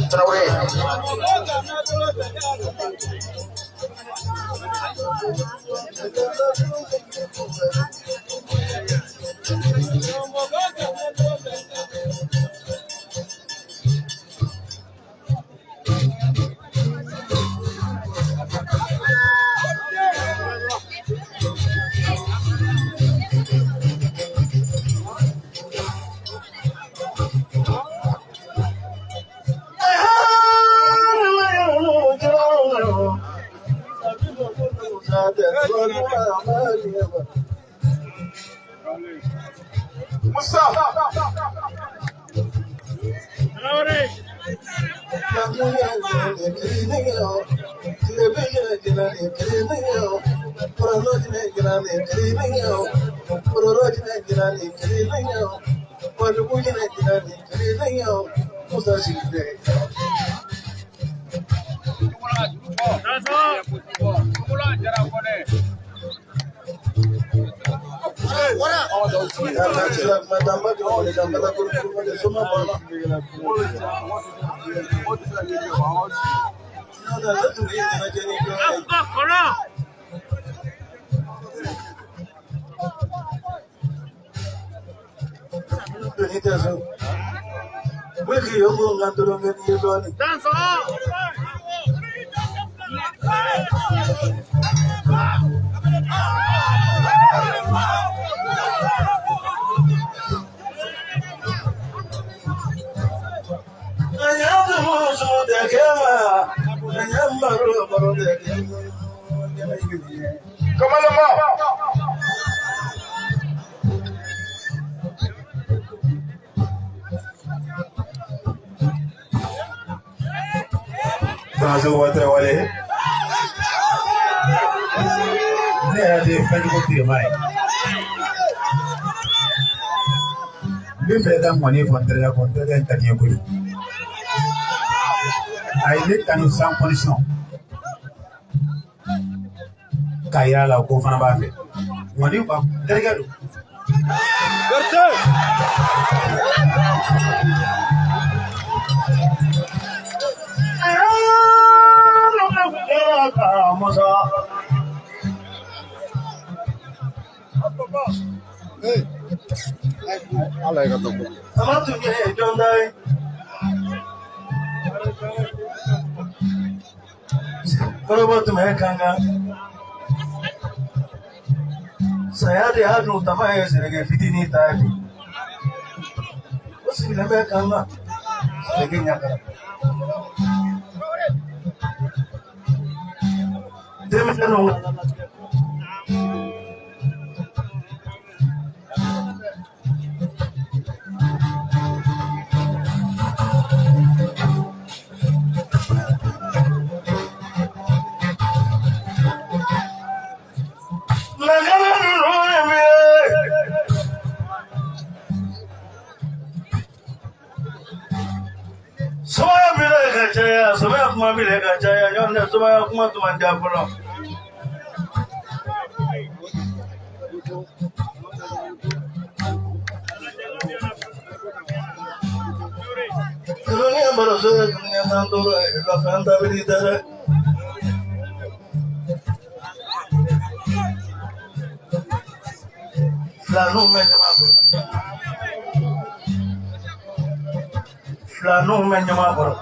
Traoré. Musa. Ne yɛrɛ de ye fɛnjugu tilema ye. N bɛ fɛ ka ŋɔni fɔ n terikɛ kɔ, n terikɛ in ka di n ye kojugu. A ye ne kanu sans condition. K'a yira a la ko n fana b'a fɛ. Ŋɔni fa n terikɛ don. Saya de y'a dun tama ye sɛnɛkɛ fitinin ta ye bi o sigilen bɛ kan na sɛnɛkɛ ɲagara denmisɛnninw sumaya kuma bile ka caya ɲɔgɔn tɛ sumaya kuma tun man diya fɔlɔ. Dunuya baro so ye dunuya tan duuru ye lafɛn tabili tɛ dɛ. Filaninw bɛ ɲama kɔrɔ. Filaninw bɛ ɲama kɔrɔ.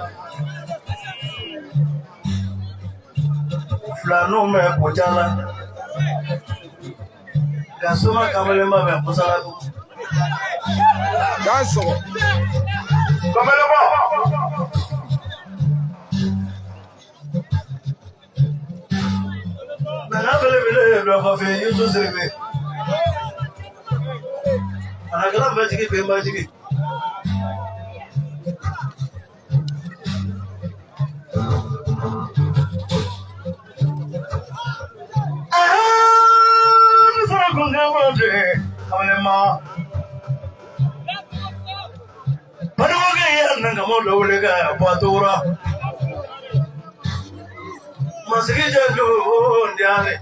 Filaninw bɛ kɔja la. Ka soma kamalenba bɛ kosala tugun. K'a sɔgɔ. Kamalenba. Bɛnna belebele ye dɔ kɔfɛ Yusu Siribe. Manakala bɛ jigin bɛnba jigin. Masigi jalo ndiale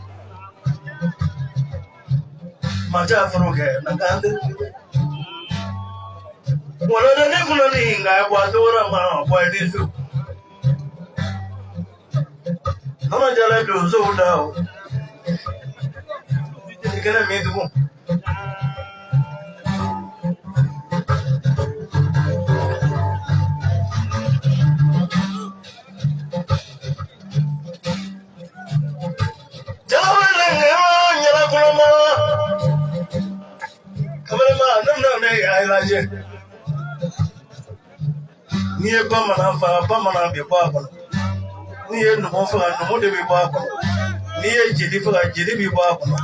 maja furuke nakande wala ne kuna ni nga kwa tora ma kwa disu nama jala do zo dao kena mi dugu N'i ye bamanan faga bamanan bɛ bɔ a kɔnɔ n'i ye numu faga numu de bɛ bɔ a kɔnɔ N'i ye jeli faga, jeli bɛ bɔ a kɔnɔ.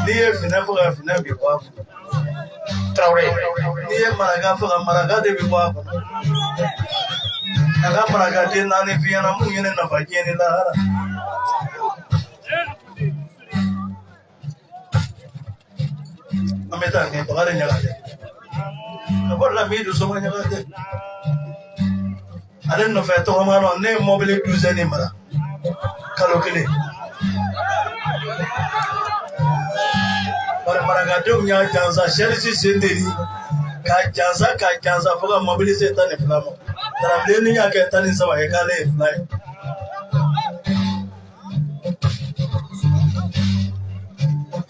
N'i ye finɛ faga, finɛ bɛ bɔ a kɔnɔ. Traoré. N'i ye maraka faga, maraka de bɛ bɔ a kɔnɔ. A ka marakaden naani f'i ɲɛna mun ye ne nafa diɲɛ ni lahara. An bɛ taa kɛ Bakari Ɲagate. Ka bɔ Lamidu Soma Ɲagate. Ale nɔfɛ tɔgɔma nɔ, ne ye mɔbili douzaine mara kalo kelen. Bari marakadenw y'a jansa sɛrisi sen teri k'a jansa k'a jansa fo ka mɔbili se 12 ma. Darabilenni y'a kɛ 13 ye k'ale ye fila ye.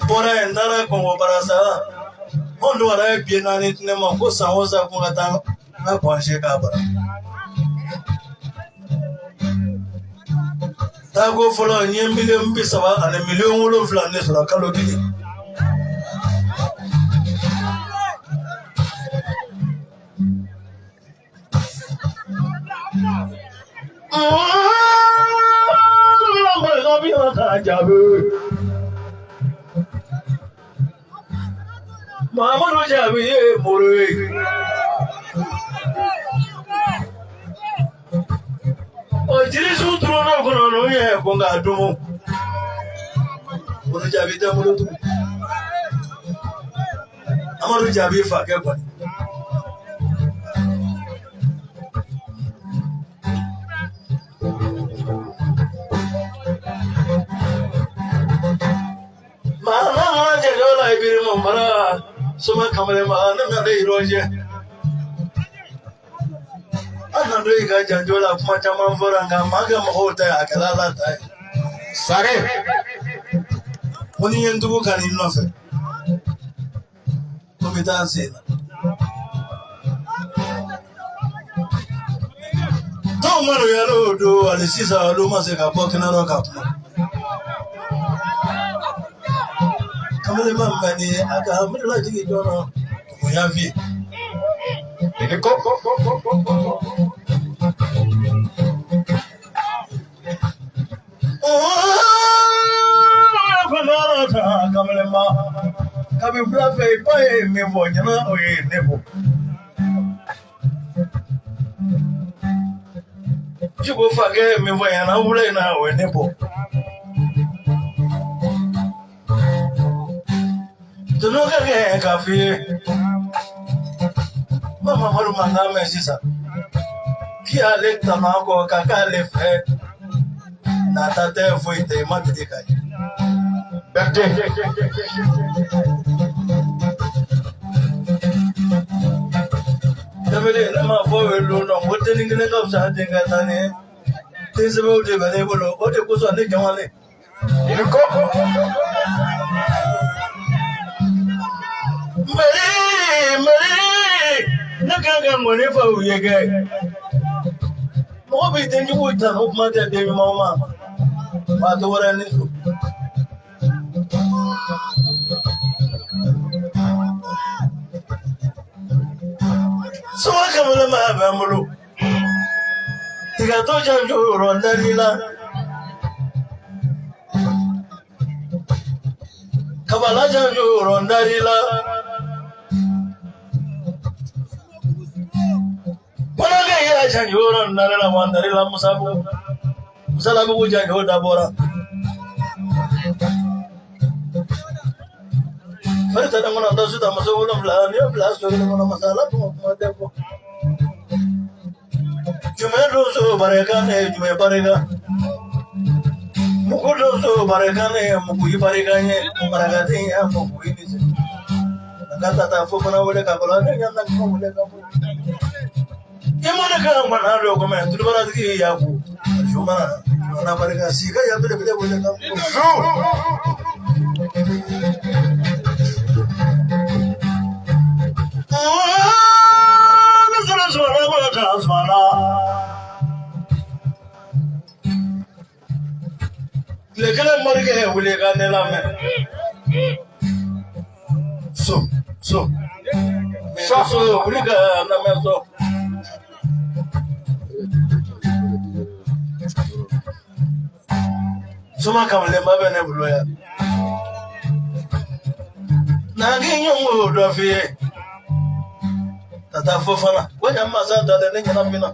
Bɔra yen, n taara Kɔngo Barasa. Anw dɔgɔyara ye biye naani di ne ma ko san o san ko n ka taa n ka kɔnse k'a bara. Taako fɔlɔ, n ye miliyɔn 30 ani miliyɔn 7 de sɔrɔ kalo kelen. Mahamadu Jaabi ye mori ye. O jirisun turunnen kɔnɔ n'o ye ko k'a dumu. Amadu Jaabi tɛ bolo tugun. Amadu Jaabi fakɛ kɔni. Maa jɛjɔ la ibiri mo mara soma kamalen ma ne na ne yɔrɔ jɛ. An na don i ka janjo la, kuma caman fɔra, nka maa kɛ mɔgɔw ta ye, a kɛra Ala ta ye. Sare. Ko ni ye n tugu ka n'i nɔfɛ, ko n bɛ taa n sen na. Dɔw maloyara o don, hali sisan olu ma se ka bɔ kɛnɛ rɔ ka kuma. Kamalen ma mɛn ni a ka miirila jigin joona, o y'a f'i ye. I ko. Kamalema kabi fila fɛ, i ba ye min fɔ ɲɛna, o ye ne fɔ. Jiko fakɛ ye min fɔ ɲɛna wula in na, o ye ne bɔ. Tunu ka kɛ k'a f'i ye, ma Mamadu mankan mɛn sisan k'i y'ale tama kɔ ka k'ale fɛ, nata tɛ, foyi tɛ, i ma deli ka ye. Berté. Tɛmɛnen, ne m'a fɔ o ye don dɔ ko dennin kelen ka fisa denkɛ tan ye. Den sɛbɛw de bɛ ne bolo, o de kosɔn ne jamalen. I ko. Mali, Mali, ne kan ka ŋɔni fɔ u ye kɛ. Mɔgɔ b'i denjugu ta, o kuma tɛ den ɲumanw ma. Maa tɛ wɛrɛ ni so. Soma kamalen ma bɛ n bolo. Tigatɔ janjo yɔrɔ n la. Kabala janjo yɔrɔ n la. Kɔnɔkɛ y'a janjo yɔrɔ n la, wa n la Musabugu. Musalabugu janjo dabɔra. Fari ta kɔnɔ da su ta muso wolonfila n'i y'o bila so kelen kɔnɔ, masala tuma kuma tɛ fɔ. Jumɛn don so barika ne ye jumɛn barika. Mugu don so barika ne ye mugu i barika ye marakaden y'a mugu i ni se. A ka taa fo fana wele ka bɔ ne ɲɛ na kuma wele ka bɔ. I mana ka ŋana dɔ kɔmɛ tulubaratigi y'a ko. Sumana sumana barika si ka ya belebele wele ka bɔ. Zu. Tile kelen morikɛ ye wele ka ne lamɛn. So, so. So, so, wuli ka lamɛn so. Soma kamalenba bɛ ne bolo yan. Na k'i ɲɔgɔn dɔ f'i ye. Ka taa Fofana. Ko ɲa masa da dɛ ne ɲɛna min na.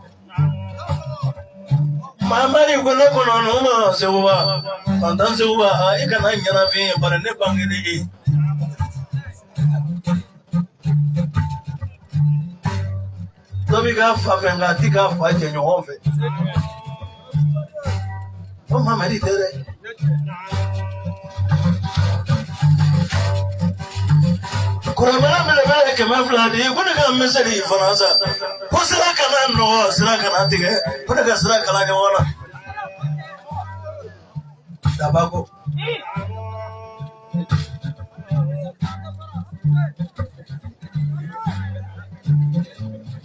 Mamari ko ne kɔnɔ ma Seguba. Fantan Seguba i kana ɲɛnafin bari ne bangeli i. Dɔ b'i ka fa fɛ nka a t'i ka fa jɛɲɔgɔn fɛ. O Mamadi tɛ dɛ. Kuranbara belebele 200 di ko ne ka miseli fana sa. Ko sira kana nɔgɔ sira kana tigɛ ko ne ka sira kala ɲɔgɔn na. Dabako.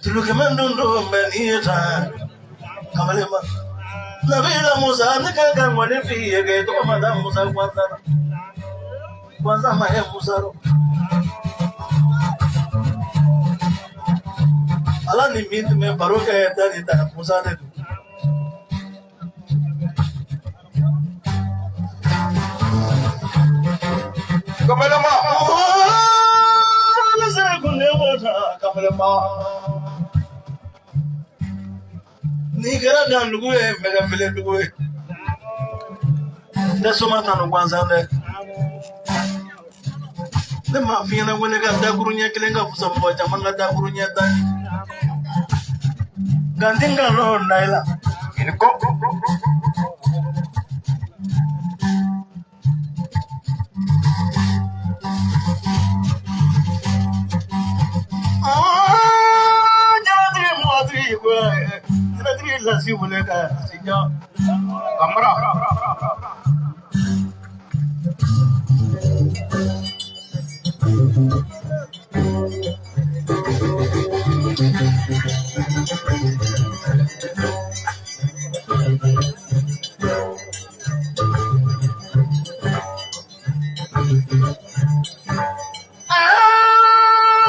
Tulu kɛmɛ dun don bɛ n'i ye tan kamalen ma. Nabila Musa ne ka kan ŋɔni f'i ye k'e tɔgɔ ma da Musa gansan na. Gansan ma ye Musa rɔ. Ala ni min tun bɛ baro kɛ da ni ta Musa de don. Kamalema. Ala sera kun ne b'o ta kamalema. N'i kɛra dandugu ye mɛgɛfeledugu ye. Ne soma tanu gansan dɛ. Ne m'a f'i ɲɛna ko ne ka dakuru ɲɛ kelen ka fisa mɔgɔ caman ka dakuru ɲɛ tan ye. Nka n ti nkalon da i la. I ni ko. Jalatigi mɔgɔtigi ko jalatigi lasi wele ka si jɔ. Kamara.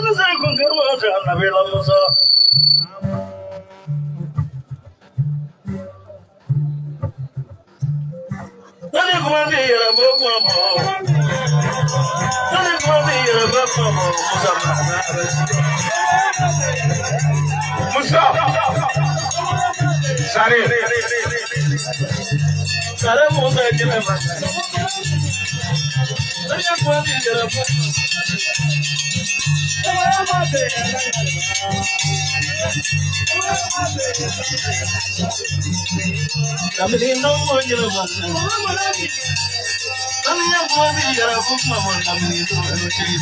Ne sera kun kɛ mɔgɔ Nabila Musa. Nani kuma ti yɛrɛ bɔ kuma bɔ. Nani kuma ti yɛrɛ bɔ kuma bɔ. Musa Musa. Sare. Sare Musa jɛnɛ ma. Nani kuma ti yɛrɛ bɔ. Kabini nɔngɔ jɛnɛ ma. Nani kuma ti yɛrɛ bɔ kuma bɔ. Kabini nɔngɔ jɛnɛ.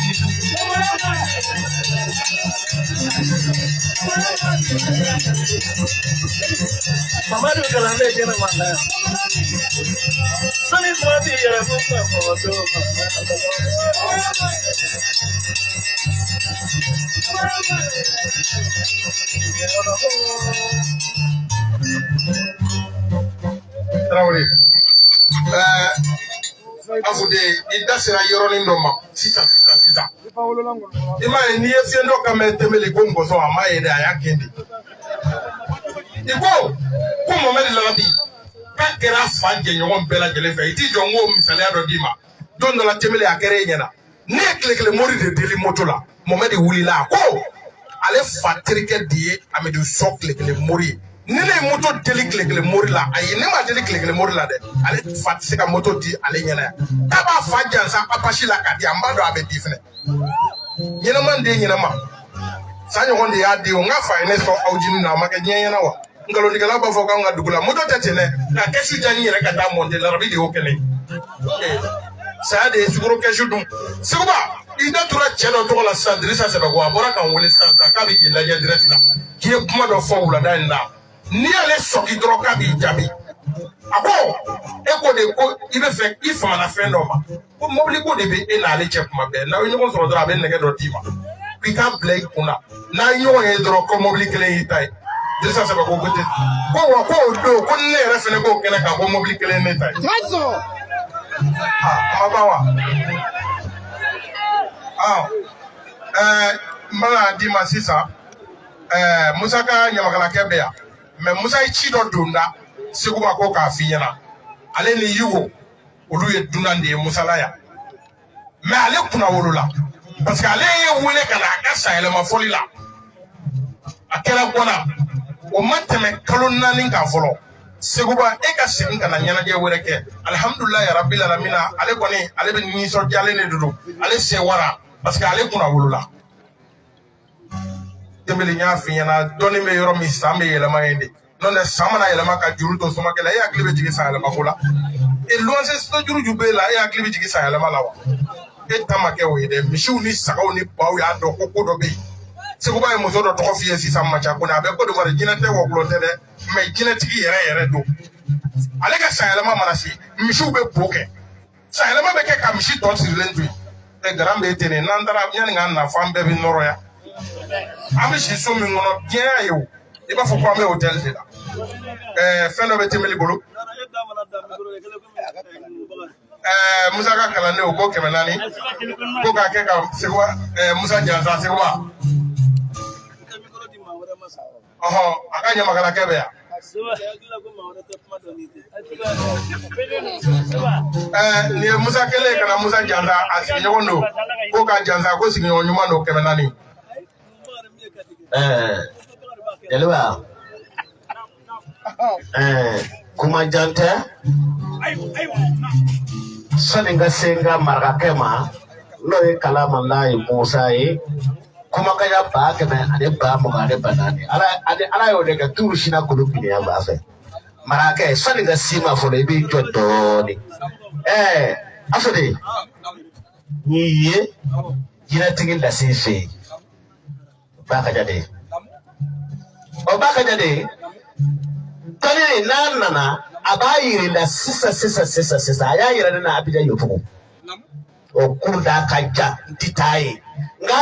Mamadu kalanden jɛnɛ ma la. Nani kuma ti yɛrɛ bɔ kuma bɔ. Tarawele. Afude i da sera yɔrɔnin dɔ ma sisan sisan sisan. I m'a ye n'i ye fiyɛn dɔ kan mɛn tɛmɛli ko ngɔsɔn a m'a ye dɛ a y'a gɛn de. I ko ko Mohamed Larabi k'a kɛra fa jɛɲɔgɔn bɛɛ lajɛlen fɛ i t'i jɔ n k'o misaliya dɔ d'i ma don dɔ la tɛmɛli a kɛra e ɲɛna ne ye tile kelen mori de deli moto la Mohamed wulila a ko ale fa terikɛ de ye Amidu Sɔ tile kelen mori ye. Ni ne ye moto deli tile kelen mori la ayi ne ma deli tile kelen mori la dɛ ale fa tɛ se ka moto di ale ɲɛna yan k'a b'a fa jansa apasi la k'a di an b'a dɔn a bɛ di fɛnɛ ɲɛnama den ɲɛnama san ɲɔgɔn de y'a di o n ka fa ye ne sɔn aw jini na a ma kɛ diɲɛ ɲɛna wa nkalontigɛla b'a fɔ k'anw ka dugu la moto tɛ ten dɛ nka kɛsu diya n yɛrɛ ka taa mɔnte larabi de y'o kɛ ne ye saya de ye sukaro kɛsu dun Seguba i da tora cɛ dɔ tɔgɔ la sisan Dirisa Sɛbɛko a bɔra k'an wele sisan sisan k'a bɛ k'i lajɛ direct la k'i ye kuma dɔ fɔ wulada in na n'i y'ale sɔki dɔrɔn k'a b'i jaabi a ko e ko de ko i bɛ fɛ i famana fɛn dɔ ma ko mobili ko de bɛ e n'ale cɛ kuma bɛɛ n'aw ye ɲɔgɔn sɔrɔ dɔrɔn a bɛ nɛgɛ dɔ d'i ma k'i k'a bila i kun na n'a ye ɲɔgɔn ye dɔrɔn ko mobili kelen y'i ta ye Dirisa Sɛbɛko ko ten ko wa ko o don ko ne yɛrɛ fɛnɛ k'o kɛnɛ kan ko mobili kelen ye ne ta ye. A ma ban wa? N bɛna d'i ma sisan Musa ka ɲamakalakɛ bɛ yan mɛ Musa ye ci dɔ don da Seguba ko k'a f'i ɲɛna ale ni Yugo Olu ye dunan de ye Musala yan, mais ale kunna wolola parce que ale ye wele ka na a ka sanyɛlɛma fɔli la. A kɛra gɔna, o ma tɛmɛ kalo 4 kan fɔlɔ. Seguba, e ka segin ka na ɲɛnajɛ wɛrɛ kɛ. Alihamudulilayi rabil alamina, ale kɔni ale bɛ nisɔndiyalen de don, ale sewara parce que ale kunna wolola. Tembeli, n y'a f'i ɲɛna, dɔnni bɛ yɔrɔ min, san bɛ yɛlɛma yen de. N'o tɛ, san mana yɛlɛma ka juru to somakɛ la, e hakili bɛ jigin san yɛlɛma ko la. E luwanse so juru ju b'e la, e hakili bɛ jigin san yɛlɛma la wa? E ta ma kɛ o ye dɛ. Misiw ni sagaw ni baw y'a dɔn ko ko dɔ bɛ yen. Seguba ye muso dɔ tɔgɔ f'i ye sisan, Maca Kone. A bɛ Côte d'Ivoire, jinɛ tɛ, wɔkulɔ tɛ dɛ, mais jinɛtigi yɛrɛ yɛrɛ don. Ale ka san yɛlɛma mana se, misiw bɛ bo kɛ, san yɛlɛma bɛ kɛ ka misi tɔ sirilen to yen. Ɛ garan bɛ ten de. N'an taara yanni k'an na fɔ, an bɛɛ bɛ nɔrɔya. An bɛ si so min kɔnɔ, diɲɛ y'a ye o, i b'a fɔ ko an bɛ hôtel de la. Ɛɛ, fɛn dɔ bɛ Tembeli bolo. Ɛɛ, Musa ka kalandenw ko 400, ko k'a kɛ ka Seguba, ɛɛ, Musa jansa. Seguba, ɔhɔn, a ka ɲamakalakɛ bɛ yan. Ɛɛ, nin ye Musa kelen ye ka na Musa jansa, a sigiɲɔgɔn don, ko ka jansa, ko sigiɲɔgɔn ɲuman don, 400. Ɛɛ, jeliba, ɛɛ, kuma jan tɛ. Sani n ka se n ka marakakɛ ma, n'o ye Kalamalayi Musa ye, kumakanya 124,000, ala ani ala y'o de kɛ tuuru sina kolo kiliya b'a fɛ. Marakakɛ, sani n ka s'i ma fɔlɔ, i b'i jɔ dɔɔnin. Ɛɛ, Asode, n'i ye jinɛtigi lase fɛ yen, Bakaja de, o Bakaja de dɔnni, n'a nana a b'a yir'i la sisan sisan sisan sisan. A y'a yira ne na Abijan Yofugu, o kunda ka jan, n ti taa yen. Nka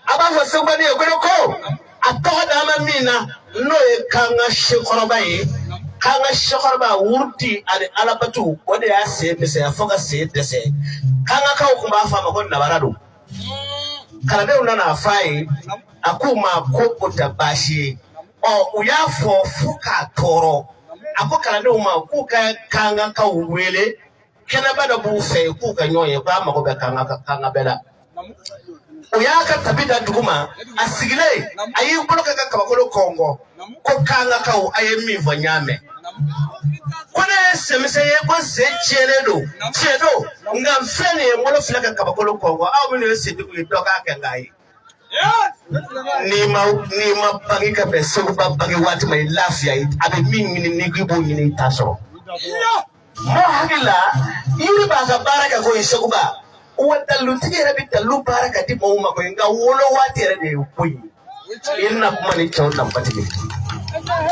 a b'a fɔ Seguba ye ko a tɔgɔ d'a ma min na, n'o ye k'an ka sekɔrɔba ye. K'an ka sekɔrɔba wuruti ani alabatu, o de y'a sen misɛnya fo ka sen dɛsɛ. K'an ka kaw tun b'a fɔ a ma ko nabara don. Kalandenw nana a f'a ye, a k'u ma ko o tɛ baasi ye. Ɔ, u y'a fɔ fo k'a tɔɔrɔ, a ko kalandenw ma k'u ka k'an kaw wele, kɛnɛba dɔ b'u fɛ yen, k'u ka ɲɔgɔn ye, k'a mago bɛ k'an ka bɛɛ la. O y'a ka tabi da dugu ma, a sigilen, a y'i bolo kɛ ka kabakolo kɔngɔ, ko k'an ka kaw, a ye min fɔ n y'a mɛn. Ko ne ye senmisɛn ye, ko sen tiɲɛnen don, tiɲɛ don, nka n filɛ nin ye, n bolo filɛ ka kabakolo kɔngɔ. Aw minnu ye sentigiw ye, dɔ k'a kɛ nka ye. N'i ma bange ka bɛn Seguba bange waati ma, i lafiya. A bɛ min ɲini, n'i k'i b'o ɲini, i t'a sɔrɔ. Mɔgɔ hakili la, yiri b'a ka baara kɛ koyi. Seguba wa, dalilutigi yɛrɛ bɛ dalilu baara ka di mɔgɔw ma koyi, nka wolo waati yɛrɛ de ye ko ye. I na kuma ni cɛw nafatigi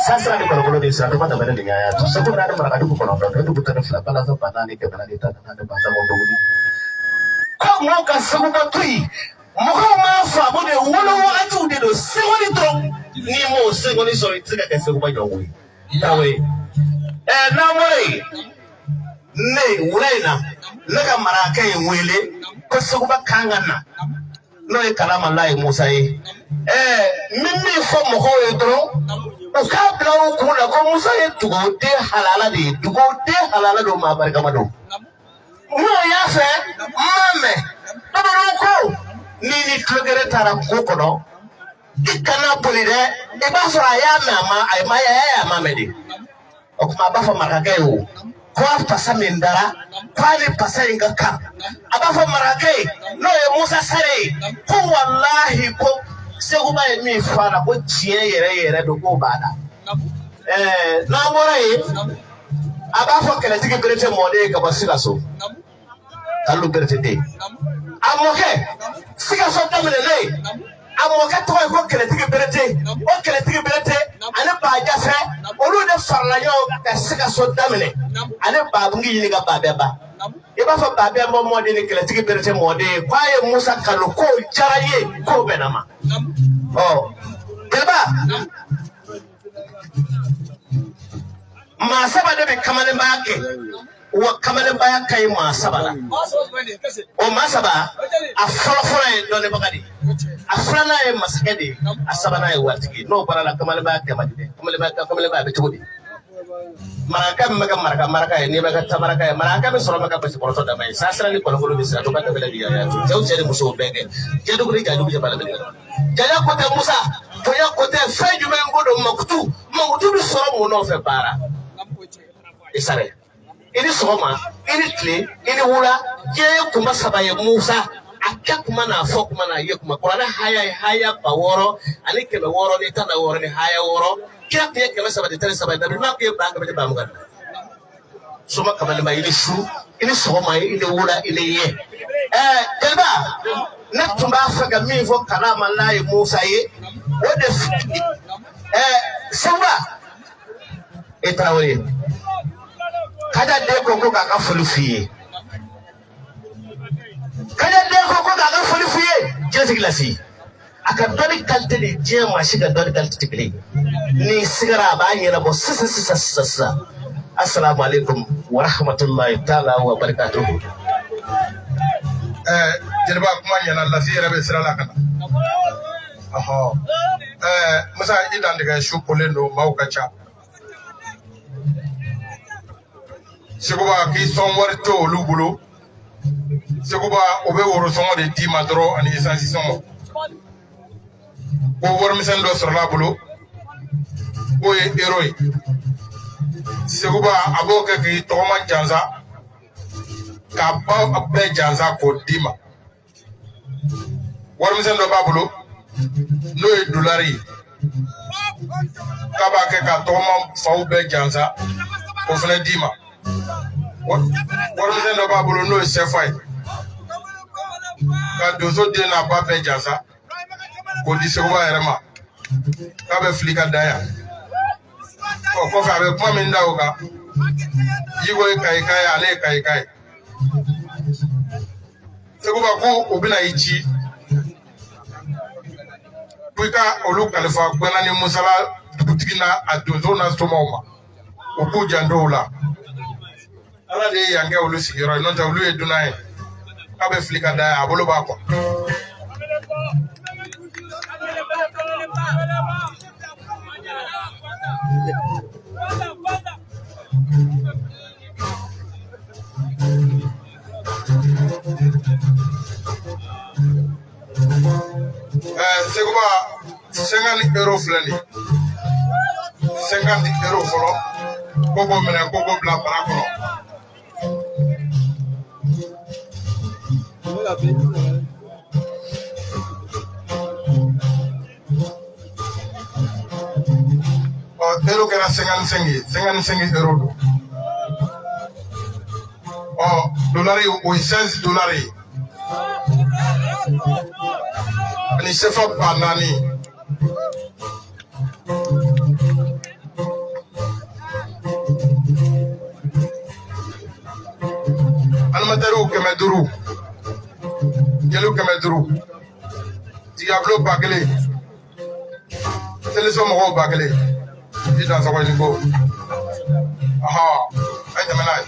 sasira ni kɔlɔkɔlɔ de sira dɔ ma dabali de y'a to segu naani marakadugu 9, dugu 12, balasa 4000 414 300 dɔgɔnin ko mɔgɔw ka Seguba to yen. Mɔgɔw m'a faamu de, wolo wagatiw de don. Segoni dɔrɔn, n'i m'o segoni sɔrɔ, i tɛ se ka kɛ Seguba ɲɔgɔn ye. Tawe, ɛɛ, n'an bɔra yen, ne wula in na, ne ka marakɛ ye n wele ko Seguba kan ka na, n'o ye Kalamalayi Musa ye. Ɛɛ, n bɛ min fɔ mɔgɔw ye dɔrɔn, u k'a bila u kun na ko Musa ye dugawuden halala de ye, dugawuden halala don, maa barikama don. N'o y'a fɛ, n m'a mɛn bamananw ko n'i ni tulogɛrɛ taara kungo kɔnɔ, i kana boli dɛ, i b'a sɔrɔ a y'a mɛn, a ma a ma a y'a ma mɛn de. O tuma a b'a fɔ marakakɛ ye o ko a fasa min dara, k'ale fasa in ka kan. A b'a fɔ marakakɛ ye, n'o ye Musa Sare ye, ko walahi, ko Seguba ye min fɔ a la, ko tiɲɛ yɛrɛ yɛrɛ don, k'o b'a la. Ɛɛ, n'an bɔra yen, a b'a fɔ kɛlɛtigi Berete mɔden ye ka bɔ Sikaso, Kalilu Berete den, a mɔkɛ Sikaso daminɛlen, a mɔkɛ tɔgɔ ye ko kɛlɛtigi Berete. O kɛlɛtigi Berete ani Bajafɛ, olu de farala ɲɔgɔn kan ka Sikaso daminɛ. Ale Babungi ɲini ka Babɛnba, i b'a fɔ Babɛnba mɔden ni kɛlɛtigi Berete mɔden ye, k'a ye Musa kanu, k'o diyara n ye, k'o bɛnna ma. Ɔ, jeliba, maa saba de bɛ kamalenbaya kɛ wa, kamalenbaya ka ɲi maa saba la. O maa saba, a fɔlɔfɔlɔ ye dɔnnibaga de ye, a filanan ye masakɛ de ye, a sabanan ye waritigi ye. N'o bɔra la, kamalenbaya kɛ man di dɛ. Kamalenbaya, kamalenbaya bɛ cogo di? Maraka min bɛ ka maraka maraka ye, n'i bɛ ka tamaraka ye, maraka bɛ sɔrɔ bɛ ka basi kɔrɔtɔ dama ye. Sasira ni kɔlɔkolo bɛ sira to ka tɛmɛ bi yan. Cɛw cɛ ni musow bɛɛ kɛ. Jɛdugu ni jadugu jɛ bala bɛ jaya ko tɛ Musa, toya ko tɛ fɛn jumɛn ko don makutu. Makutu bɛ sɔrɔ mun nɔfɛ baara? I sara. I ni sɔgɔma, i ni tile, i ni wula, diɲɛ ye kuma saba ye Musa. A kɛ kuma n'a fɔ kuma n'a ye kuma. Kuranɛ haya ye haya 6616 ni haya 6. Kira tun ye 313 ye, nabi ɲuman tun ye 1220. Soma kamalema, i ni su, i ni sɔgɔma, i ni wula, i ni ye. Jeliba, ne tun b'a fɛ ka min fɔ kalama n'a ye Musa ye, o de Seba e Tarawele. Kaja den ko ko k'a ka foli f'i ye. Kaja den ko ko k'a ka foli f'i ye. Diɲɛtigi lasi. A ka dɔnni kalite ni diɲɛ maa si ka dɔnni kalite tɛ kelen ye. N'i sigara a b'a ɲɛnabɔ sisan sisan sisan sisan. Assalamu alaikum wa rahmatullahi ta'ala wa barakatuhu. Jeliba kuma ɲɛna, lasi yɛrɛ bɛ sira la ka na. Ɔhɔ. Musa i dantigɛ su kolen don, maaw ka ca. Seguba k'i sɔn wari tɛ olu bolo. Seguba o bɛ worosɔngɔ de d'i ma dɔrɔn ani esansi sɔngɔ. Ko warimisɛnnin dɔ sɔrɔla a bolo k'o ye ero ye. Seguba a b'o kɛ k'i tɔgɔma jansa k'a ba bɛɛ jansa k'o d'i ma. Warimisɛnnin dɔ b'a bolo n'o ye dolari ye k'a b'a kɛ ka tɔgɔma faw bɛɛ jansa k'o fana d'i ma. Warimisɛnnin dɔ b'a bolo n'o ye sɛfa ye ka donso den n'a ba bɛɛ jansa k'o di Seguba yɛrɛ ma k'a bɛ fili ka da yan. Ɔ kɔfɛ a bɛ kuma min da o kan, Yiko ye Kayika ye, ale ye Kayika ye. Seguba ko o bɛna i ci ko i ka olu kalifa Gbɛnna ni Musala dugutigi n'a a donso n'a somaw ma, u k'u janto u la. Ala de ye yan kɛ olu sigiyɔrɔ ye, n'o tɛ olu ye dunan ye. K'a bɛ fili ka da yan, a bolo b'a kɔ. Seguba 50 euro filɛ nin ye, 50 euro fɔlɔ ko k'o minɛ ko k'o bila bara kɔnɔ. Ɔ euro kɛra 55 ye, 55 euro don. Ɔ dolari o ye 16 dolari ye ani sefa 4000. Animatɛriw 500, jeliw 500, jigiyabilo 1000, teleso mɔgɔw 1000. I dan sago ni ko. Ɔhɔ, a ye tɛmɛ n'a ye.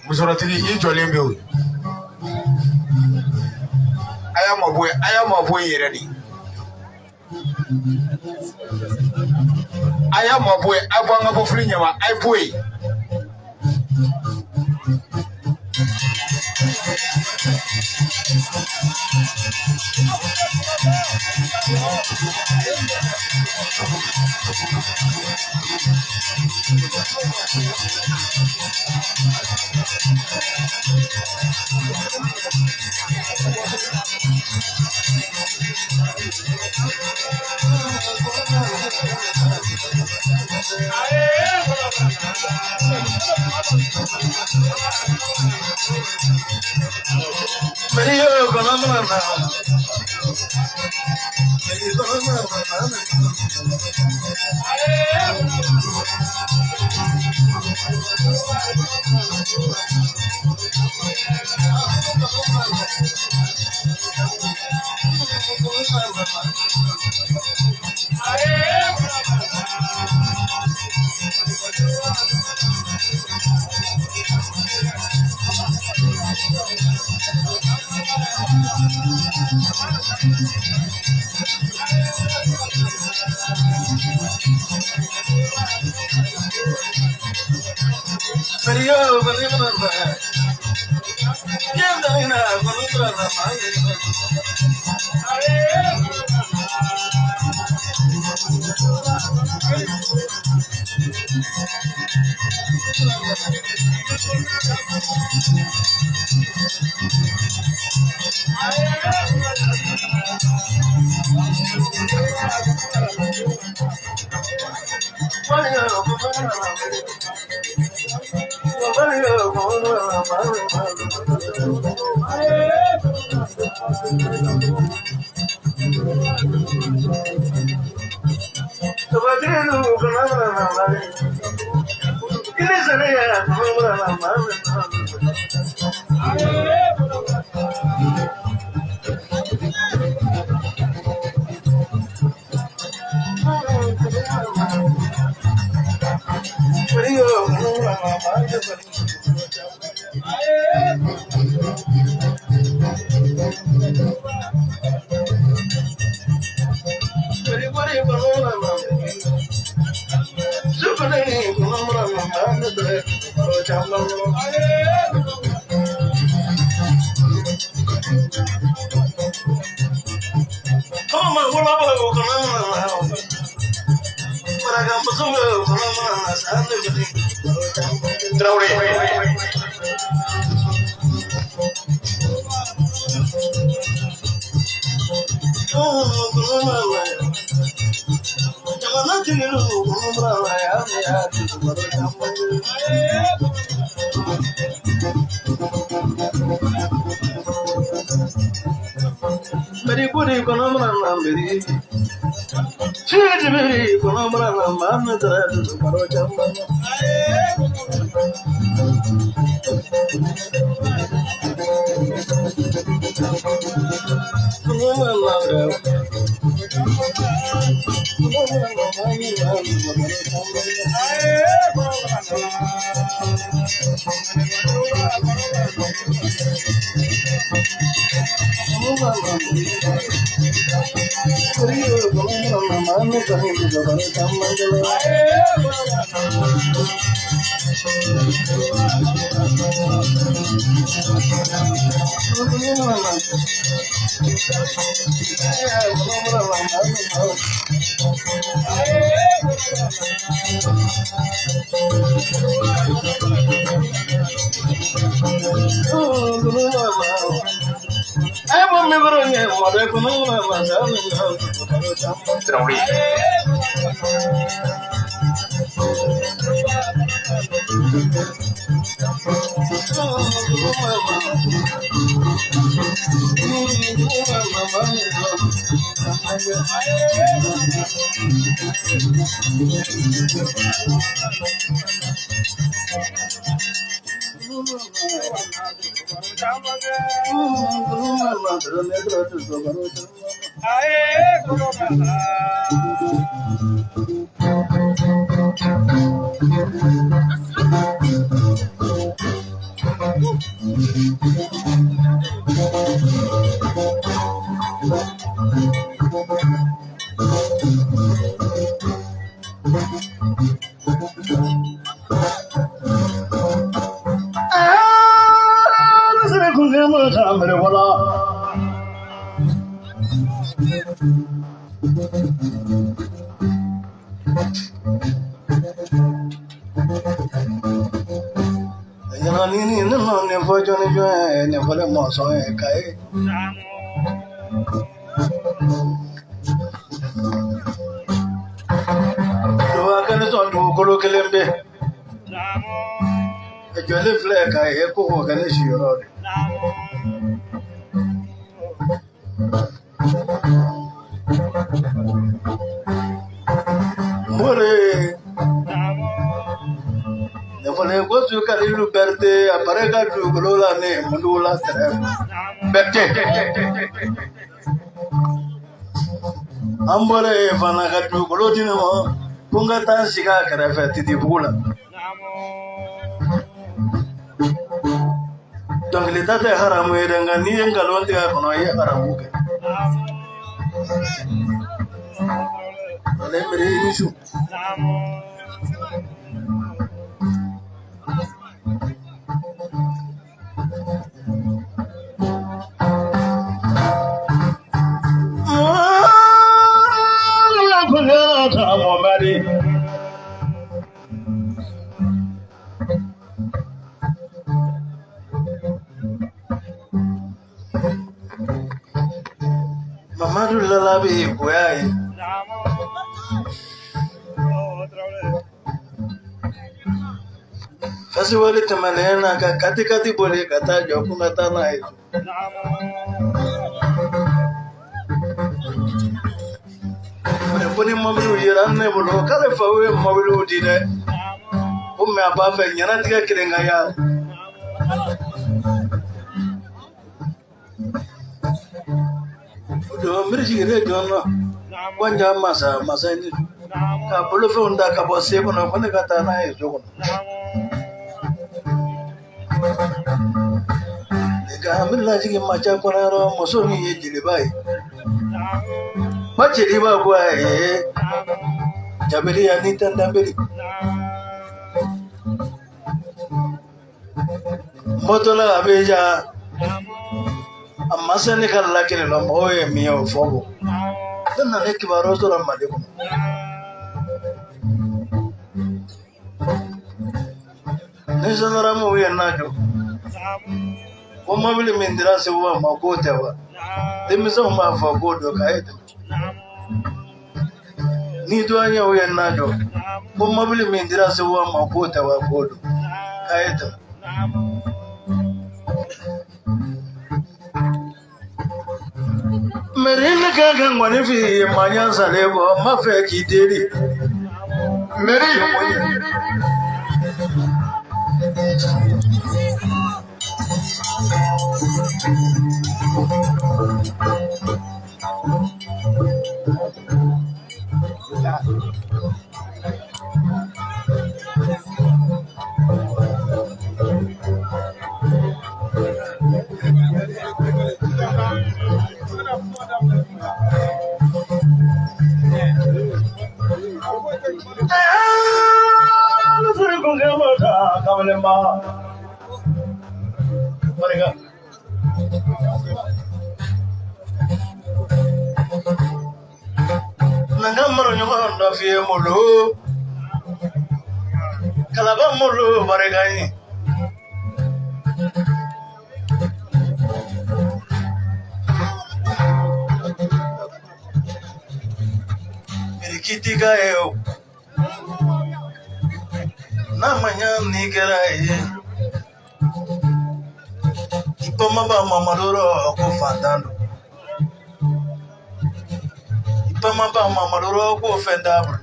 Musɔrɔtigi i jɔlen bɛ o. A y'a mabɔ yen, a y'a mabɔ yen yɛrɛ de. A y'a mabɔ yen, a bɔ an ka bɔ fili ɲɛma, a ye bɔ yen. la. Ɲana ni ni ne ma nin fɔ jɔn ni jɔn ye nin fɔlen mɔnsɔn ye Kaye. Duba kɛnɛ sɔn dugukolo kelen bɛ. Jɔli filɛ Kaye ko k'o kɛ ne siyɔrɔ de. Mori ne fɔlen ko su Kalilu Berete a pare ka dugukolo la ne mundugu la tɛrɛ. Berete. An bɔra yen fana ka dugukolo di ne ma ko n ka taa n sigi a kɛrɛfɛ Titibugu la. Dɔnkilida tɛ haramu ye dɛ, nka n'i ye nkalon tigɛ a kɔnɔ i ye haramu kɛ. Ale miiri i ni su. Mamadu Lala bɛ goya ye. Fasiwale tɛmɛnen na ka kati kati boli ka taa jɔ ko n ka taa n'a ye. Ko ni mɔbiliw yera ne bolo k'ale faw ye mɔbiliw di dɛ. Ko mɛ a b'a fɛ ɲɛnatigɛ kelen ka y'a la. O don miiri sigilen jɔn na ko n ja masa masa ni ka bolofɛnw ta ka bɔ se kɔnɔ ko ne ka taa n'a ye so kɔnɔ. Nka an bɛ lajigin Maca kɔnɔyɔrɔ muso min ye jeliba ye. Ba jeliba ko a ye jabeli ani tantanbeli. N bɔtɔla a bɛ ja a ma se ne ka lakele la mɔgɔw ye min ye o fɔ bɔ. Ne nana kibaruya sɔrɔ Mali kɔnɔ. Ni gendarmew ye n lajɔ ko mobili min dira Seguba ma k'o tɛ wa? Denmisɛnw b'a fɔ k'o don k'a ye tɛmɛ. Ni douaniers ye n lajɔ ko mobili min dira Seguba ma k'o tɛ wa k'o don k'a ye tɛmɛ. Mɛri ne ka kan ŋɔni f'i ye maɲa salen kɔ n b'a fɛ k'i deli. Mɛri. Nanga maro ɲɔgɔn dɔ f'i ye molo kalaba molo barika ye. Birikiti ka ye o n'a ma ɲa n'i kɛra ye i bamaba Mamadu rɔ ko fantan don. I bamaba Mamadu rɔ ko fɛn t'a bolo.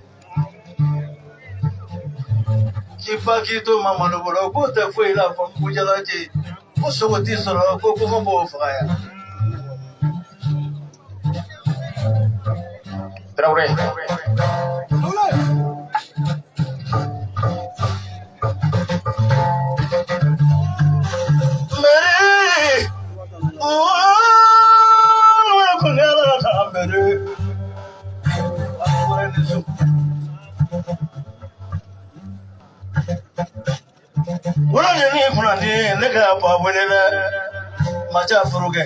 K'i fa k'i to Mamadu bolo k'o tɛ foyi la fɔ mugujalaje ko sogo t'i sɔrɔ ko kɔngɔ b'o faga yan. Traoré. Mɛri Wolo ni ne kunnadi ne ka ba wele dɛ Maca furu kɛ.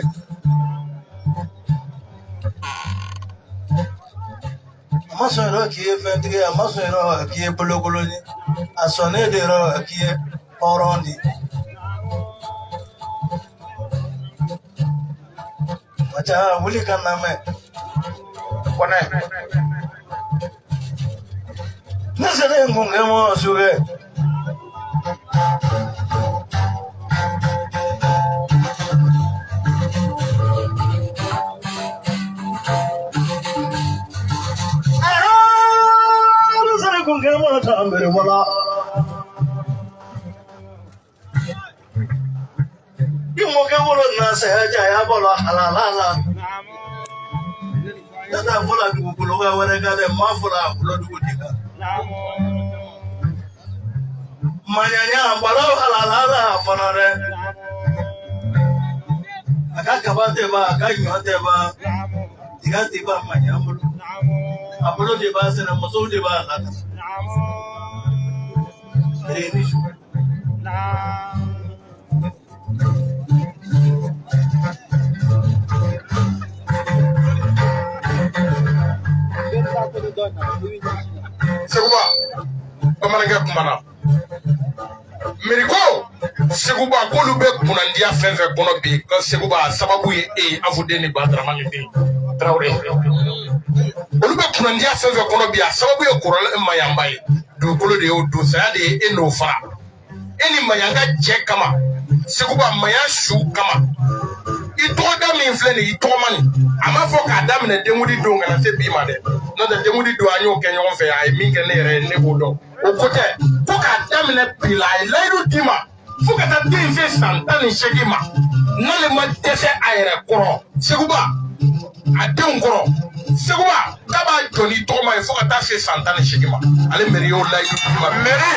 A ma sɔn yɛrɛ k'i ye fɛntigi ye, a ma sɔn yɛrɛ k'i ye bolokolon ye, a sɔnnen de yɛrɛ k'i ye hɔrɔn de ye. Maca wuli ka na mɛn. Kɔnɛ. Ne sera yen kun kɛ mɔ sukɛ. Ne sera kun kɛ mɔ tambere wala. I mɔkɛ wolo na saya jaya bɔlɔ halala la. Ne t'a fɔla dugukolo ka wɛrɛ kan dɛ, n m'a fɔla a bolo dugu de kan. Maɲaɲa balo halala la fana dɛ. A ka kaba tɛ ban, a ka ɲɔ tɛ ban, tiga tɛ ban maɲa bolo. A bolo de b'a sɛnɛ, musow de b'a lakana. Bere ni su. Seguba, bamanankɛ kumana. Miriko, Seguba k'olu bɛ kunnandiya fɛn fɛn kɔnɔ bi, ko Seguba a sababu ye e ye, Afuden ni Badaramani den Tarawele. Olu bɛ kunnandiya fɛn fɛn kɔnɔ bi, a sababu ye kɔrɔlen Mayanba ye. Dugukolo de y'o don, saya de ye e n'o fara. E ni Mayanka cɛ kama, Seguba Mayan su kama. I tɔgɔda min filɛ nin ye, i tɔgɔma nin, a ma fɔ k'a daminɛ denkundi don ka na se bi ma dɛ. N'o tɛ denkundi don an y'o kɛ ɲɔgɔn fɛ, a ye min kɛ ne yɛrɛ ye, ne b'o dɔn. O ko tɛ, ko k'a daminɛ bi la, a ye layidu d'i ma fo ka taa den se san 18 ma, n'ale ma dɛsɛ a yɛrɛ kɔrɔ, Seguba a denw kɔrɔ, Seguba k'a b'a jɔ ni tɔgɔma ye fo ka taa se san 18 ma. Ale mɛri y'o layidu d'i ma. Mɛri,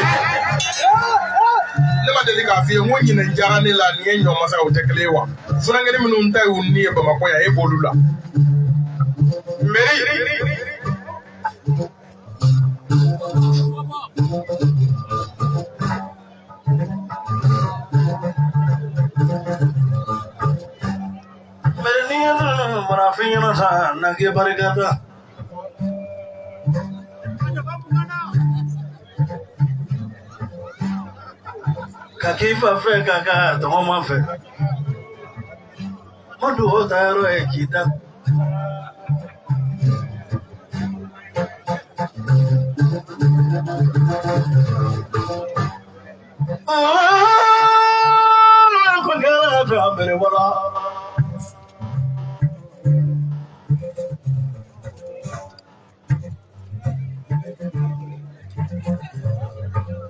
ne ma deli k'a f'i ye n ko ɲinɛ diyara ne la, nin ye ɲɔmasa ye, o tɛ kelen ye wa? Funankɛnin minnu ta y'u ni ye Bamakɔ yan, e b'olu la. Mɛri. Mɛri ni ye ninnu marafin ɲɛna sa, na k'i barika da. Ka k'i fa fɛ, ka k'a tɔgɔma fɛ. Ma dugawu ta yɔrɔ ye k'i da. Ko kɛra tambere wala.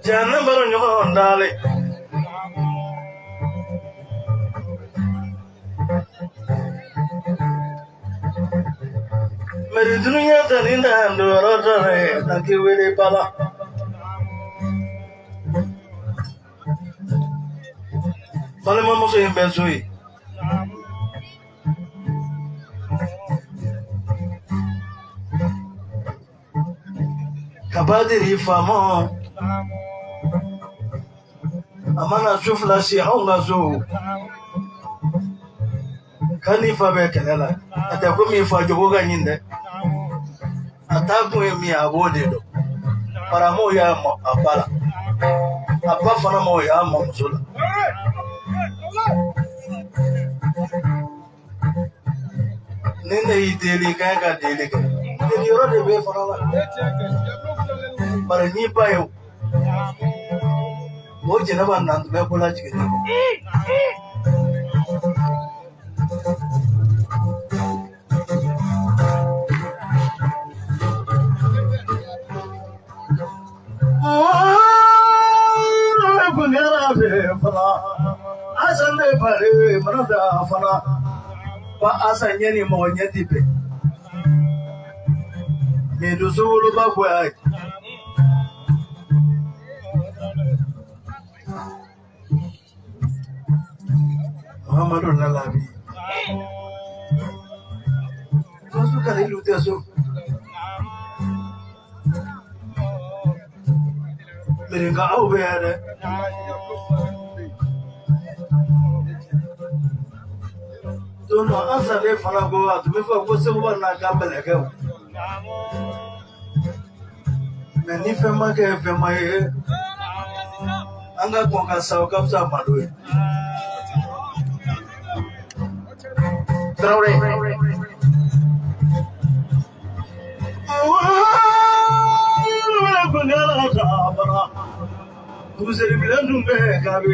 Jana baro ɲɔgɔn dalen. Mɛri dunuya ta ni dan don yɔrɔ dɔ ye, na k'i wele bala. Balimamuso in bɛ so yen. Ka badiri faama. A mana su fila si anw ka so. K'a n'i fa bɛ kɛlɛ la. A tɛ komi fa jogo ka ɲi dɛ. A taa kun ye min ye, a b'o de dɔn. Bari a m'o y'a ma a ba la. A ba fana m'o y'a mamuso la. Ni ne y'i deli, k'an ka deli kɛ. Deli yɔrɔ de b'e fana la. Bari n'i ba ye o jɛnɛba nan tun bɛ ko lajigin ne kɔ. Kun kɛra fɛ fana. Asan ne pare mana da fana. Ba Asan ɲɛ ni mɔgɔ ɲɛ ti bɛn. Mɛ dusu woloba ko y'a ye. Muhammadu Lalabi. Wasu kalilu tɛ so. Mirinka aw bɛ yan dɛ. Don dɔ an salen fana ko a tun bɛ fɔ ko Seguba n'a ka mɛlɛkɛw. Mɛ ni fɛn ma kɛ fɛn ma ye, an ka kɔn ka sa, o ka fisa malo ye. Tarawele. Kuruselibilen tun bɛ kabi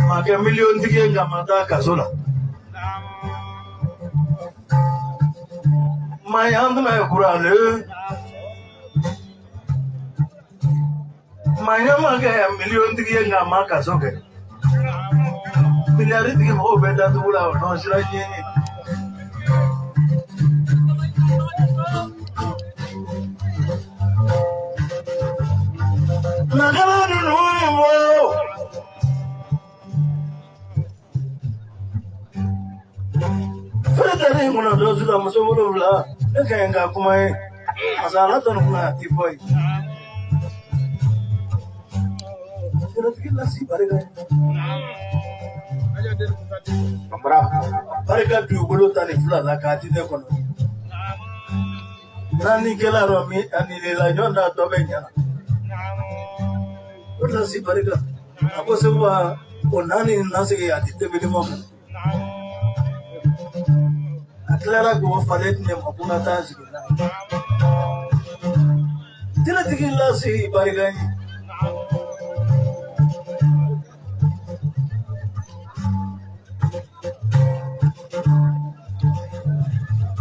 ma kɛ miliyɔn tigi ye, nka ma taa kaso la. Mayan tun bɛ kuralen, Mayan ma kɛ miliyɔn tigi ye, nka ma kaso kɛ. Miliyari tigi mɔgɔw bɛ datugu la, o nɔ sira ɲini. Nakala ninnu ye bɔ. Fɛrɛ tɛ ne kɔnɔ dɔ su la, muso wolonwula, ne ka ɲi ka kuma ye. Masa ala tɔnɔ kunna a ti fɔ ye. Yɔrɔtigi lasi barika ye. Barika dugukolo 12 la k'a di ne kɔnɔ. Naani kɛla rɔ min ani lela ɲɔgɔn na tɔ bɛ ɲana. O lasi barika. A ko Seguba, o naani nasigi a di tebili ma. A tilara k'o falen di ne ma ko n ka taa sigi n'a ye. Jinɛtigi lasi barika ye.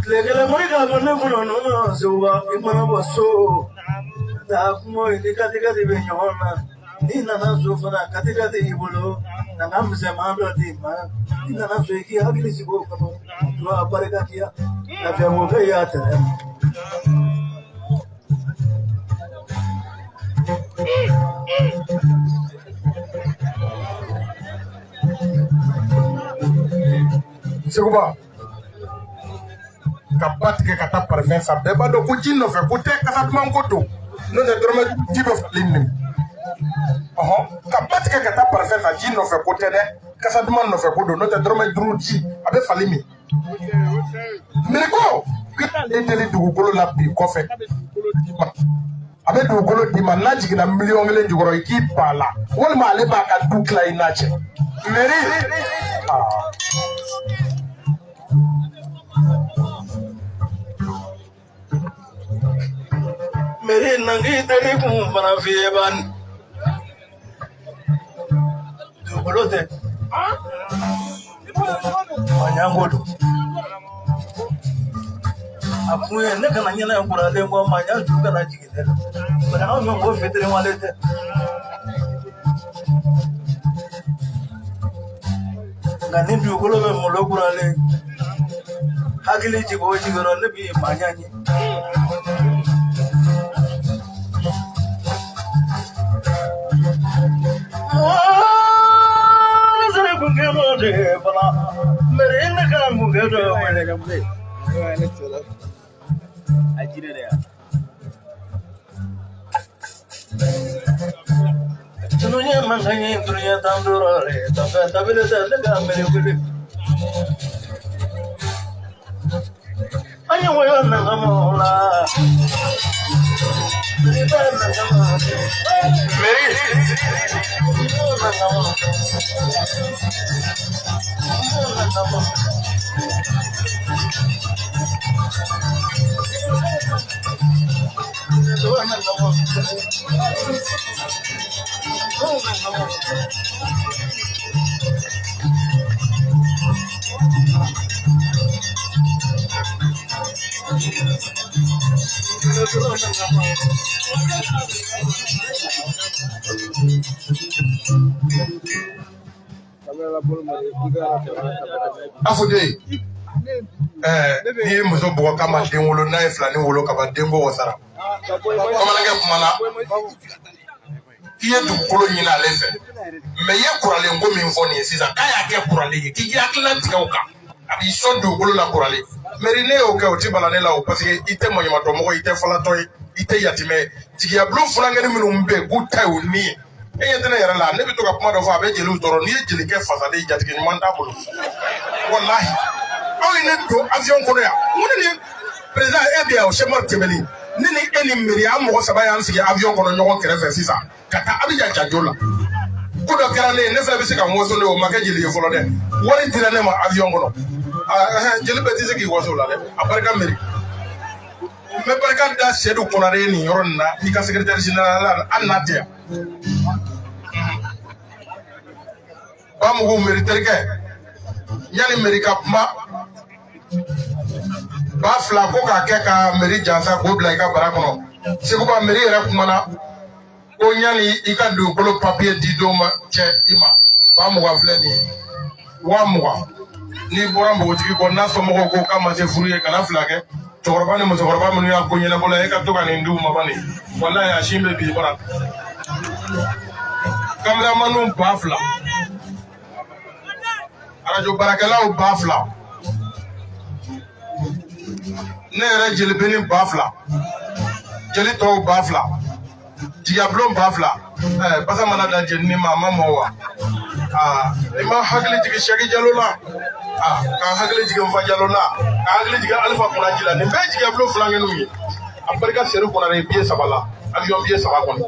Tile kelen mori k'a fɔ ne kɔnɔ nɔnɔ Seguba, i mana bɔ so taa kungo i ni katikati bɛ ɲɔgɔn na. N'i nana so fana, katikati y'i bolo, nana misɛnman dɔ d'i ma. N'i nana so, i k'i hakili sigi o kɔnɔ. Tuwa barika diya. Lafiya ko kɛ y'a tɛnɛ ma. Seguba ka ba tigɛ ka taa parfum san, bɛɛ b'a dɔn ko ji nɔfɛ ko tɛ, kasa duman ko don, n'o tɛ dɔrɔmɛ ji bɛ falen nin. Ɔhɔn, ka ba tigɛ ka taa parfum san, ji nɔfɛ ko tɛ dɛ, kasa duman nɔfɛ ko don, n'o tɛ dɔrɔmɛ 5 ji a bɛ falen min. Miriko k'i t'ale deli dugukolo la bi kɔfɛ, a bɛ dugukolo d'i ma, n'a jiginna miliyɔn 1 jukɔrɔ, i k'i ban a la, walima ale b'a ka du tila i n'a cɛ. Mɛri aa. Meri nangi teri kun fana fiyɛ ban. Dugukolo tɛ. Maɲanko don. A kun ye ne kana ɲɛnɛ kuralen kɔ, maɲan ju kana jigin ne la. Bari anw fɛ ko fitiriwale tɛ. Nka ni dugukolo bɛ malo kuralen, hakili jigin o jigin ne bi maɲan ye. Tununya man ka ɲi, tununya 15 le, tafe tabile tɛ ne ka mele wele. An ye wɔyɔ nagamaw la. Meri bɛ nagama. Meri. Nagama. Nagama. Afude ɛɛ, n'i ye muso bugɔ k'a ma den wolo, n'a ye filani wolo ka ban, denko wasara. Bamanankɛ kumana k'i ye dugukolo ɲini ale fɛ, mɛ i ye kuralen ko min fɔ nin ye sisan, k'a y'a kɛ kuralen ye, k'i k'i hakilina tigɛ o kan, a b'i sɔn dugukolo la kuralen. Mɛri, ne y'o kɛ, o ti bala ne la o, parce que i tɛ maɲumatɔmɔgɔ, i tɛ falatɔ ye, i tɛ yatimɛ ye. Jigiyabulon funankɛni minnu bɛ yen k'u ta y'u ni ye, e ɲɛ tɛ ne yɛrɛ la, ne bɛ to ka kuma dɔ fɔ, a bɛ jeliw tɔɔrɔ. N'i ye jelikɛ fasalen, jatigi ɲuman t'a bolo. Walahi, aw ye ne don avion kɔnɔ yan, n ko ne nin Président e bɛ yan o Sɛki Umaru Tɛnbeli, ne ni e ni mairie an mɔgɔ saba y'an sigi avion kɔnɔ ɲɔgɔn kɛrɛfɛ sisan ka taa Abidjan janjo la. Ko dɔ kɛra ne ye, ne fana bɛ se ka n waso ne o ma kɛ jeli ye fɔlɔ dɛ. Wari dira ne ma avion kɔnɔ. Jeli bɛɛ tɛ se k'i waso o la dɛ. A barika mairie. N bɛ barika da Seydou Konare ye nin yɔrɔ nin na, i ka secrétaire général la, hali n'a tɛ yan. Bamugu mairie terikɛ, yanni mairie ka kuma, 2000 ko k'a kɛ ka mairie jansa k'o bila i ka bara kɔnɔ. Seguba mairie yɛrɛ kumana ko yanni i ka dugukolo papiye di don ma cɛ i ma, 20,000 filɛ nin ye, 20,000. N'i bɔra npogotigi kɔ n'a somɔgɔw ko k'a ma se furu ye, kana fila kɛ. Cɛkɔrɔba ni musokɔrɔba minnu y'a ko ɲɛnabɔ la, e ka to ka nin d'u ma bani, walayi a sin bɛ bi bara. Kameramaniw 2000, arajo baarakɛlaw 2000, ne yɛrɛ jelibeni 2000, jeli tɔw 2000, jigiyabulon 2000. Basa mana da jenini ma a ma mɔ wa? Aa, i ma hakili jigin Sɛki Jalo la, aa, ka hakili jigin Nfa Jalo la, ka hakili jigin Alifa Kunaji la. Nin bɛɛ ye jigiyabulon filankɛninw ye. A barika Seydou Konare biye saba la, avion biye saba kɔnɔ.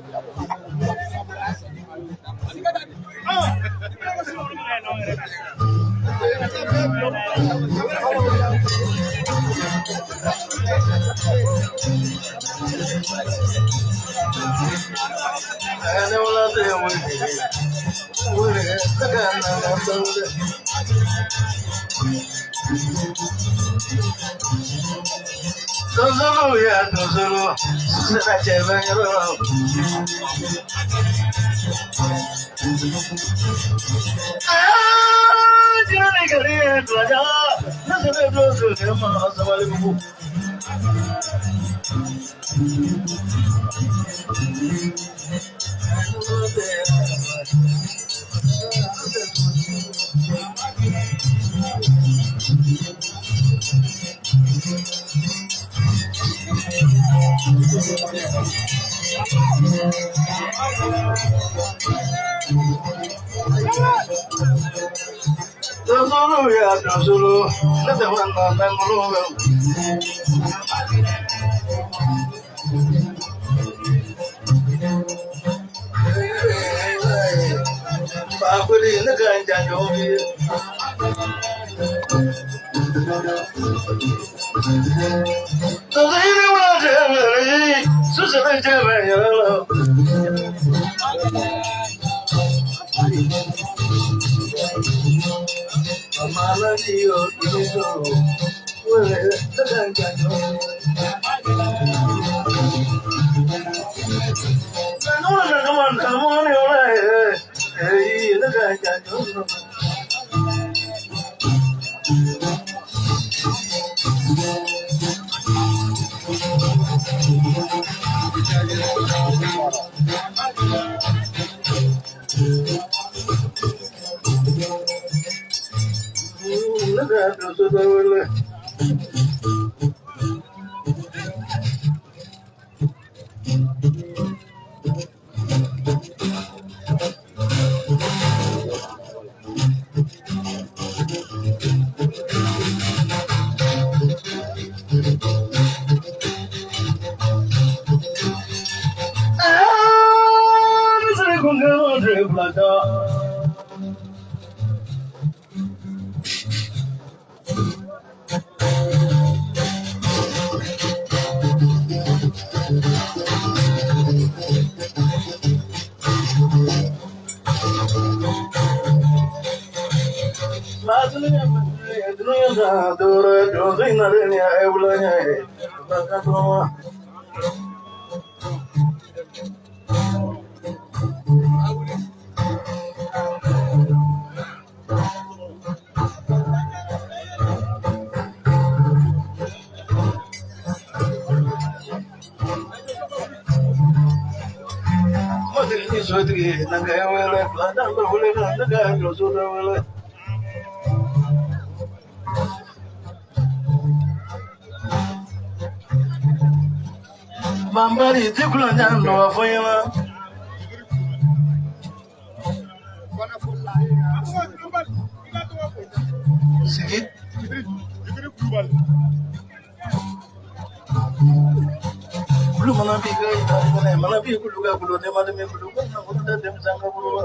bi kulu ka kulu ne ma dimi kulu ko na kulu tɛ denmisɛn ka bolo la.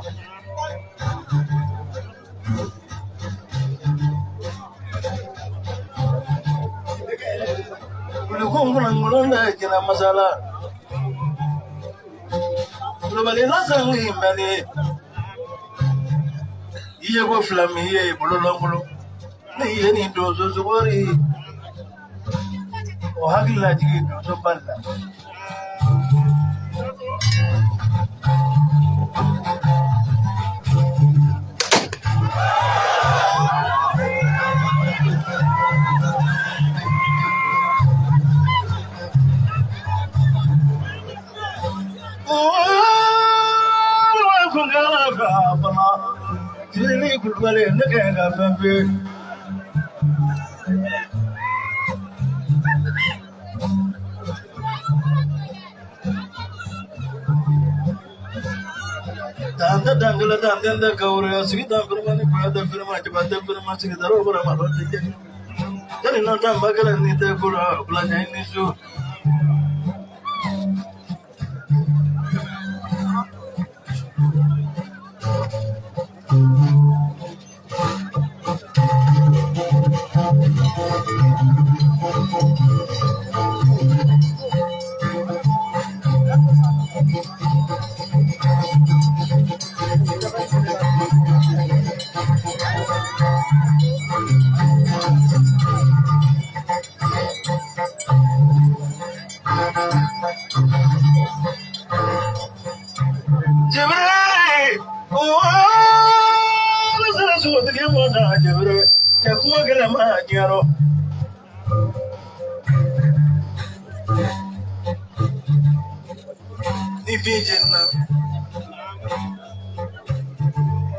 Kuluko nkulonkulon tɛ jinɛ masala. Kulubali lasangi mɛni. I ye ko fila min ye bolo lankolon. Ne ye nin donso sugori. O hakili lajigin donso bali la. Kulubali ne ka ka fɛn fɛ. Tante dangala tante tante kaure sigi tan firma ni koya tan firma jaba tan firma sigi daro bara ma ro tije. Jani na tan bagala ni te kula kula jai ni su. Ni bin jenina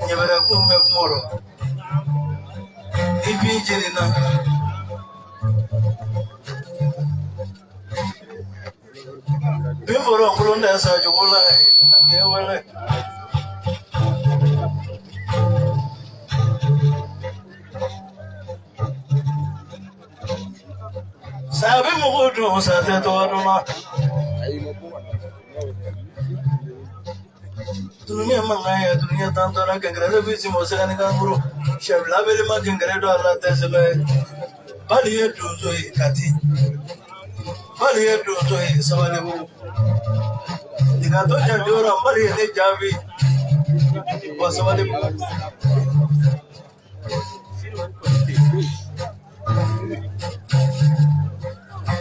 ɲɛbɛrɛ kun bɛ kuma rɔ. Ni bin jenina bin fɔra nkolon tɛ sa jogo la kɛ wɛrɛ. Sa bɛ mɔgɔw dun sa tɛ tɔgɔ dɔn na. Dunuya mankan ye dunuya tantɔ la gɛngɛrɛ bɛ si mɔ sɛgɛn kankuru sɛfila bɛ ma gɛngɛrɛ don a la tɛ sɛbɛ ye. Bali ye donso ye Kati. Bali ye donso ye Sabalibugu. Tigatɔ janjora bali ye ne jaabi wa Sabalibugu.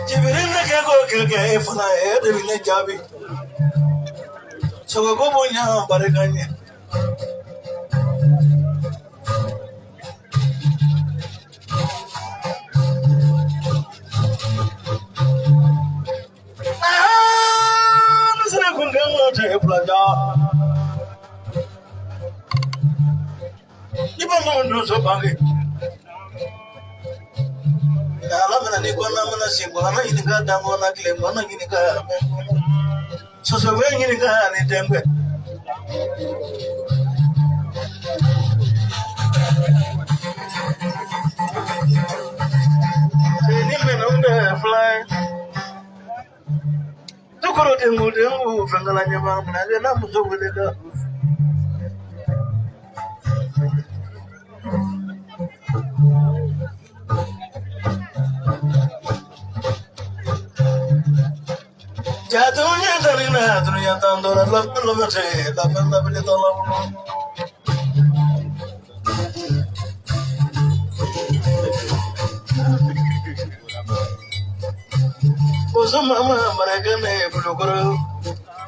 Jibiri ne kɛ ko kɛ e fana e de bɛ ne jaabi. Sɔgɔko bonya barika ɲɛ. Ne sera kun kɛ ŋa tɛ fila ja. Ni ba ma donso bange. Ala mana ni kɔnɔ mana si kɔnɔ ɲininka dan kɔnɔ tile kɔnɔ ɲininka mɛ soso bɛ ɲininka ni dɛnbɛ. Ni minnu tɛ fila ye. Tukoro dengu dengu fɛnkala ɲɛma minɛ n'a muso wele ka. Dunya tarina dunya tandora lab lab te lab lab le tala. Bozo mama marakane bulukuru.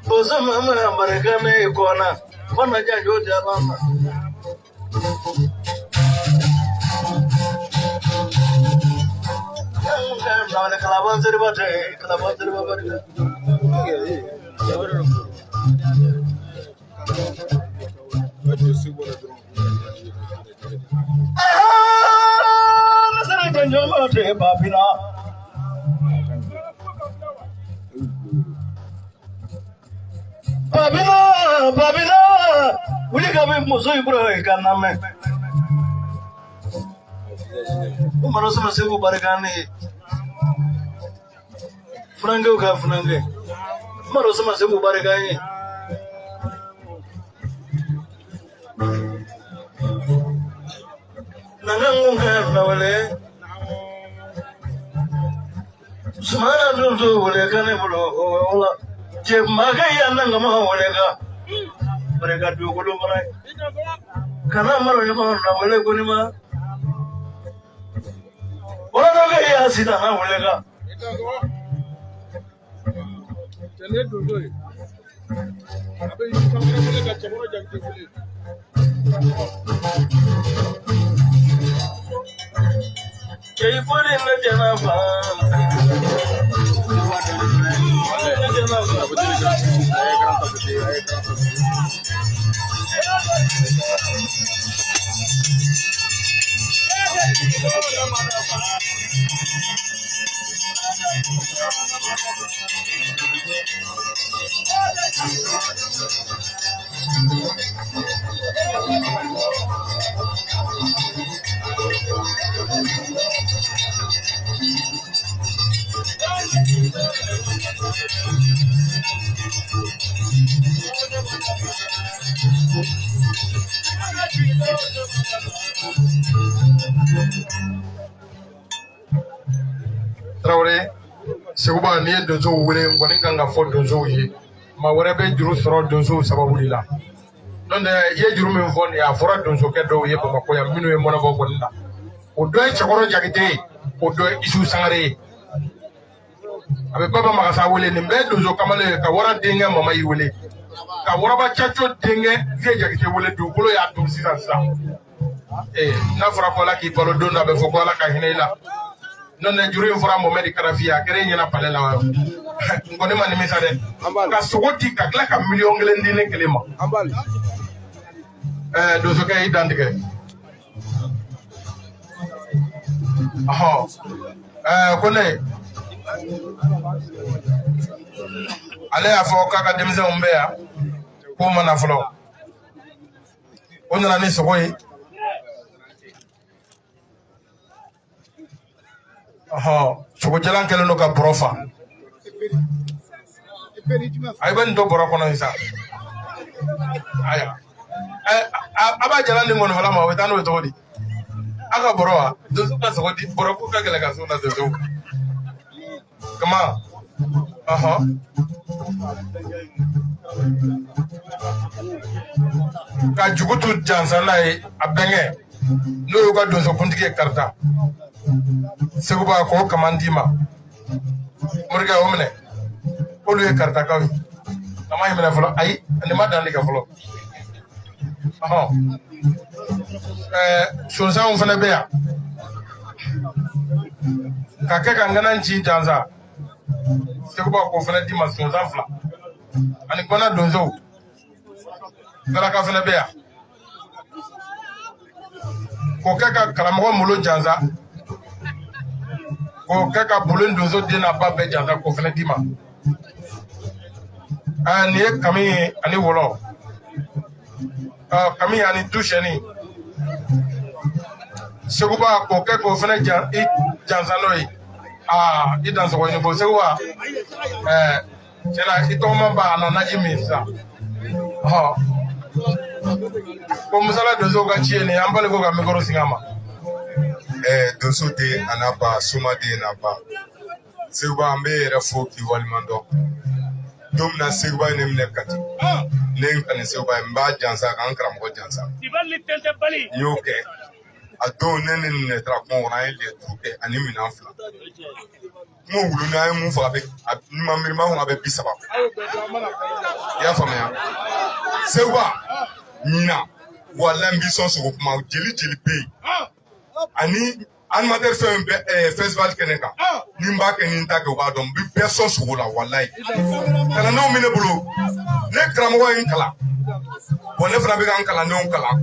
Bozo mama marakane kona. Kona janjo jalama. Kalaban seriba te kalaban seriba barika. Nasara janjo ma te babina. Babina babina wuli ka bɛ muso in kura ka na mɛn. O mana sama segu barika ne ye. Furankɛw ka furankɛ. Maro sama Segu barika ye. Nanga ngunga na wale. Sumana dunzo wale kane bolo wala. Je maga ya nanga ma wale ka. Barika dugolo mara. Kana maro nyoko na wale koni ma. Wala doge ya sida na wale ka. Tene dodo ye. Abe sankara wele ka cɛkɔrɔ Jakite wele. Jai pori na jana fa. Na jana fa. Tarawele, Seguba n'i ye donsow wele n kɔni kan ka fɔ donsow ye maa wɛrɛ bɛ juru sɔrɔ donsow sababu de la n'o tɛ i ye juru min fɔ nin ye a fɔra donsokɛ dɔw ye Bamakɔ yan minnu ye mɔnɛbɔ kɔni na o dɔ ye Cɛkɔrɔ Jakite ye o dɔ ye Isu Sangare ye a bɛ Baba Magasa wele nin bɛɛ ye donso kamalen ye ka wara denkɛ Mamayi wele ka waraba Caco denkɛ Vieux Jakite wele dugukolo y'a dun sisan sisan n'a fɔra ko Ala k'i balo don dɔ a bɛ fɔ ko Ala ka hinɛ i la n'o tɛ juru in fɔra Mohamɛdi Kadafi ye a kɛra e ɲɛna palais la wa n kɔni ma nimisa dɛ ka sogo di ka tila ka miliyɔn 1 di ne kelen ma donsokɛ y'i dantigɛ ɔhɔn ko ne ale y'a fɔ k'a ka denmisɛnw bɛ yan k'o ma na fɔlɔ o nana ni sogo ye ɔhɔn sogojalan kɛlen don ka bɔrɔ fa a bɛ nin to bɔrɔ kɔnɔ yen sa ayiwa a b'a jalan di ŋɔnifɔla ma o bɛ taa n'o ye cogo di a ka bɔrɔ wa donso ka sogo di bɔrɔ ko ka gɛlɛn ka s'o la donso kama ɔhɔn ka jugu tu jansa n'a ye a bɛnkɛ n'o y'u ka donsokuntigi ye Karita Seguba k'o kaman d'i ma morikɛ o minɛ k'olu ye Karitakaw ye a ma minɛ fɔlɔ ayi nin ma danni kɛ fɔlɔ ɔhɔn sonsanw fana bɛ yan ka kɛ ka ŋana ci jansa Seguba k'o fana d'i ma sonsan 2 ani gɔnna donsow galaka fana bɛ yan k'o kɛ ka karamɔgɔ Molo jansa k'o kɛ ka bulon donso den n'a ba bɛɛ jansa k'o fana d'i ma nin ye kami ye ani wɔlɔ kami ani dusɛni Seguba k'o kɛ k'o fana i jansa n'o ye i dansɔgɔ ɲini ko Seguba tiɲɛna i tɔgɔma ba a na naji min sisan ko Musala donsow ka ci ye nin ye an bali ko ka mikoro sigi a ma. Donso den a n'a ba soma den n'a ba Seguba an bɛ yɛrɛ fo k'i waleɲuman dɔn don min na Seguba ye ne minɛ Kati ne ye n kanu Seguba ye n b'a jansa ka n karamɔgɔ jansa n y'o kɛ a don ne ni nin taara kungo kɔnɔ an ye lɛ 5 kɛ ani minɛn 2 kungo wulu ni an ye mun faga a bɛ ni ma miiri n b'a fɔ a bɛ 30 i y'a faamuya Seguba ɲinan walayi n b'i sɔn sogo kuma jeli jeli bɛ yen ani animateur fɛn bɛ festival kɛnɛ kan ni n b'a kɛ ni n t'a kɛ u b'a dɔn n bɛ bɛɛ sɔn sogo la walayi kalandenw bɛ ne bolo ne karamɔgɔ ye n kalan bon ne fana bɛ ka n kalandenw kalan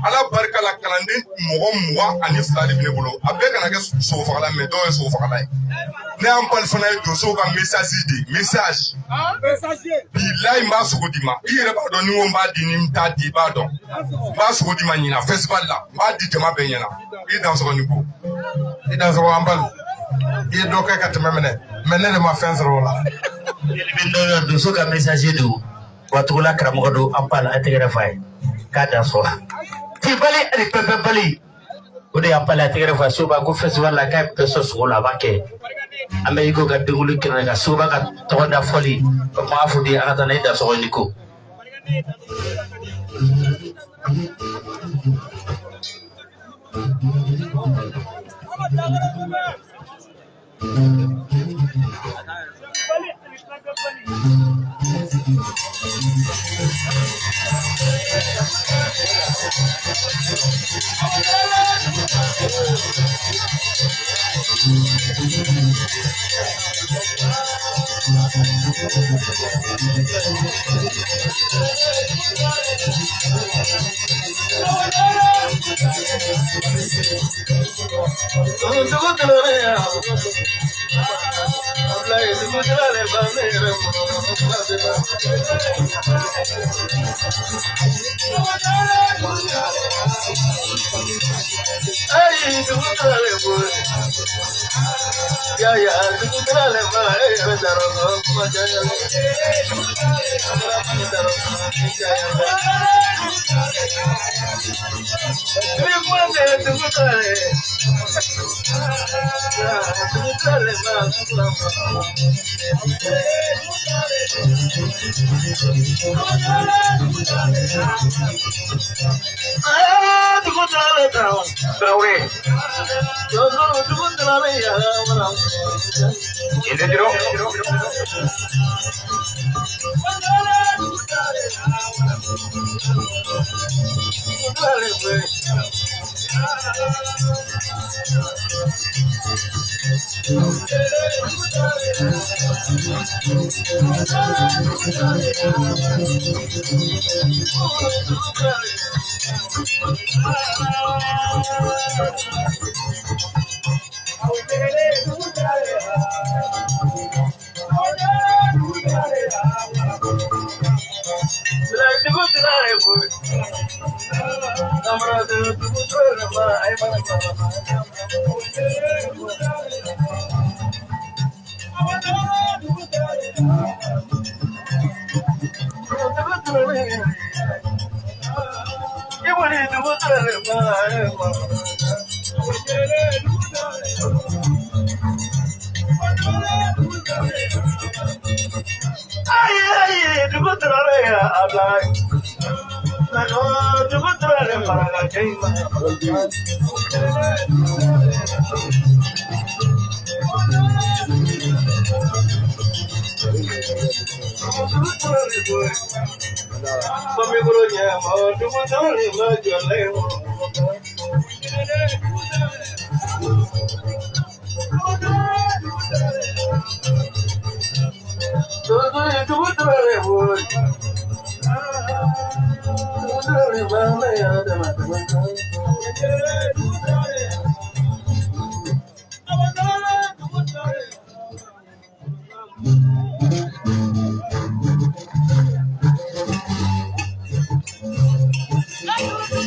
Ala barika la kalanden mɔgɔ 22 de bɛ ne bolo a bɛɛ kana kɛ sogofagala mais dɔw ye sogofagala ye ne y'an pali fana ye donsow ka message de message bilayi n b'a sogo d'i ma i yɛrɛ b'a dɔn ni n ko n b'a di ni n t'a di i b'a dɔn n b'a sogo d'i ma ɲinan festival la n b'a di jama bɛɛ ɲɛna i dansɔgɔ ni ko i dansɔgɔ an bali i ye dɔ kɛ ka tɛmɛ minɛ mais ne de ma fɛn sɔrɔ o la. Donso ka message don wa tugula karamɔgɔ don an pala a tɛgɛrɛ fa ye k'a da sɔrɔ tibali ani pɛpɛbali o de y'an pala a tɛgɛrɛ fa soba ko festival la k'a bɛ sɔn sogo la a b'a kɛ an bɛ iko ka denkuli kɛnɛ kan soba ka tɔgɔ da fɔli o kuma fɔ di an ka taa n'a ye da sɔgɔ ni ko.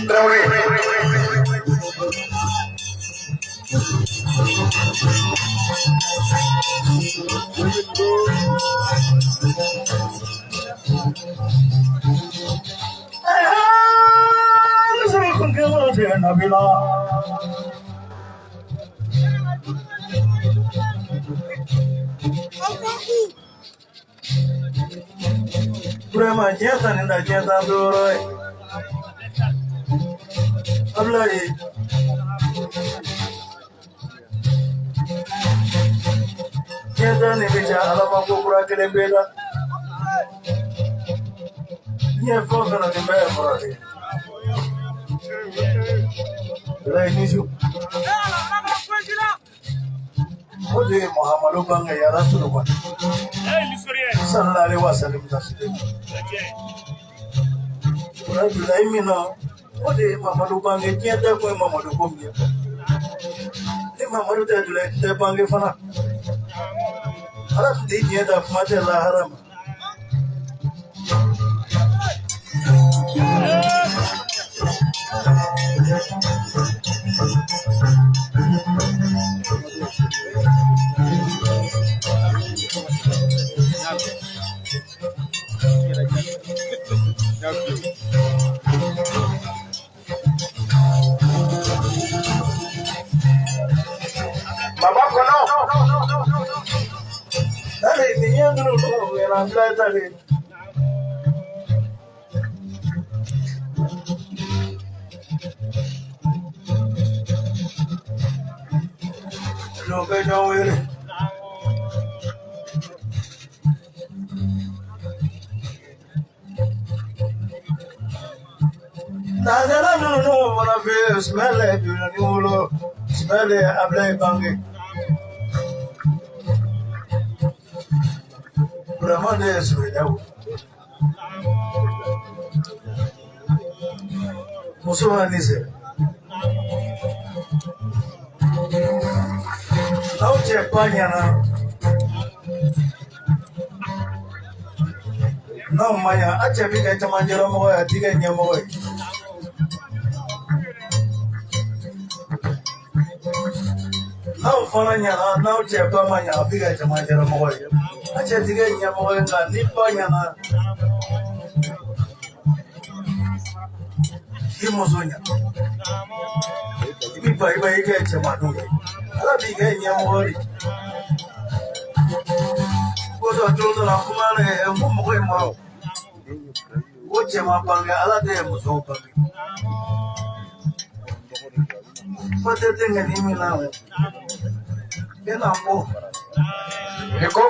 Traoré. Baba kɔnɔ. Tare ni ɲɛ ninnu ɲɛna bila tare. N'o bɛ ɲɔgɔn wele. Nanzara ninnu fana fɛ yen Sumala ye donna wolo Sumala ye Abilayi bange. Burama de ye Suweda wo. Muso ma ni sɛ. Aw cɛ ba ɲɛna. N'aw ma ɲa a cɛ bi kɛ camancɛlamɔgɔ ye a ti kɛ ɲɛmɔgɔ ye. N'aw fana ɲɛna n'aw cɛ ba ma ɲa a bi kɛ camancɛlamɔgɔ ye. A cɛ ti kɛ ɲɛmɔgɔ ye nka ni ba ɲɛna i muso ɲa. I bi ba i ba i kɛ cɛmanninw ye. Ala b'i kɛ ɲɛmɔgɔ de ye. Kosɔn don dɔ la kuma la n ko mɔgɔ in ma o. Ko cɛ ma bange Ala de ye musow bange. Ko tɛ denkɛnin min na o. E na ko. Niko.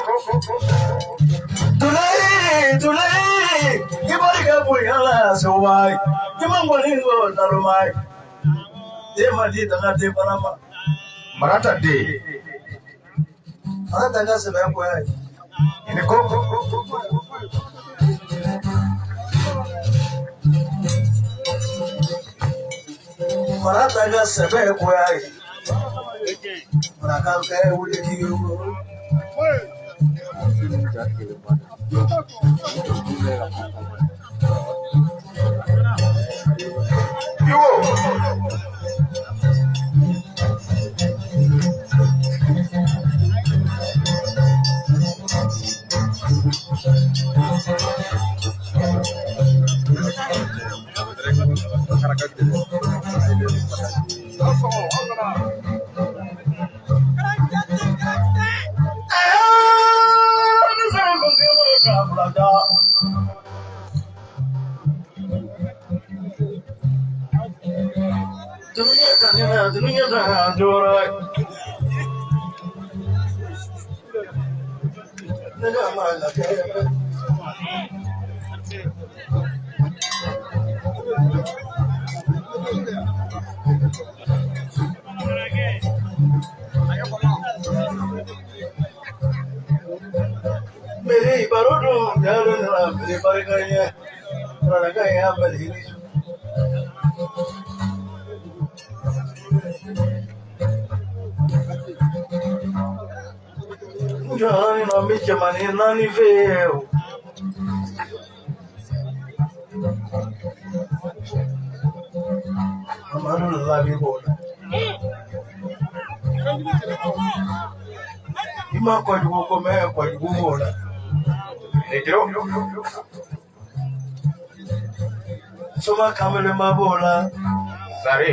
Tulayi tulayi i barika bonya la Seguba ye. I ma ŋɔni ko naloma ye. Den ma di daga den fana ma. Marata den. Ala ta ka sɛbɛn goya ye. Niko. Marata ka sɛbɛn goya ye. Maraka kɛ wuli k'i ye. Iwo. Mere baro dun jalo na mere barika ye ranaga ya bari ni. Jani na mi jamani nani fe o. Amadu labi ko la. I ma kojugu ko mɛ kojugu b'o la. Soma kamelenba b'o la. Sare.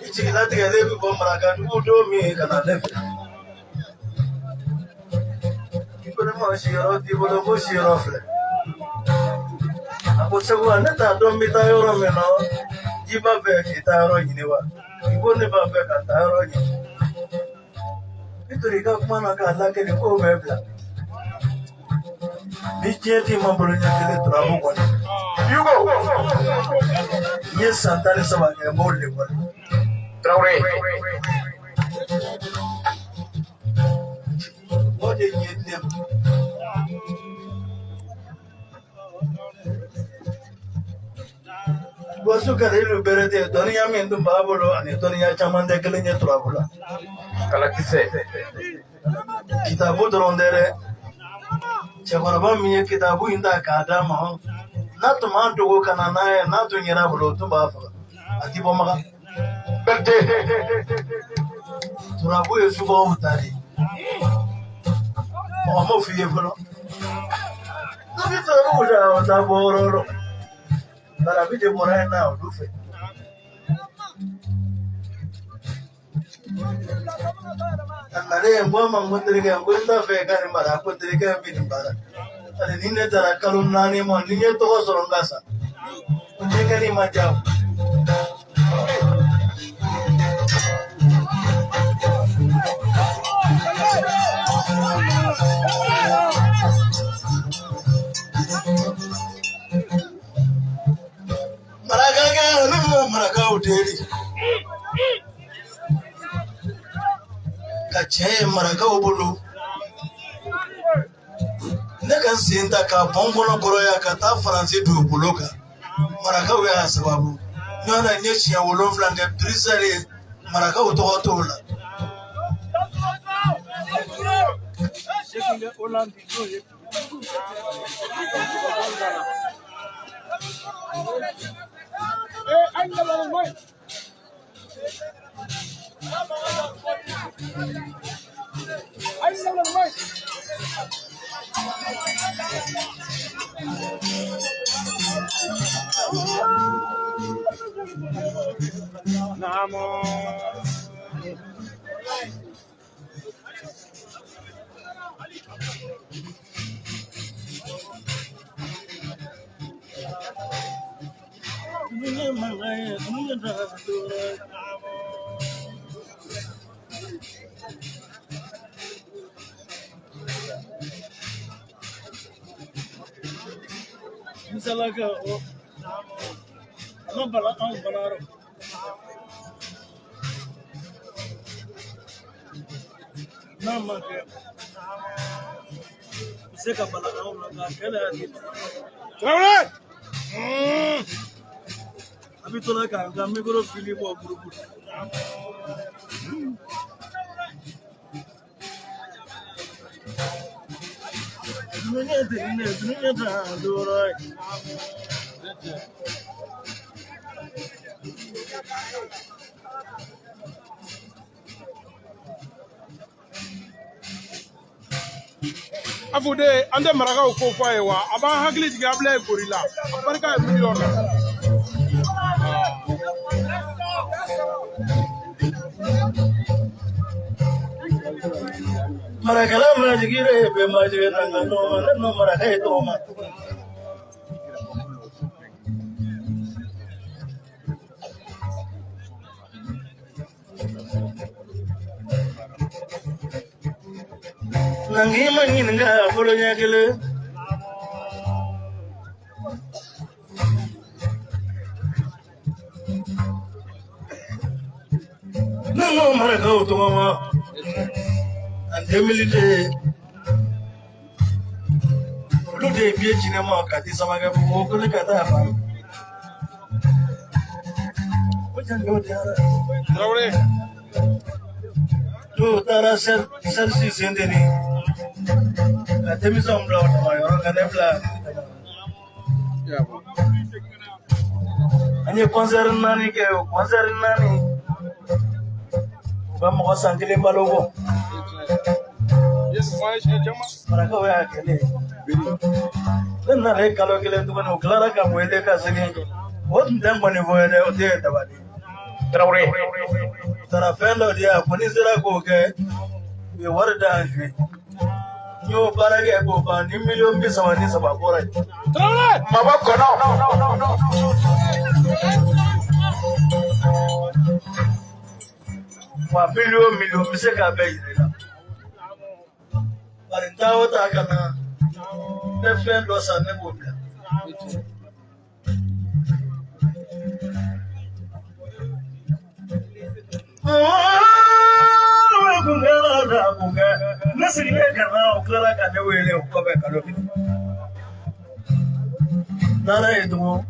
I jigilatigɛlen bɛ bɔ marakadugu don min ka na ne fɛ. I ko ne ma siyɔrɔ t'i bolo ko siyɔrɔ filɛ. A ko Seguba ne t'a dɔn n bɛ taa yɔrɔ min na i b'a fɛ k'i taa yɔrɔ ɲini wa? I ko ne b'a fɛ ka taa yɔrɔ ɲini. I tori i ka kuma na k'a lakele k'o bɛ bila. Ni diɲɛ t'i ma bolo ɲɛ kelen turabu kɔni. Yugo. N ye san 13 kɛ n b'o de kɔni. Traoré. O de ye ne ma. Wasu Kalilu Berete, dɔnniya min tun b'a bolo ani dɔnniya caman tɛ kelen ye turabu la. Kalakisɛ. Kitabu dɔrɔn tɛ dɛ. Cɛkɔrɔba min ye kitabu in ta k'a d'a ma, n'a tun m'a dogo ka na n'a ye, n'a tun ɲɛna bolo, o tun b'a faga. A ti bɔ Makan. Berete. Turabu ye subagaw ta de ye. Mɔgɔ m'o f'i ye fɔlɔ. Ne bɛ turabu ta o t'a bɔ yɔrɔ o yɔrɔ. Barabi de bɔra yen na olu fɛ. A nalen n ko a ma n ko terikɛ n ko n t'a fɛ i ka nin mara ko terikɛ n bɛ nin baara. Ani ni ne taara kalo 4 ma ni n ye tɔgɔ sɔrɔ n ka sa. Ko denkɛnin ma diya o. Marakakɛ ne ma marakaw deli. Ka cɛ ye marakaw bolo. Ne ka sen ta k'a bɔn kɔnɔ kɔrɔya ka taa Faransi dugukolo kan. Marakaw y'a sababu. Ɲɔgɔn na n ye siɲɛ 7 kɛ Birisɛli marakaw tɔgɔ t'o la. Misalaka o ma bala anw fana rɔ. N'a ma kɛ, u bɛ se ka bala anw na nka kɛlɛ y'a di. Tarawele. A bɛ to la k'an ka mikoro fili bɔ gurupu la. Afude an tɛ marakaw ko fɔ a ye wa a b'an hakili jigin Abulaye Gori la a barika ye miliyɔn na. Marakala majigire be majigire nanga no no maraka ye tɔgɔ ma. Nangi ma ɲininka fɔlɔ ɲɛ kelen. Ne ko marakaw tɔgɔ ma. En 2002, olu de ye biye ci ne ma ka di Samakɛ ko ko ne ka taa fan. Ko janjo diyara. Tarawele. Dɔw taara sɛrisi Senteni ka denmisɛnw bila o dama yɔrɔ ka ne bila. An ye kɔnsɛri 4 kɛ o kɔnsɛri 4 u bɛ mɔgɔ san kelen balo bɔ. Marakaw y'a kɛ ne ye. Ne nana kalo kelen tuguni u tilara ka n wele ka segin. O tun tɛ nkɔni fɔ ye dɛ, o tɛ dabali. Tarawele. U taara fɛn dɔ di yan ko ni sera k'o kɛ u ye wari d'an zuwe. N y'o baara kɛ k'o ban ni miliyɔn 33 bɔra yen. Tarawele. Maba kɔnɔ. Wa miliyɔn n bɛ se k'a bɛɛ yir'i la. Bari n taa o taa ka na n bɛ fɛn dɔ san ne b'o bila. Ne sigilen ka na o tilara ka ne wele o kɔfɛ kalo kelen. N taara yen tugun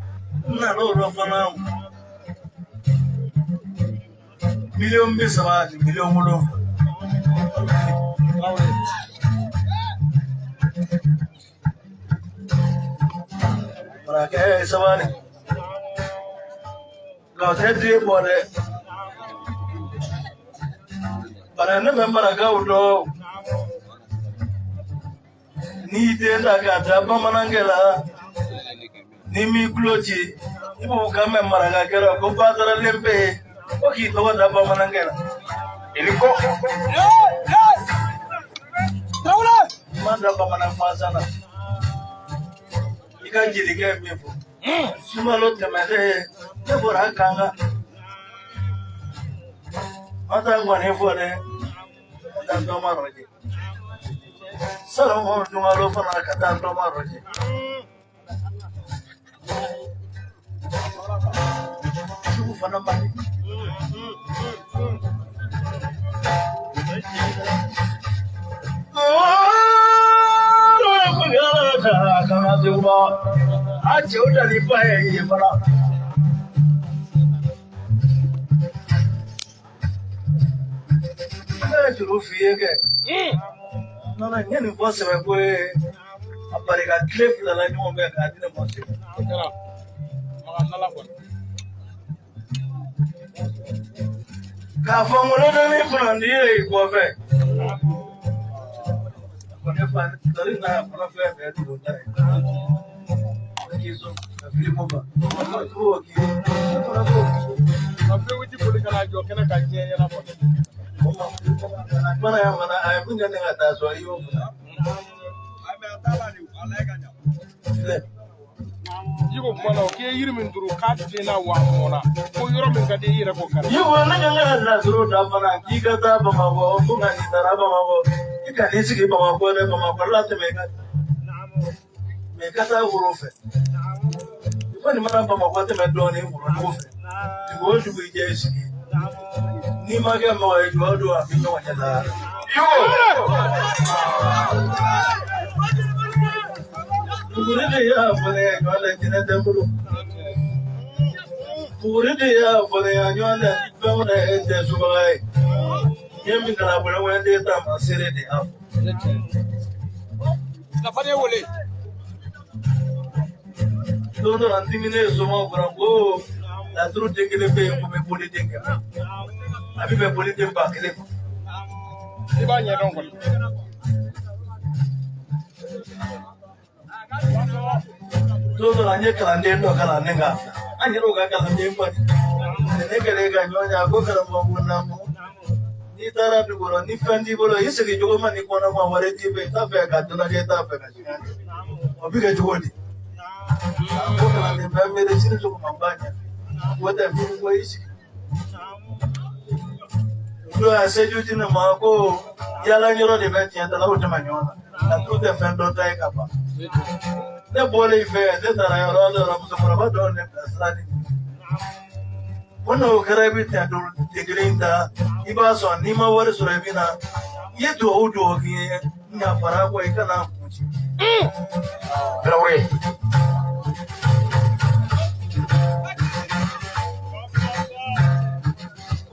N nan'o dɔn fana 30 miliyɔn ani 7 miliyɔn. Marakɛ ye sabali nka o tɛ den bɔ dɛ. Bari ne bɛ marakaw dɔn, n'i den ta k'a da bamanankɛ la, n'i m'i tulo ci, i b'o kan mɛn marakakɛ la ko badaralen bɛ yen ko k'i tɔgɔ da bamanankɛ la. I ni ko. I ma da bamanan gansan na. I ka jelikɛ ye min fɔ sunkalo tɛmɛnen, ne bɔra kan kan an t'a ŋɔni fɔ dɛ, ka taa dɔma rɔjɛ salon sunkalo fana, ka taa dɔma rɔjɛ sugu fana man di. A cɛw da ni ba ye yen fana. Ne ye juru f'i ye kɛ. Nana n ye nin fɔ sɛbɛ ko ye a barika tile fila la ɲɔgɔn fɛ k'a di ne ma sɛbɛ. K'a fɔ n ko ne ni kunnandi ye i kɔfɛ. Ko ne fa lɔri n'a kɔnɔ fɛn bɛɛ dugu ta ye. K'i sɔn ka filimu ban. K'o k'i ye. Ne fana k'o k'i ye. Ka fɛn boli ka na jɔ kɛnɛ ka diɲɛ ɲɛnabɔ. Mana yan fana a ye min kɛ ne ka taa so i y'o fana. Filɛ. I ko kuma na o k'i ye yiri min turu k'a denna wa a mɔnna, ko yɔrɔ min ka di i yɛrɛ k'o kari. I ko ne ka n ka laturu da fana k'i ka taa Bamakɔ, ko nka n'i taara Bamakɔ i ka n'i sigi Bamakɔ dɛ, Bamakɔ la tɛmɛ i ka mɛ i ka taa woro fɛ. I kɔni mana Bamakɔ tɛmɛ dɔɔnin worodugu fɛ, dugu o dugu i jɛ i sigi, n'i ma kɛ mɔgɔ ye jɔ don a bɛ ɲɔgɔn ɲɛ la. Buguri de y'a fɔ ne ye ɲɔgɔn tɛ jinɛ tɛ n bolo. Buguri de y'a fɔ ne ye ɲɔgɔn tɛ fɛn wɛrɛ e tɛ subaga ye. N ye min kalan bolo den ta ma seere de y'a fɔ. Nafa de wele. Don dɔ la n diminen somaw kɔrɔ ko laturu den kelen bɛ yen ko bɛ boli den kɛmɛ, a bɛ bɛn boli den 1000 ma. I b'a ɲɛdɔn kɔni. Don dɔ la n ye kalanden dɔ kalan ne ka an yɛrɛw ka kalanden ba de ne kɛlen ka ɲɔgɔn ye, a ko karamɔgɔ ko naamu, n'i taara dugu kɔnɔ ni fɛn t'i bolo, i segin cogo ma ni kɔnɔ ma wari t'i fɛ, i t'a fɛ ka dunajɛ, i t'a fɛ ka jigin, o bɛ kɛ cogo di? Ko kalanden bɛɛ miiri sini sɔgɔma n b'a ɲɛfɔ o tɛ min ko i sigi. O don a seju di ne ma ko yala yɔrɔ de bɛ tiɲɛ ta la o tɛmɛ ɲɔgɔn na laturu tɛ fɛn dɔn ta ye ka ban. Ne bɔlen i fɛ, ne taara yɔrɔ dɔ la, musokɔrɔba dɔw ne bilasira ni ko n'o kɛra i bɛ tɛn den kelen ta, i b'a sɔn, n'i ma wari sɔrɔ i bɛ na i ye duwawu duwawu k'i ye n yafara kɔ i kana n kun ci. Traoré.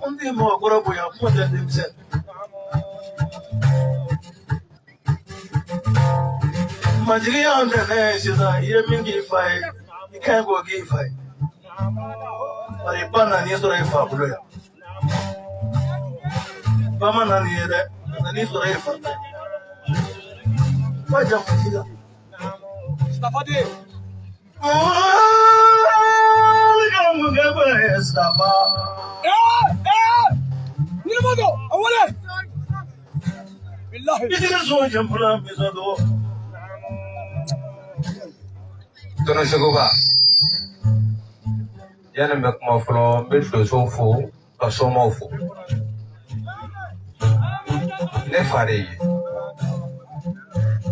N tɛ mɔgɔkɔrɔ bonya, kuma tɛ denmisɛn. Majigi y'anw dɛmɛ sisan, i ye min k'i fa ye, i ka ɲi k'o k'i fa ye. Bari ba nan'i sɔrɔ i fa bolo yan. Ba ma na nin ye dɛ, a nan'i sɔrɔ i fa ta ye. Ba jamu t'i la. Nafa de. Saba. Ɲinimɔtɔ a wele. Bilahi. Idirisu jɛnfula misado. Tɔnɔ Seguba, yanni n bɛ kuma fɔlɔ, n bɛ donsow fo ka somaw fo. Ne fa de ye.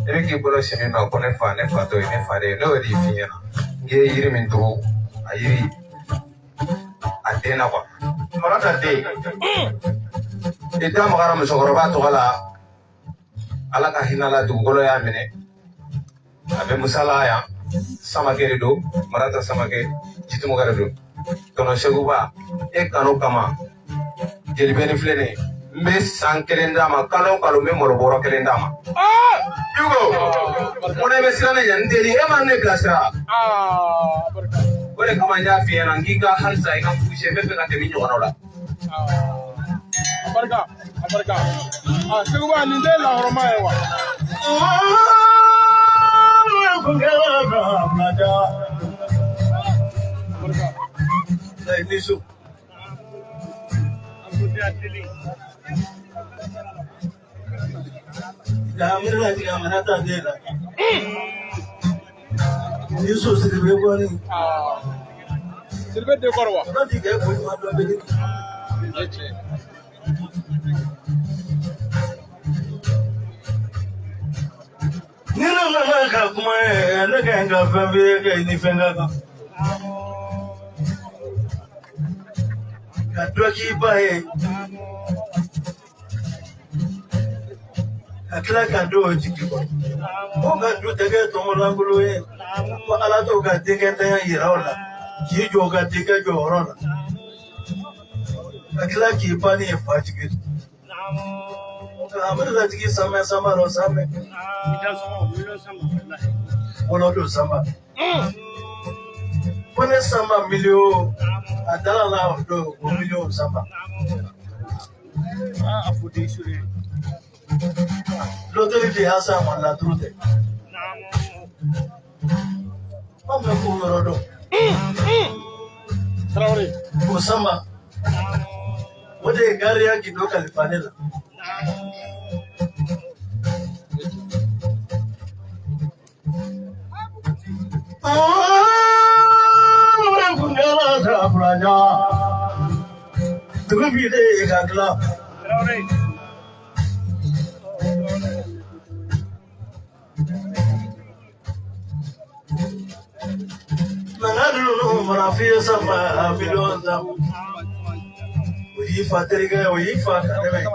Ne bɛ k'i bolo sin min ma ko ne fa, ne fa t'o ye, ne fa de ye. N'o de f'i ɲɛna n k'i ye yiri min turu, a yiri a den na kuwa. Marata den, i da magara musokɔrɔba tɔgɔ la, Ala ka hinɛ la, dugukolo y'a minɛ, a bɛ musala yan. Samakɛ de don, Marata Samakɛ, Jitumuka de don. Tɔnɔ Seguba, e kanu kama, jelibɛni filɛ nin ye, n bɛ san kelen d'a ma, kalo o kalo n bɛ malo bɔrɔ kelen d'a ma. Yugo, ko ne bɛ siran ne ɲɛ, n teri, e ma ne bilasira. O de kama n y'a f'i ɲɛna n k'i ka halisa i ka bouger, n bɛ fɛ ka tɛmɛ i ɲɔgɔnnaw la. A barika, a barika. Ah, Seguba, nin tɛ lahɔrɔma ye wa? Sidibe den kɔrɔ wa? Ye tiɲɛ ye. Ni ne nana ka kuma ye, ne ka ɲi ka fɛn f'i ye ka i ni fɛn ka kan. Ka dɔ k'i ba ye, ka tila ka don o jigi kɔrɔ. Ko ka du tɛ kɛ tɔmɔlankolon ye, ko Ala t'o ka denkɛtanya yira o la, k'i jɔ o ka denkɛ jɔyɔrɔ la, ka tila k'i ba ni fa jigi. A bɛ ka jigin sanmɛ sanba dɔ sanmɛ. Wɔlɔ don sanba. Ko ne sanba miliyɔn a dala la o don o miliyɔn sanba. Loteri de y'a san ma laturu tɛ. Anw bɛ k'o yɔrɔ dɔn. Tarawele. O sanba. O de ye gariya gindo kalifa ne la. Dugu bi de ka dilan. Nka ninnu marafin sama miliyɔn sama. O y'i fa terikɛ ye, o y'i fa kanɛmɛ ye.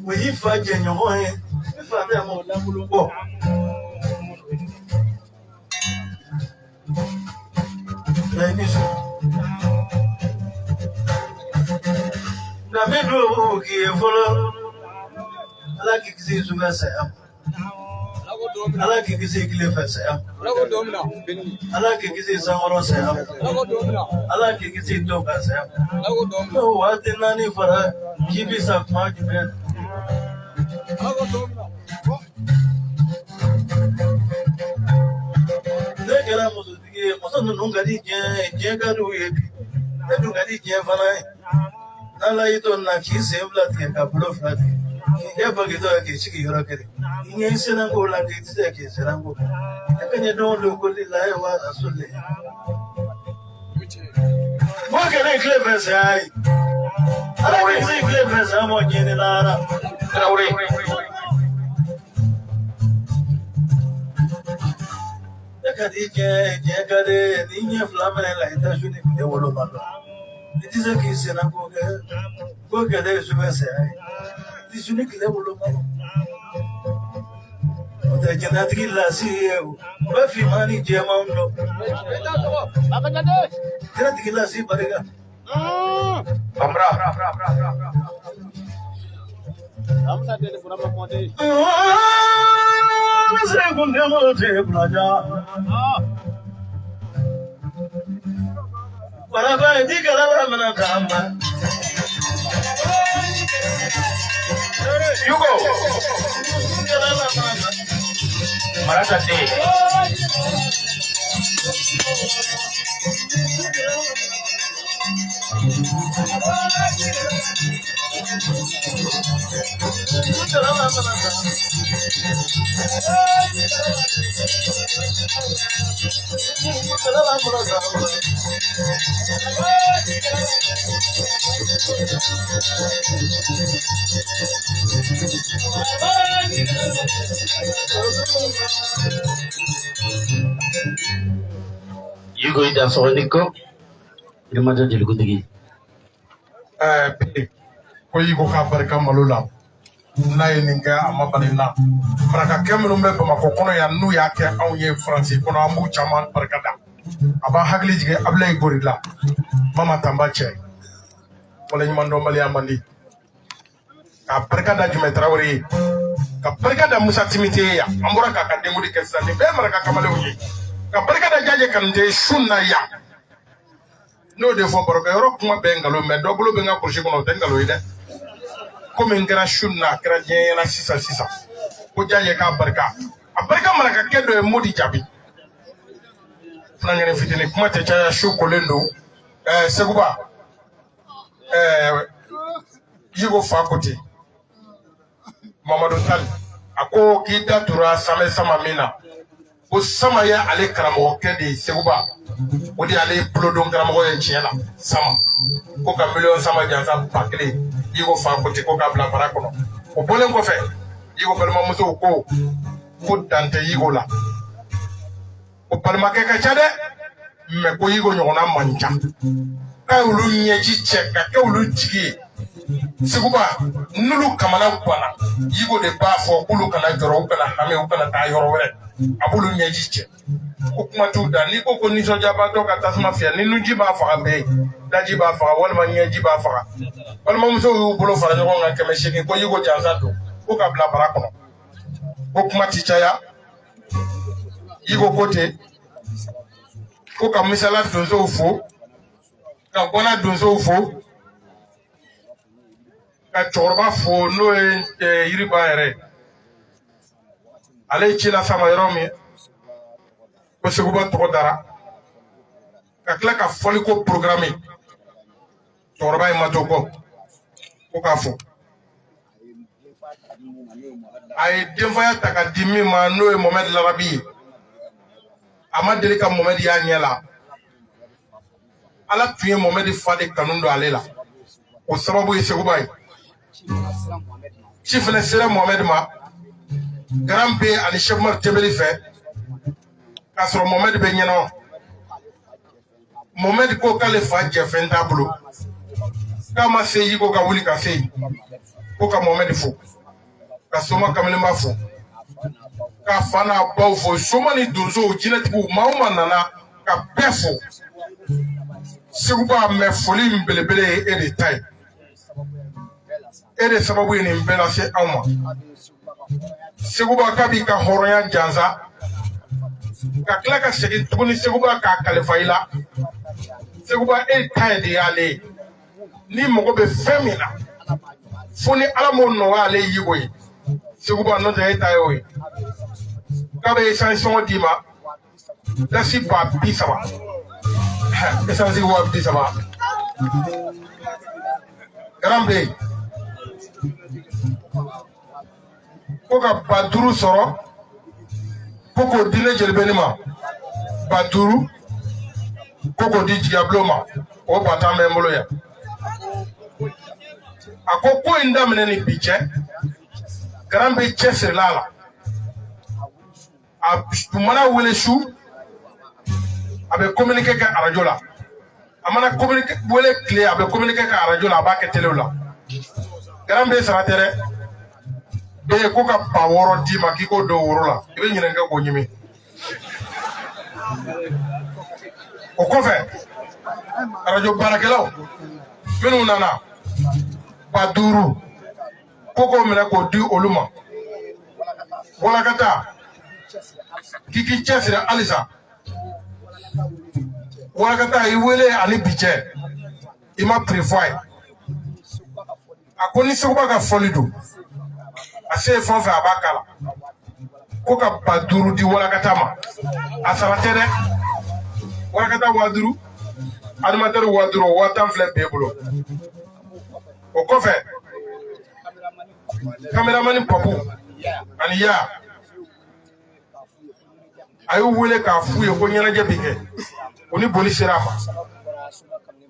O y'i fa jɛɲɔgɔn ye. Ne fa tɛ mɔgɔ lankolon bɔ. Nka n bɛ dugawu k'i ye fɔlɔ. Ala k'i kisi sufɛ saya ma. Ala k'i kisi tile fɛ saya ma. Ala k'i kisi sankɔrɔ saya ma. Ala k'i kisi dɔw ka saya ma. N'o waati naani fara k'i bɛ sa kuma jumɛn? Ne kɛra musotigi ye, muso ninnu ka di diɲɛ ye, diɲɛ ka di u ye bi. Ne dun ka di diɲɛ fana ye. N'Ala y'i to nin na k'i sen fila tigɛ ka bolo fila tigɛ k'i kɛ bagitɔ ye k'i sigi yɔrɔ kelen i ɲɛ i senna ko la k'i tɛ se k'i senna ko e ka ɲɛ don o don ko lilayi wa rasuli. Mɔ kɛlɛ tile fɛ saya ye. Ala k'i kisi tile fɛ saya mɔ diɲɛ ni lahara. Tarawele. Ne ka di diɲɛ ye, diɲɛ ka di ye, n'i ɲɛ fila minɛ la i tɛ su ni tile woloma dɔn. I tɛ se k'i senna ko kɛ ko kɛlɛ ye sufɛ saya ye. I tɛ su ni tile woloma dɔn. O tɛ jɛnatigi lasi ye o. O bɛ finman ni jɛmanw dɔn. Jɛnatigi lasi barika. Bambara. Ne se kun tɛ mɔgɔ tɛ kulaja. Baraba ye di kɛlɛ la minɛ k'an ma. Yugo. Marata den. Yugo i dansɔgɔ ni ko Yirimajɔ jelikuntigi. Bi ko i ko k'a barika malo la. N'a ye nin kɛ, a ma bali n na. Marakakɛ minnu bɛ Bamakɔ kɔnɔ yan, n'u y'a kɛ anw ye Faransi kɔnɔ, an b'u caman barika da. A b'an hakili jigin Abilayi Gori la, Mama Tanba cɛ, waleɲumandɔnbaliya man di. Ka barika da Jumɛ Tarawele ye, ka barika da Musa Timite ye yan, an bɔra k'a ka denkuli kɛ sisan, nin bɛɛ ye maraka kamalenw ye. Ka barika da Jaje Kanute ye su na yan. N'o de fɔ barokɛyɔrɔ kuma bɛɛ nkalon, mɛ dɔ bolo bɛ n ka kurusi kɔnɔ, o tɛ nkalon ye dɛ. Komi n kɛra su na, a kɛra diɲɛ ɲɛna sisan sisan ko Jaje k'a barika, a barika marakakɛ dɔ ye Modi Jaabi. Funankɛnin fitinin, kuma tɛ caya, su kolen don. Seguba, Yigo fa ko ten, Mamadu Tali, a ko k'i da tora Samɛ Sama min na, ko Sama ye ale karamɔgɔkɛ de ye. Seguba, o de y'ale bolodon karamɔgɔ ye tiɲɛ na. Sama ko ka miliyɔn sama jansa 1000, Yigo fa ko ten, ko k'a bila bara kɔnɔ. O bɔlen kɔfɛ, Yigo balimamusow ko dan tɛ Yigo la, ko balimakɛ ka ca dɛ, mɛ ko Yigo ɲɔgɔnna man ca, k'a y'olu ɲɛji cɛ ka kɛ olu jigi ye. Seguba, n'olu kamana ganna, Yigo de b'a fɔ k'olu kana jɔrɔ, u kana hami, u kana taa yɔrɔ wɛrɛ, a b'olu ɲɛji cɛ. Ko kuma t'u da. N'i ko ko nisɔndiyabaatɔ ka tasuma fiyɛ, ni nunji b'a faga, bɛɛ daji b'a faga, walima ɲɛji b'a faga. Balimamusow y'u bolo fara ɲɔgɔn kan 800, ko Yigo jansa don, ko ka bila bara kɔnɔ. Ko kuma ti caya. Yigo ko ten ko ka Misala donsow fo, ka Gwana donsow fo, ka cɛkɔrɔba fo, n'o ye Yiriba yɛrɛ, ale ye ci las'a ma yɔrɔ min ko Seguba tɔgɔ dara, ka tila ka fɔliko programme. Cɛkɔrɔba in ma to kɔ, ko k'a fɔ a ye denfaya ta ka di min ma, n'o ye Mohamed Larabi ye, a ma deli ka Mohamed y'a ɲɛ la. Ala tun ye Mohamed fa de kanu don ale la, o sababu ye Seguba ye. Ci fana sera Mohamed ma Garan bɛ ani Cheikh Umar Tembeli fɛ, k'a sɔrɔ Mohamed bɛ ɲɛnama. Mohamed ko k'ale fa jɛfɛn t'a bolo, k'a ma se Yigo ka wuli ka se yen, ko ka Mohamed fo, ka Soma Kamalenba fo, ka fa n'a baw fo, Soma ni donsow, jinɛtigiw, maa o maa nana, ka bɛɛ fo. Seguba, mɛ foli in belebele ye e de ta ye, e de sababu ye nin bɛɛ lase anw ma. Seguba, k'a b'i ka hɔrɔnya jansa, ka tila ka segin tuguni, Seguba, k'a kalifa i la. Seguba, e ta ye de y'ale ye. N'i mago bɛ fɛn min na, fo ni Ala m'o nɔgɔya ale Yigo ye, Seguba, n'o tɛ e ta y'o ye. K'a bɛ esansi sɔngɔ d'i ma, dasi 30 000, esansi 30 000. Garan bɛ yen ko ka 5000 sɔrɔ, ko k'o di ne jelibeni ma, 5000, ko k'o di jigiyabulon ma, o 10 000 bɛ n bolo yan. A ko ko in daminɛ ni bi cɛ, Garan bɛ cɛsirila a la. A tun mana wele su, a bɛ communiqué kɛ arajo la. A mana communiqué wele tile, a bɛ communiqué kɛ arajo la, a b'a kɛ telew la. Garan bɛ sara tɛ dɛ, bɛɛ ko ka 6000 d'i ma, k'i k'o don woro la, i bɛ ɲinɛ kɛ k'o ɲimi. O kɔfɛ, arajo baarakɛlaw minnu nana, 5000, ko k'o minɛ k'o di olu ma. Walakata, k'i k'i cɛsiri halisa. Walakata, i wele ani bi cɛ, i ma piri fɔ a ye. A ko ni Seguba ka fɔli don, a se ye fɛn o fɛn, a b'a k'a la. Ko ka 5000 di Walakata ma, a sara tɛ dɛ. Walakata 5000, animateur 5000, o 10 000 filɛ b'e bolo. O kɔfɛ, kameramani Papu ani ya, a y'u wele k'a f'u ye ko ɲɛnajɛ bɛ kɛ, o ni boli sera a ma.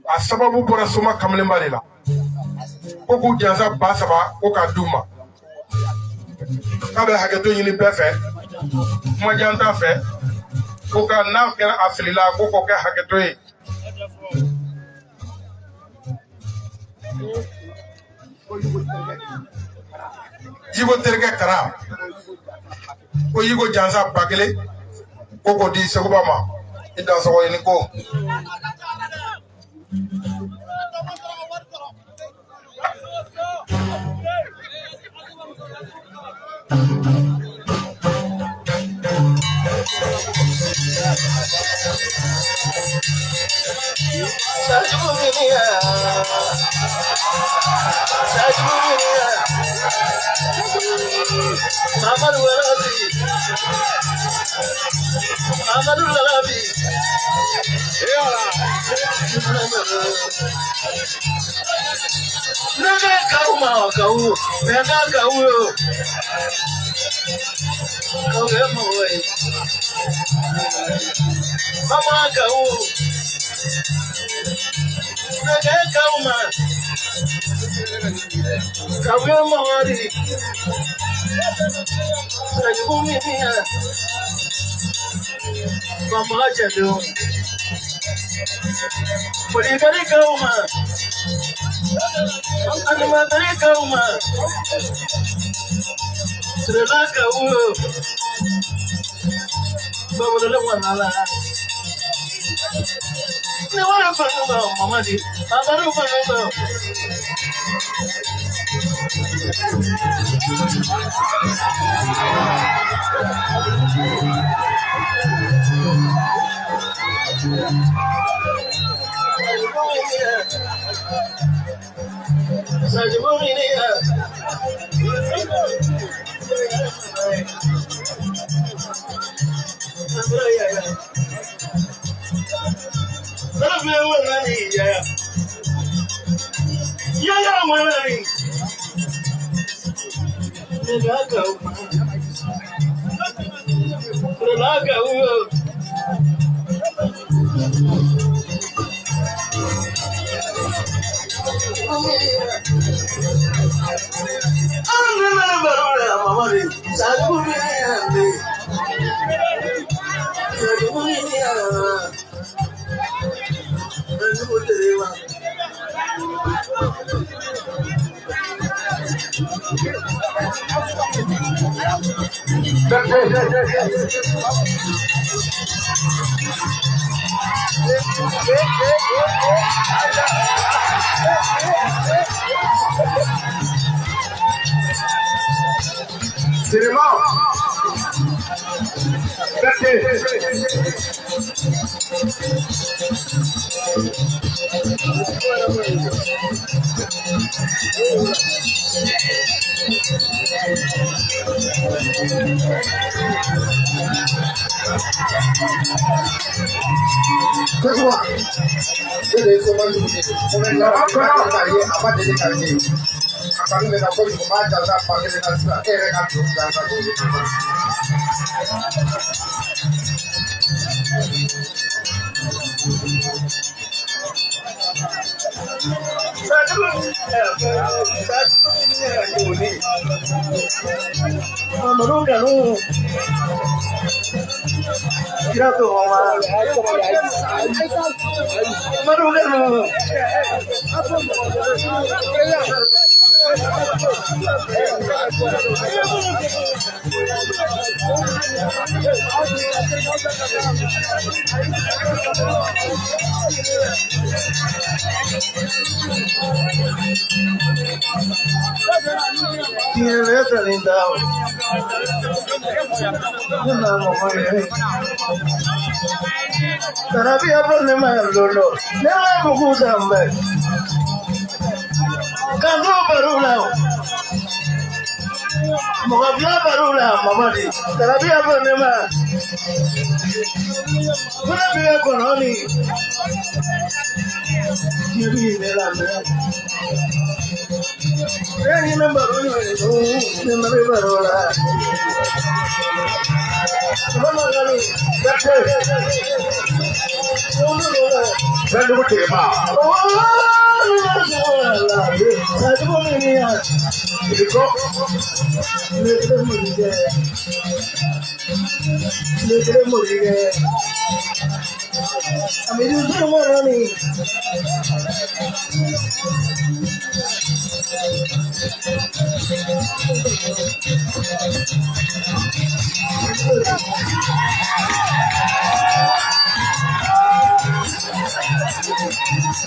A sababu bɔra Soma Kamalenba de la, ko k'u jansa 3000, ko k'a d'u ma. K'a bɛ hakɛto ɲini bɛɛ fɛ, kumajan t'a fɛ, ko ka n'a kɛra a filila, ko k'o kɛ hakɛto ye. Yiko terikɛ Kara ko Yiko jansa 1000 ko k'o di Seguba ma i dansɔgɔ i ni ko.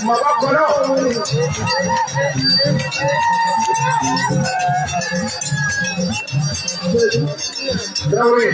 Maba kɔnɔ. Traoré.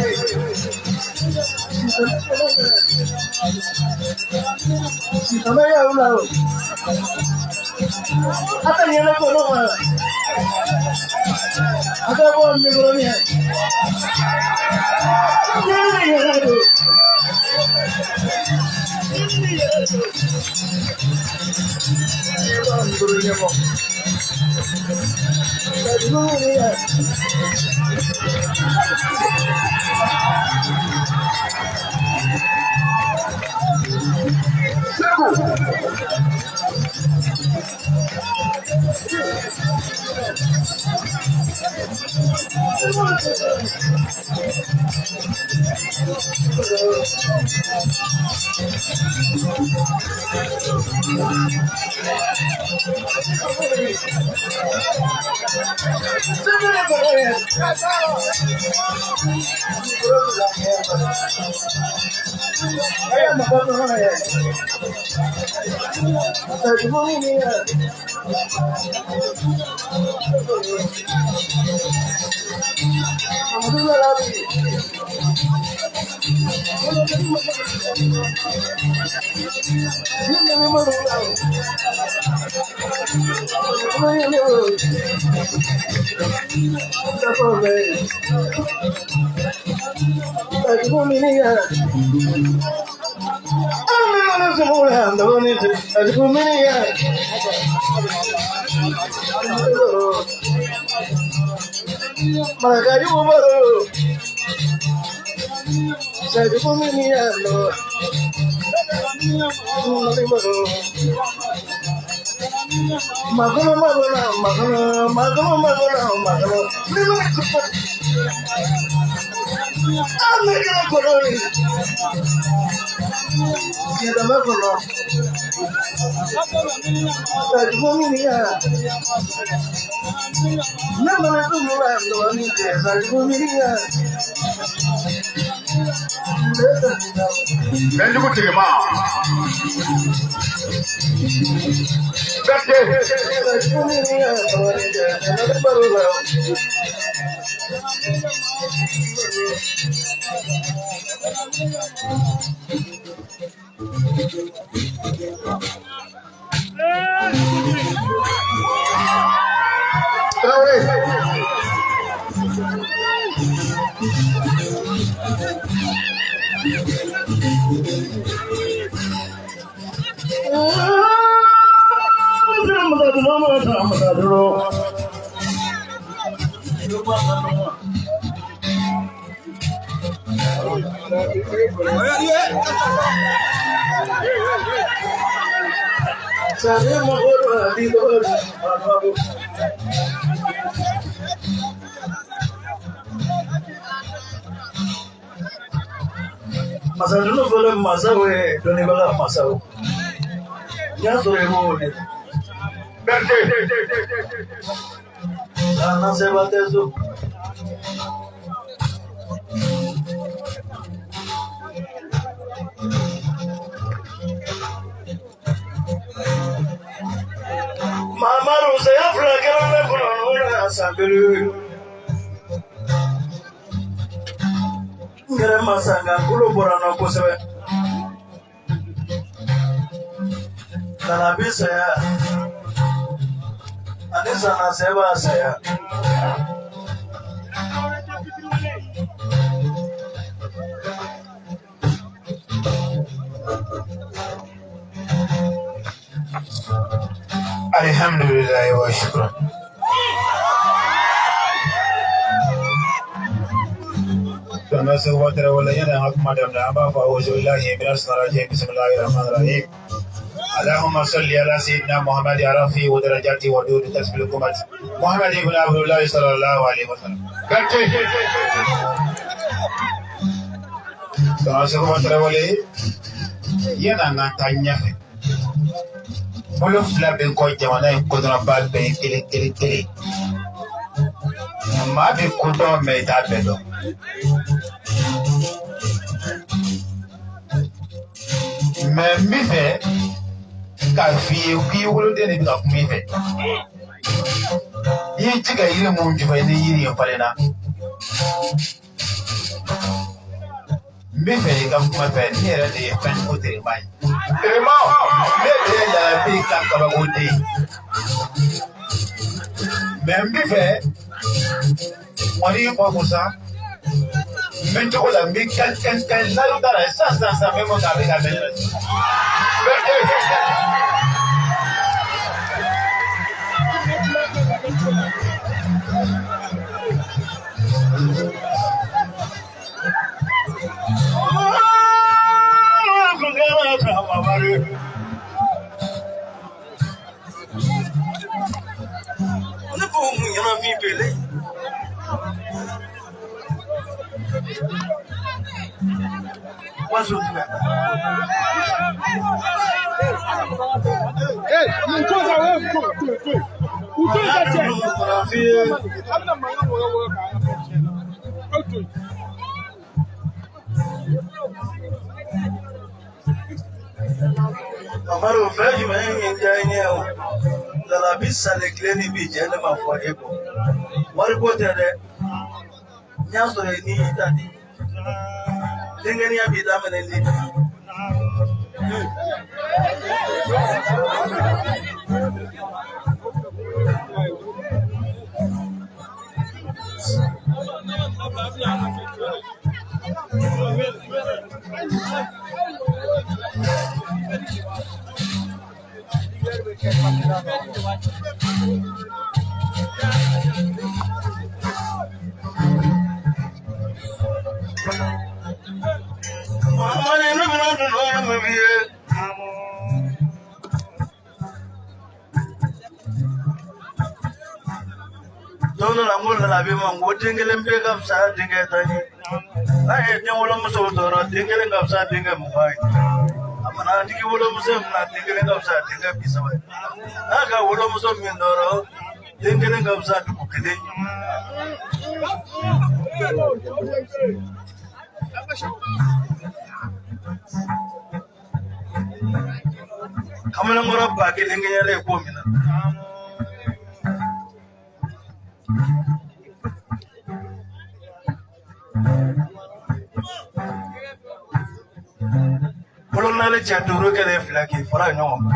Bɛnjugu tigɛma. Berete. Traoré. Masadunu fɔlɔ masaw ye dɔnnibaga masaw n y'a sɔrɔ i b'o de. Berete. N'an seba tɛ so. Mamadu saya fila kɛra ne kɔnɔ n'o la san kelen. N yɛrɛ ma san nka n kolo bɔra n na kosɛbɛ. Nana bi saya ani sanna sɛ b'a saya. Alhamdulilayi wa shukran. Tana Seguba Tarawele yani an ka kuma daminɛ an b'a fɔ awuzubilahi mina shaitanir bismillahir rahmanir rahim. Allahumma salli ala sayyidina Muhammad arafi wa darajati wa dud tasbil kumat Muhammad ibn Abdullah sallallahu alaihi wasallam. Berete. Tana Seguba Tarawele Yan'an ka taa ɲɛfɛ, bolo fila bɛ n kɔ jamana in kodɔnnaba bɛɛ ye kelen kelen kelen. Maa bɛ ko dɔn mɛ i t'a bɛɛ dɔn. Mɛ n bɛ fɛ k'a f'i ye k'i woloden de bɛ ka kuma i fɛ. I ye ji kɛ yiri mun jufɛ ni yiri in falenna. N bɛ fɛ i ka kuma fɛ ne yɛrɛ de ye fɛn ko terima ye. Terima, ne de ye lalabi ka kabako den ye. Mɛ n bɛ fɛ mɔni kɔ ko sa n bɛ cogo la n bɛ kan kan kan layidu t'a la sisan sisan sisan n bɛ mɔ k'a bɛ ka bɛn. Ne ko mun ɲɛnafin bele. Waso tɛ. Ee, nin ko sa o ye ko ko ko. U to yen ka cɛ. A bɛna mankan wɔyɔ wɔyɔ k'a ka fɛn tiɲɛ. Aw to yen. Amadu fɛn jumɛn ye diya n ye o? Lalabi sale tile ni bi jɛ ne ma fɔ e kɔ. Wariko tɛ dɛ. N y'a sɔrɔ i ni y'i ta di. Denkɛniya b'i daminɛ ni. Muhammadu ne bɛna dun nɔnɔ min f'i ye. Don dɔ la n ko lalabi ma n ko den kelen pe ka fisa denkɛ tan ye. N'a ye den wolomuso tɔɔrɔ den kelen ka fisa denkɛ 20 ye. A mana digi wolomuso min na den kelen ka fisa denkɛ 30 ye. N'a ka wolomuso min tɔɔrɔ den kelen ka fisa dugu kelen ye. Kamalenkɔrɔ 1000 kɛɲɛlen ko min na. Bolo naani cɛ duuru kɛlen fila k'i fara ɲɔgɔn kan.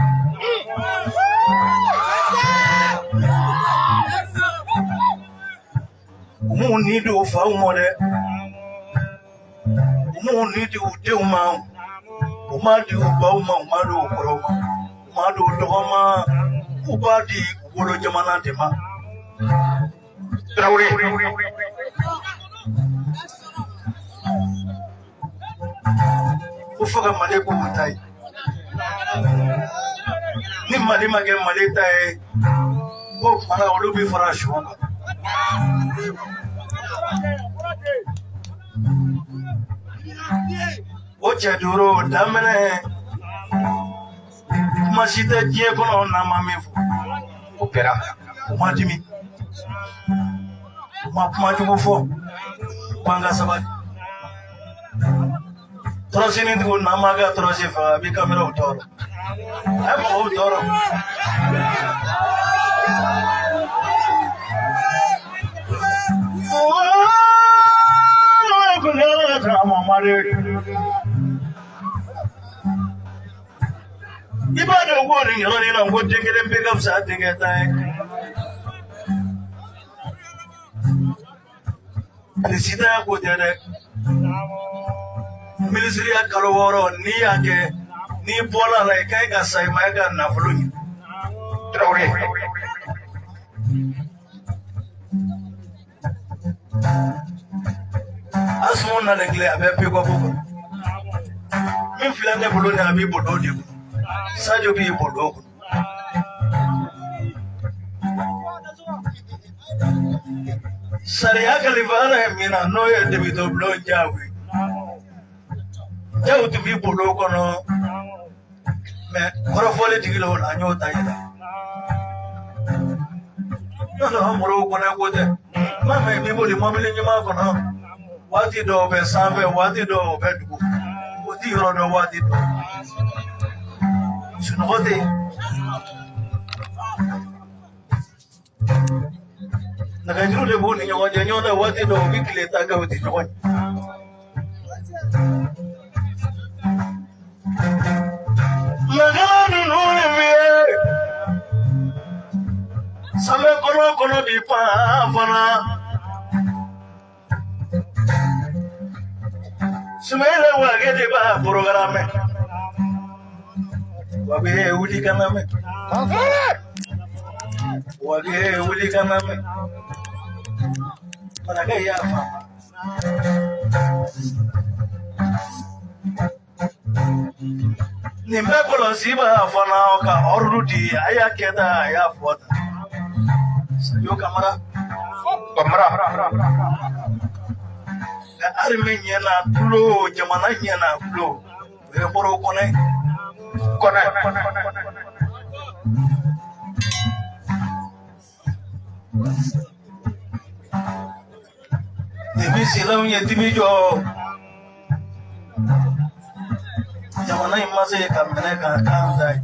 U m'u ni di u faw ma dɛ. U m'u ni di u denw ma. U m'a di u baw ma, u m'a di u kɔrɔw ma. U m'a di u dɔgɔ ma. U b'a di u wolo jamana de ma. Tarawele. Ko fo ka Mali k'u ta ye. Ni Mali ma kɛ Mali ta ye, k'o tuma na olu bɛ fara su kan. O cɛ duuru o daminɛ kuma si tɛ diɲɛ kɔnɔ n'an ma min fɔ. O kɛra. U ma dimi. U ma kuma jugu fɔ. K'an ka sabali. Tɔrɔsinin n'an m'a ka tɔrɔsi faga a b'i kameraw tɔɔrɔ. A ye mɔgɔw tɔɔrɔ. I b'a dɔn ko nin yɔrɔnin na ko den kelen bɛɛ ka fisa denkɛ tan ye. Peresidan ko tɛ dɛ. Minisiriya kalo 6 n'i y'a kɛ n'i bɔra a la i ka ɲi ka sa i ma i ka nafolo ɲini. Tarawele. Asumu nalen tile a bɛ pikɔpu kɔnɔ. Min filɛ ne bolo nin a b'i bolo de kɔnɔ. Sajo b'i bolo kɔnɔ. Sariya kalifa ala ye min na n'o ye debito bulon Jaw ye. Jaw tun b'i bolo kɔnɔ. Mɛ kɔrɔfɔli jigila o la an y'o ta yira. N'o tɛ an bolo kɔnɔ ko tɛ. N'a mɛ i b'i boli mɔbili ɲuman kɔnɔ. Waati dɔw bɛ sanfɛ, waati dɔw bɛ dugu. O ti yɔrɔ dɔn waati dɔw. Sunɔgɔ tɛ yen. Nɛgɛjuru de b'u ni ɲɔgɔn cɛ ɲɔgɔn tɛ waati dɔw u bɛ tile ta kɛ u tɛ ɲɔgɔn ye. Magala ninnu de bɛ sanfɛ kɔnɔ kɔnɔ bi pan fana. Sumayila Wage de b'a programme. Wage wuli ka na mɛn. Wage wuli ka na mɛn. Marakɛ y'a faamu. Nin bɛɛ kɔlɔsi b'a fana ka ordre di a y'a kɛ tan a y'a fɔ tan. Sadio Kamara. Kamara. Nka armée ɲɛna tulo jamana ɲɛna tulo o ye Modibo Kɔnɛ. Kɔnɛ. Depi silamɛw ye dibi jɔ jamana in ma se ka minɛ k'a kan ta ye.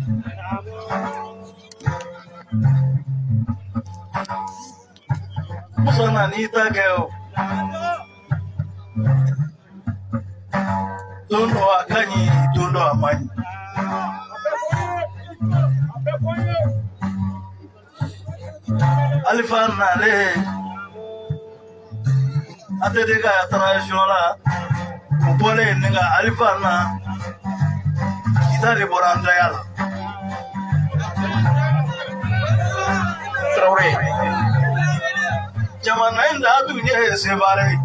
Musa nan'i ta kɛ o. Don dɔ a ka ɲi, don dɔ a man ɲi. Alifa nalen ATT ka transition la o bɔlen ni ka Alifa na kita de bɔra an daya la. Traoré. Jamana in da tun ye Sevare ye.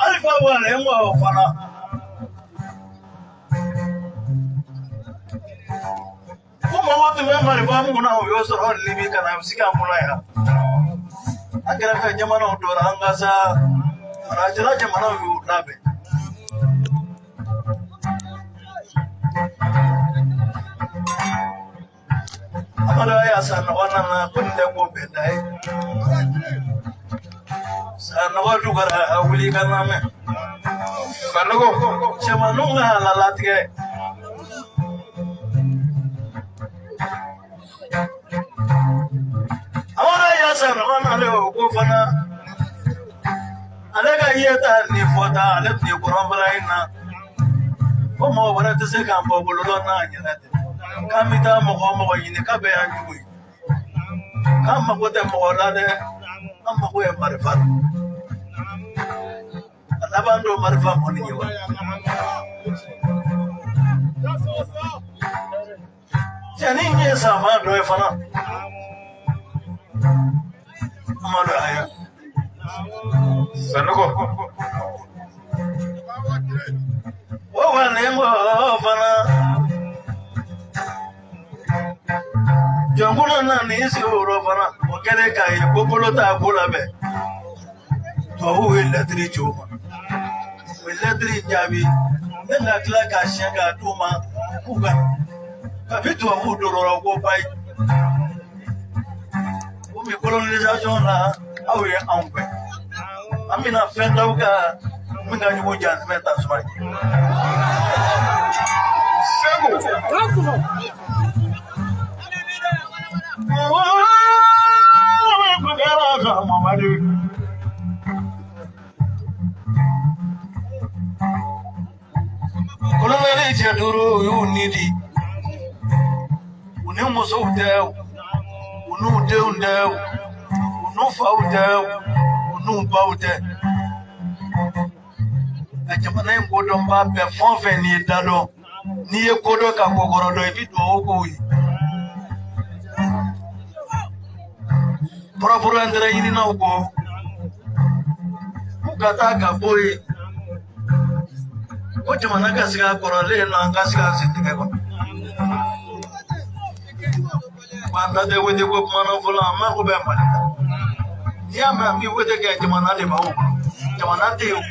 Alifa walen o fana. Ko mɔgɔ tun bɛ marifa mun na o y'o sɔrɔ Libi ka na sigi an kunna yan. An kɛrɛfɛ jamanaw dɔra an ka sa farajɛla jamanaw y'u labɛn. Amadu Aya Sanɔgɔ nana ko nin tɛ ko bɛnta ye. Sanɔgɔ dugara a wuli ka na mɛn. Sanogo. Cɛmaninw ka halalatigɛ. Amadu Aya Sanɔgɔ nalen o ko fana. Ale ka yeta ni fɔta ale tun ye kɔrɔnfɛla in na. Ko mɔgɔ wɛrɛ tɛ se k'an bɔ bolo la n'a yɛrɛ tɛ. K'an bɛ taa mɔgɔ o mɔgɔ ɲini k'a bɛɛ y'an jugu ye. K'an mako tɛ mɔgɔ la dɛ, an mako ye marifa la. A laban don marifa kɔni ye wa. Cɛnin ye sanfa dɔ ye fana. Amadu Aya. Sanogo. O walen ko fana. Jɔnkulu nana i sigi o rɔ fana o kɛlen k'a ye ko bolo t'a ko labɛn. Tubabuw ye lɛtiri ci o ma. U ye lɛtiri jaabi ne ka tila k'a siɲɛ k'a d'u ma k'u ka kabi tubabuw donna ko bayi. Komi colonisation la aw ye anw gɛn. An bɛna fɛn d'aw kan min ka jugu jahanɛmɛ tasuma ye. Segu. Kolonɛli cɛ duuru u y'u ni di. U ni musow tɛ, u n'u denw tɛ, u n'u faw tɛ, u n'u baw tɛ. Nka jamana in kodɔnba bɛɛ fɛn o fɛn n'i ye da dɔn, n'i ye ko dɔn ka ko kɔrɔ dɔn, i bɛ dugawu k'o ye. Propre intérêt ɲininaw ko k'u ka taa ka bɔ yen ko jamana ka sigi a kɔrɔlen na an ka sigi an sen tɛgɛ kɔnɔ. Ko an ta tɛ wete ko kuma na fɔlɔ an mako bɛ Mali la. N'i y'a mɛn an b'i wele kɛ, jamana de b'aw bolo, jamana tɛ yen.